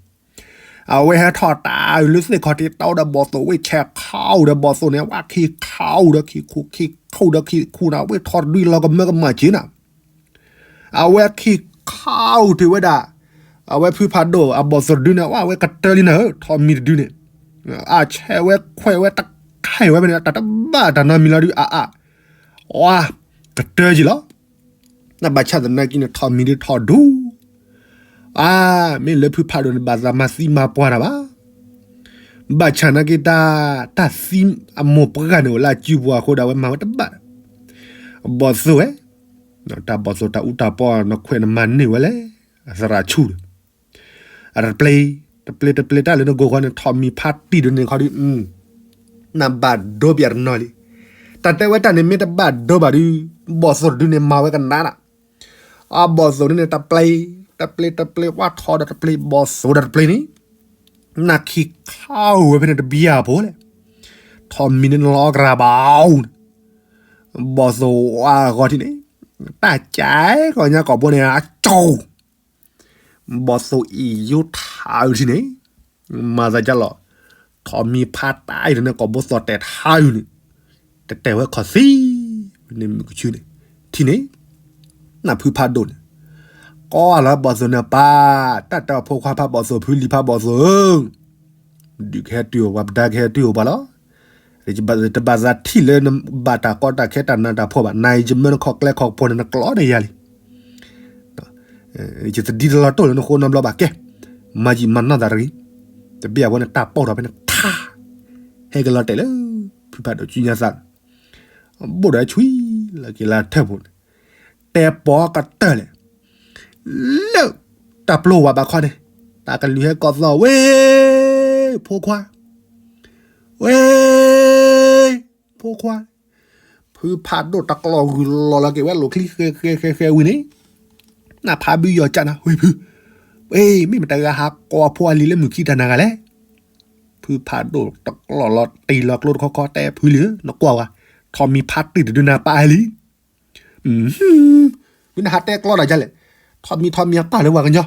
အဝဲဟဲထီၣ်တၢ်အုးလၢသ့ၣ်ခီၣ်ထံး တၢ်အိၣ်ဒီးဘီၣ်သိၣ်ဝ့ၢ်ဆဲးခီအိၣ်ဒီးဘီၣ်သိၣ်န့ၣ် အဝဲခံခီအိၣ်ဒီးခံခူၣ် ခံခူၣ်ဒီးခံခူၣ်န့ၣ် အဝဲထီၣ်တဒုလီၤကမၢကမၣ်က့ၤနၤ, အဝဲခံခီအိၣ်တ့ၢ်ဝဲဒၣ်, အဝဲဖုဖးဒိၣ်အဘီၣ်သိၣ်တဒုန့ၣ် အဝဲကတၢၢ်လံနၤဧၢ, ထီၣ်မံၤတဒုန့ၣ်, အဆဲးဝဲခွဲးဝဲတခါဝဲဖဲန့ၣ် တၢ်တဘၣ်တၢ်နီတမံၤလီၤဒုးအါအါ, အကတၢၢ်က့ၤလီၤ. နဘၣ်ဆၣ်သနာ်က့န့ၣ် ထီၣ်မံၤဒုးထီၣ်ဒူ, အါ, မ့ၢ်လၢဖုဖးဒိၣ်န့ၣ် ဘၣ်သးမၤသံမၤပှၢ်တၢ်ဘၣ်. ဘၣ်ဆၣ်နာ်က့တၢ်, တၢ်သံအမိၢ်ပှၢ်န့ၣ် အိၣ်လၢအစုပူၤအဃိဒီး အဝဲမၤဝဲတဘၣ်ဒီး, ဘီၣ်သိၣ်ဝဲ, တၢ်ဘီၣ်သိၣ်တၢ်အူတၢ်ပီၢ်နခွဲးနမၤန့ၢ်ဝဲလဲၣ်, အသရၣ်ဆူၣ်ဒီး အတပျ့ၤ, တပျ့ၤတပျ့ၤတၢ်လၢနဂိၢ်ဃီန့ၣ် ထီၣ်မံၤဖးတံၢ်ဒုးန့ၣ်ခီဒုး, နဘၣ်ဒိပယီၤတနီၤလံ. တၢ်တဲဝဲတၢ်န့ၣ်မ့ၢ်တဘၣ်ဒိဘၣ်ဒုး, ဘီၣ်သိၣ်တဒုန့ၣ်မၤဝဲကနၣ်နၤ, အဘီၣ်သိၣ်ဒုန့ၣ် တပျ့ၤ တပျ့ၤ တပျ့ၤ ဝၣ်ထီၣ်ဒီးတပျ့ၤ ဘီၣ်သိၣ်ဒီးတပျ့ၤန့ၣ်, နၢ်ခံခါဝဲဖဲန့ၣ်တဘျီဖိလဲၣ်, ထီၣ်မံၤန့ၣ်လီၤကရၤဘၣ်အူန့ၣ်, ဘီၣ်သိၣ်ဝါဂီၤထံးန့ၣ်, တၢ်ကဲကီၢ်ညါကီၢ်ဘိန့ၣ် အကၠိ ဘီၣ်သိၣ်အံၤယိထါအုးထံးန့ၣ်, မၤသးဒ်လီၤ, ထီၣ်မံၤဖါတၢ်အံၤဒီးန့ၣ် ကီၢ်ဘိသီၣ်တဲာ်ထါအုးန့ၣ်, တတဲာ်ဝဲခီၣ်သံ, ဝဲန့ၣ်မုၢ်ကဆူန့ၣ်, ထံၣ်န့ၣ်, နၢ်ဖုဖးဒိၣ်န့ၣ်, ကီၢ်လီၤဘီၣ်သိၣ်န့ၣ်ပၢ်, တၢ်တဲအီၤဖိခွါဖးဘီၣ်သိၣ် ဖုလံၤဖးဘီၣ်သိၣ်ဧၢ, ဒုးကဟဲတုၤအိၣ်ပှၤ ပဒါကဟဲတုၤအိၣ်ပှၤလီၤ. တဘၣ်သးထံၣ်လၢနဘၣ်တၢ်ကီတၢ်ခဲတၢ်နးတၢ်ဖှီၣ်ဘၣ်, နၤအံၤယမၢနခီၣ်ကျဲခီၣ်ကဖိန့ၣ် နကျီဒီးယၤလံ. ယတဒ်တလီၤတိၢ်လၢနဃိနီတဘျီဘၣ်ကဲ, မၤယံာ်မၤနီၢ်သးတဂ့ၤ. တဘျီအဃိန့ၣ် တၢ်ပိာ်ထီၣ်ဖဲန့ၣ်ထါ, ဟဲက့ၤလီၤတဲာ်လၢ ဖုဖးဒိၣ်စုညါသး, ဘိၣ်ဒီးဆွံလီၤက့ၤလၢထၢၣ်ပူၤန့ၣ်, တဲပီၤကတၢၢ်လဲၣ်, လၢတၢ်ပျိဝဲဘၣ်ခီန့ၣ်, တၢ်ကလုၢ်ဟဲကိးသီၣ်ဝဲ, ဖိခွါ, ဝဲ, ဖိခွါ, ဖုဖးဒိၣ်တကျီၢ်ဂုၢ်လီၤလီၤက့ၤဝဲလိာ်ချံဃဲဃဲဃဲဃဲဝံၤန့ၣ်, နၢ်ဖးဘုယီၤကၢ်နၤ ဝ့ၢ်ဖု, ဝ့ၢ် မ့ၢ်မတၤဂၤဟးကိးဖိအလံၤလၢမုၢ်ခံတၢ်နၤဂၤလဲၣ်. ဖုဖးဒိၣ်တကျီၢ်လီၤတံၢ်လီၤကျိတခီခီ တဲဖုလံၤဧၢ နကွၢ်ဝဲ, ထီၣ်မံၤဖးတံၢ်တဒုနၤပၢ်လံ. မ့ၢ်နဟးတဲကျီတၢ်ယါလဲၣ်, ထီၣ်မံၤထီၣ်မံၤအပၢ်လၢပှၤကညီ,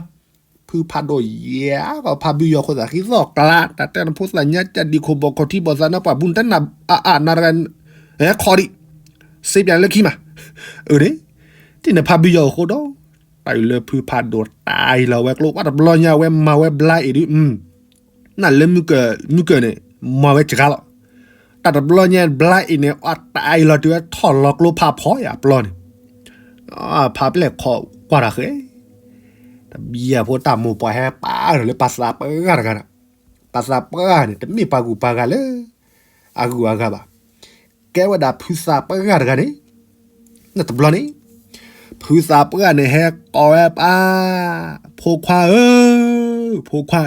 ဖုဖးဒိၣ်ယဲၢ်ကီး ဖးဘုယီၤခိၣ်သးဃံသီၣ်ကျါ, တၢ်တဲနဖိသၣ်ညါကၢ်ဒံးခိၣ်ဘီၣ်ခီၣ်ထံးဘီၣ်သးနါပှၢ်ဘူးနတဲနၤအါအါနၤတဂၤ, ခီဒံး, စ့ပၠးလၢခံမး, အၢန့ၣ်, တံၢ်နဖးဘုယီၤအဃိဒီး, တၢ်အံၤလၢဖုဖးဒိၣ်တၢ်အံၤလီၤဝဲကျိ ပှၤတဘျီညါဝဲမၤဝဲဘျါအံၤဒုး နၢ်လၢမုၢ်ကၢၢ်န့ၣ် မၤဝဲစှၤလီၤ. တၢ်တဘျီညါဘျါအံၤန့ၣ် အတၢ်အံၤလီၤတုၤဝဲထီၣ်လီၤကျိဖးဖီယၤပျီန့ၣ်, ဖးပျဲၢ်ခီကွၢ်တၢ်ဃဲ, တဘျီဖိတၢ်မိၢ်ပှၢ်ဟဲပာ်ထီၣ်လၢပှၤသးပှၢ်တဂၤဒီး, ပှၤသးပှၢ်န့ၣ် တမ့ၢ်ပှၤဂုၤပှၤဂၤလၢ အဂုၤအဂၤဘၣ်. ကဲဝဲဒၣ်ဖုသးပှၢ်တဂၤန့ၣ်, နတဘျီန့ၣ်, ဖုသးပှၢ်န့ၣ် ဟဲကိးဝဲပၢ်, ဖိခွါဧၢ, ဖိခွါ,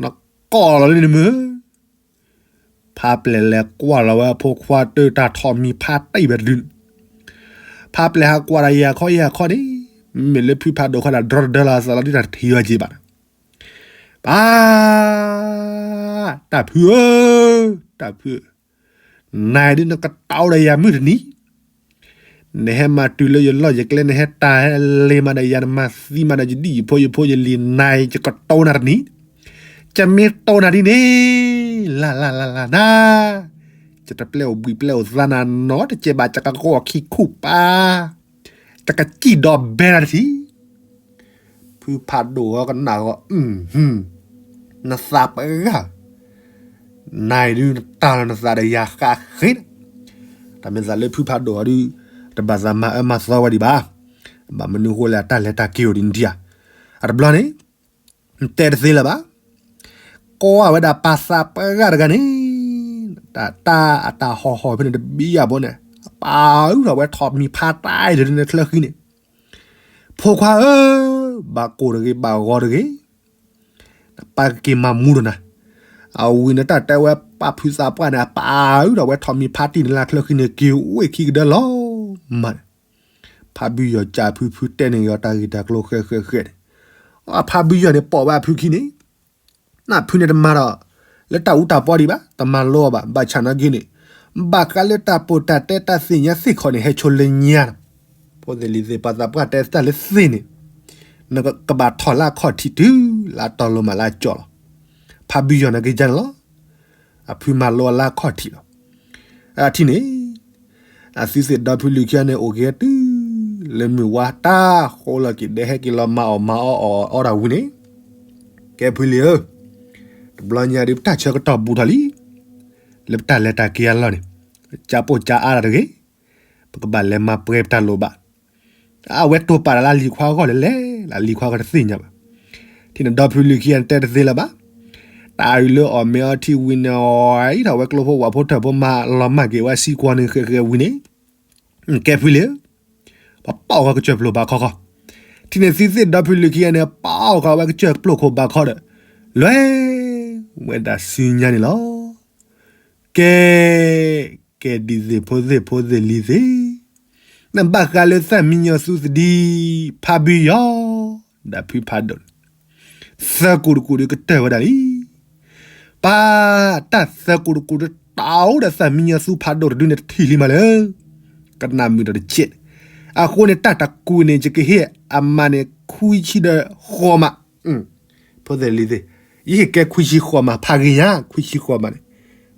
နကိးလီၤလၢနမုၢ် ဖးပျဲၢ်လဲၤကွၢ်လီၤဝဲ ဖိခွါတၢ်ထီၣ်မံၤဖးတံၢ်ဝဲတဒုန့ၣ်, ဖးပျဲၢ်ဟးကွၢ်ဒီးယၤခီယၤခီန့ၣ်, မ့မ့ၢ်လၢဖုဖးဒိၣ်ခီဒၣ် ဒီတဒၢလီၤသးလီၤဒ်တၢ်တထံၣ်ဝဲက့ၤဘၣ်န့ၣ်, ပၢ်, တၢ်ဖုဧၢ, တၢ်ဖုဧၢ, နၤဒုးနကတီဒီးယၤမုၢ်တနံၤ နဟဲမၤတုၤလၢယလီၢ်ယကျဲ နဟဲတၢ်ဟဲလ့ၤမးဒီးယၤ နမၤသံမးဒီးယဒံၣ်ယဖိယဖိယလံၤ နၤအံၤ ယကတိနၤတနံၤ, ယမ့ၢ်တိနၤဒ်န့ၣ်, လၢ်လၢ်လၢ်လၢ်နၤ, ယတပျဲအိၣ်ဘှံးပျဲအိၣ်သါနၤနီတစဲးဘၣ်, ယကကီၢ်ခံခူၣ်ပၢ်, ယကစံၣ်ဒီးဘဲနၤတထံၣ် ဖုဖးဒိၣ်အီၤကနၣ်ဂီၤ, နသးပှၢ်, နၤအံၤဒုးနတၢ်လီၤနသးဒီးယၤဃးဃ့န့ၣ်, တၢ်မ့ၢ်သးလၢဖုဖးဒိၣ်အီၤဒုး, တဘၣ်သးမၤအၢမၤသီဝဲဒံးဘၣ်, ဘၣ်မနုၤအဃိလဲၣ် အတၢ်လဲၤတၢ်က့ၤအိၣ်ဒ်န့ၣ်ဧါ, အတဘျီန့ၣ်, တဲတသ့လၢၤဘၣ် ကိးဝဲဒၣ်ပှၤသးပှၢ်တဂၤန့ၣ်, တၢ်အတၢ်ဟီၣ်ဟီၣ်ဖဲန့ၣ်တဘံယဘိန့ၣ်, ပာ်အုၣ်ထီၣ်ဝဲထီၣ်မံၤဖးတံၢ်လၢနချၢဃံန့ၣ်, ဖိခွါဧၢ, ဘၣ်ကိၢ်တဂ့ၤ ဘၣ်ဂီၤတဂ့ၤ, ပၢ်ကက့ၤမၤမူဒီးနၤ, အဝံၤန့ၣ်တၢ်တဲဝဲပှၤဖုသးပှၢ်န့ၣ် ပာ်အုၣ်ထီၣ်ဝဲထီၣ်မံၤဖးတံၢ်န့ၣ်လၢချၢဃံန့ၣ် က့ၤဝ့ၢ်ခံကဒၢလီၤမးန့ၣ်, ဖးဘုယီၤကးဖုဖုတဲန့ၣ်က့ၤအီၤတၢ်ဂ့ၢ်တၢ်ကျိၤဃဲးဃဲးဃဲးန့ၣ်, အဖးဘုယီၤန့ၣ်ပိာ်ဝဲအဖုခံန့ၣ်, နဖုန့ၣ်တမၤဒီး, လၢတၢ်အူတၢ်ပီဒံးဘၣ်, တမၤလိအီၤဘၣ်, ဘၣ်ဆၣ်နာ်က့န့ၣ်, ဘၣ်ဃးလၢတၢ်ပိာ်တၢ်တဲတၢ်သ့ၣ်ညါသ့ၣ်ခီန့ၣ် ဟဲဆိလၢညါန့ၣ်, ဖိသ့ၣ်လံၤသ့ၣ်ပှၤသးပှၢ်တဲတၢ်လၢသ့ၣ်န့ၣ်, နကဘၣ်ထီၣ်လၢအခီၣ်ထံးတုၤလၢအတီၤလိၤမးလၢအကၠီၣ်လီၤ, ဖးဘုယီၤနာ်က့ယါန့ၣ်လီၤ, အဖုမၤလိအီၤလၢအခီၣ်ထံးလီၤ, အထံၣ်န့ၣ် အသုသ့ၣ်ဒီဖုလံၤခံဂၤန့ၣ် အိၣ်က့ၤတုၤလၢမုၢ်ဝါ တၢ်ဃိလီၤက့ၤဒဲး ဟဲက့ၤလီၤမၤအီၣ်မၤအီအီၣ်အီၣ်ဒၣ်ဝံၤန့ၣ်, ကဲဖုလံၤဧၢ, တဘျီညါဒုး ပတၢ်ဆၢကတီၢ်ဘူးထီၣ်လံ, လၢပတၢ်လဲၤတၢ်က့ၤအလီၢ်န့ၣ်, ကၢပိၢ်ကၢအါတၢ်တဂ့ၤ, ပကဘၣ်လဲၤမၤပှဲၤပတၢ်လိၣ်ဘၣ် အဝဲတိာ်ပာ်တၢ်လၢအလံၤခွါအဂီၢ်လဲၣ်လဲၣ်, လၢအလံၤခွါကတသ့ၣ်ညါဘၣ်. ထံၣ်န့ၣ်ဒီဖုလံၤခံဂၤန့ၣ်တဲတသ့လၢၤဘၣ်. တၢ်အုၣ်လၢအီၣ်မ့ၤအီထံဝံၤန့ၣ် အီၣ်အံၤထီၣ်ဝဲကျိဖိဝၣ်ဖိထၢၣ်ဖိမၤလီၤမၢ်က့ၤဝဲစံကွီၤန့ၣ်ဃဲးဃဲးဝံၤန့ၣ်, ကဲဖုလံၤဧၢ, ပပာ်အီၣ်ဃီကစၢၢ်ပျိၢ်ဘးခီခီ, ထံၣ်န့ၣ်သုသ့ၣ်ဒီဖုလံၤခံဂၤန့ၣ် ပာ်အီၣ်ဃီဝဲကစၢၢ်ပျိၢ်ခိၣ်ဘးခီဒီး, လဲၤဝဲဒၣ်ဆူညါန့ၣ်လီၤ. ကဲ ကဲဒ်သိးဖိသ့ၣ်ဖိသ့ၣ်လံၤသ့ၣ်, နဘၣ်ဃးလၢသၣ်မံညီၤသူသဒံး ဖးဘံယီၤ ဒီးဖုဖးဒိၣ်န့ၣ် သၢကိၢ်တကူၣ်ဒီးကတၢၢ်ဝဲဒၣ်လံ. ပၢ် တၢ်သၢကိၢ်တကူၣ်ဒီးတၢ်အိၣ်ဒီးသၣ်မံညီၤသူဖးဒိၣ်တဒုန့ၣ်တထံၣ်လံမးလၢ ကနၣ်မုာ်ဒီးတကဲး. အဃိန့ၣ် တၢ်တကူၣ်န့ၣ် ယကဟ့ၣ်အမးန့ၣ် ခွံဆံဒီးဃိးမး ဖိသ့ၣ်လံၤသ့ၣ်, ယဟ့ၣ်ကဲခွံဆံဃိးမး ဖးဂ့ၤညါ ခွံဆံဃိးမးန့ၣ်.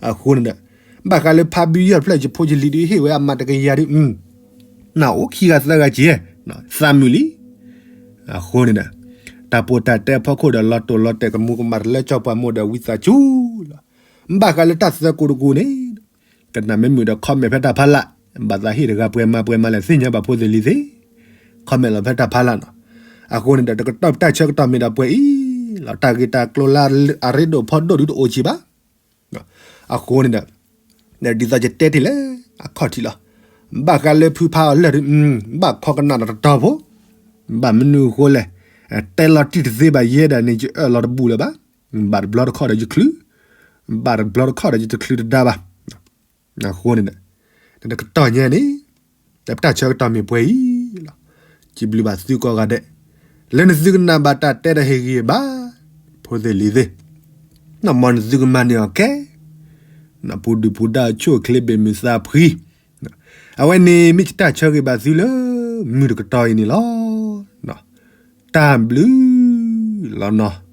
အဃိန့ၣ်ဒီး ဘၣ်ဃးလၢဖးဘံယီၤတဖျၢၣ် ယဖိယလံၤဒုးဟ့ၣ်ဝဲအမးတကယၤဒုး နအိၣ်ခံဂၤသၢဂၤက့ၤ သးမုာ်လံ. အဃိန့ၣ်ဒီး တၢ်ပိာ်တၢ်တဲဖီခိၣ်ဒီးလီၤတိၢ်လီၤတဲာ်ကမူကမၣ်တလၢကၠီပှၤမိၢ်ဒီးဝံသးစူၤလီၤ. ဘၣ်ဃးလၢတၢ်သၢကိၢ်တကူၣ်န့ၣ် ကနၣ်မ့ၢ်မုာ်ဒီး comment ဖဲတၢ်ဖးလၢ်, ဘၣ်သးဟ့ၣ်တဂၤပှဲၤမးပှဲၤမးလဲၣ်သ့ၣ်ညါဘၣ်ဖိသ့ၣ်လံၤသ့ၣ်, comment လီၤဖဲတၢ်ဖးလၢ်နီၤ. အဃိန့ၣ်ဒီး တကတီၢ်တၢ်ဆၢကတီၢ်မ့ၢ်ဒၣ်ပှဲၤအံၤလီၤ. တၢ်ဂ့ၢ်တၢ်ကျိၤလၢအရ့ဒိၣ်ဖီဒိၣ်ဒုတအိၣ်က့ၤဘၣ်. အဃိန့ၣ်ဒီး ဒ်သိးယတဲတ့ၢ်လၢအခီၣ်ထံးလီၤ. ဘၣ်ဃးလၢဖုဖးအီၤလၢာ်ဒုး ဘၣ်ခီကနၣ်ဒီးတတီၤဖိ, ဘၣ်မနုၤအဃိလဲၣ်, တဲလီၤတံၢ်တသ့ဘၣ်ယဲဒၣ်န့ၣ် ယအၢၣ်လီၤတဘူၣ်လၢၤဘၣ်. ဘၣ်တဘျီတခီၣ်ဒီးယချုး, ဘၣ်တဘျီတခီၣ်ဒီးယတချုးတဒါဘၣ်. အဃိန့ၣ်ဒီး တကတီၢ်ညါန့ၣ် တၢ်ဆၢကတီၢ်မ့ၢ်ပှဲၤအံၤလီၤ. စံးဘျုးဘၣ်သုကိးဂၤဒဲး လၢနသုကနၣ်ဘၣ်တၢ်တဲဒီးဟ့ၣ်ဂံၢ်ဘါ ဖိသ့ၣ်လံၤသ့ၣ်, မ်နသုကမၤန့ၢ်အီၤကဲ ပူၤဒုၣ်ပူၤဒါအဆိၣ်အချ့ဘၣ်မုာ်သးဖှံ, အဝဲန့ၣ်မ့ၢ်ယတၢ်ဆၢဂ့ၤဘၣ်သုလၢ မုၢ်တကတီၢ်အံၤန့ၣ်လီၤ. တၢ်ဘျုးလီၤနီၤ.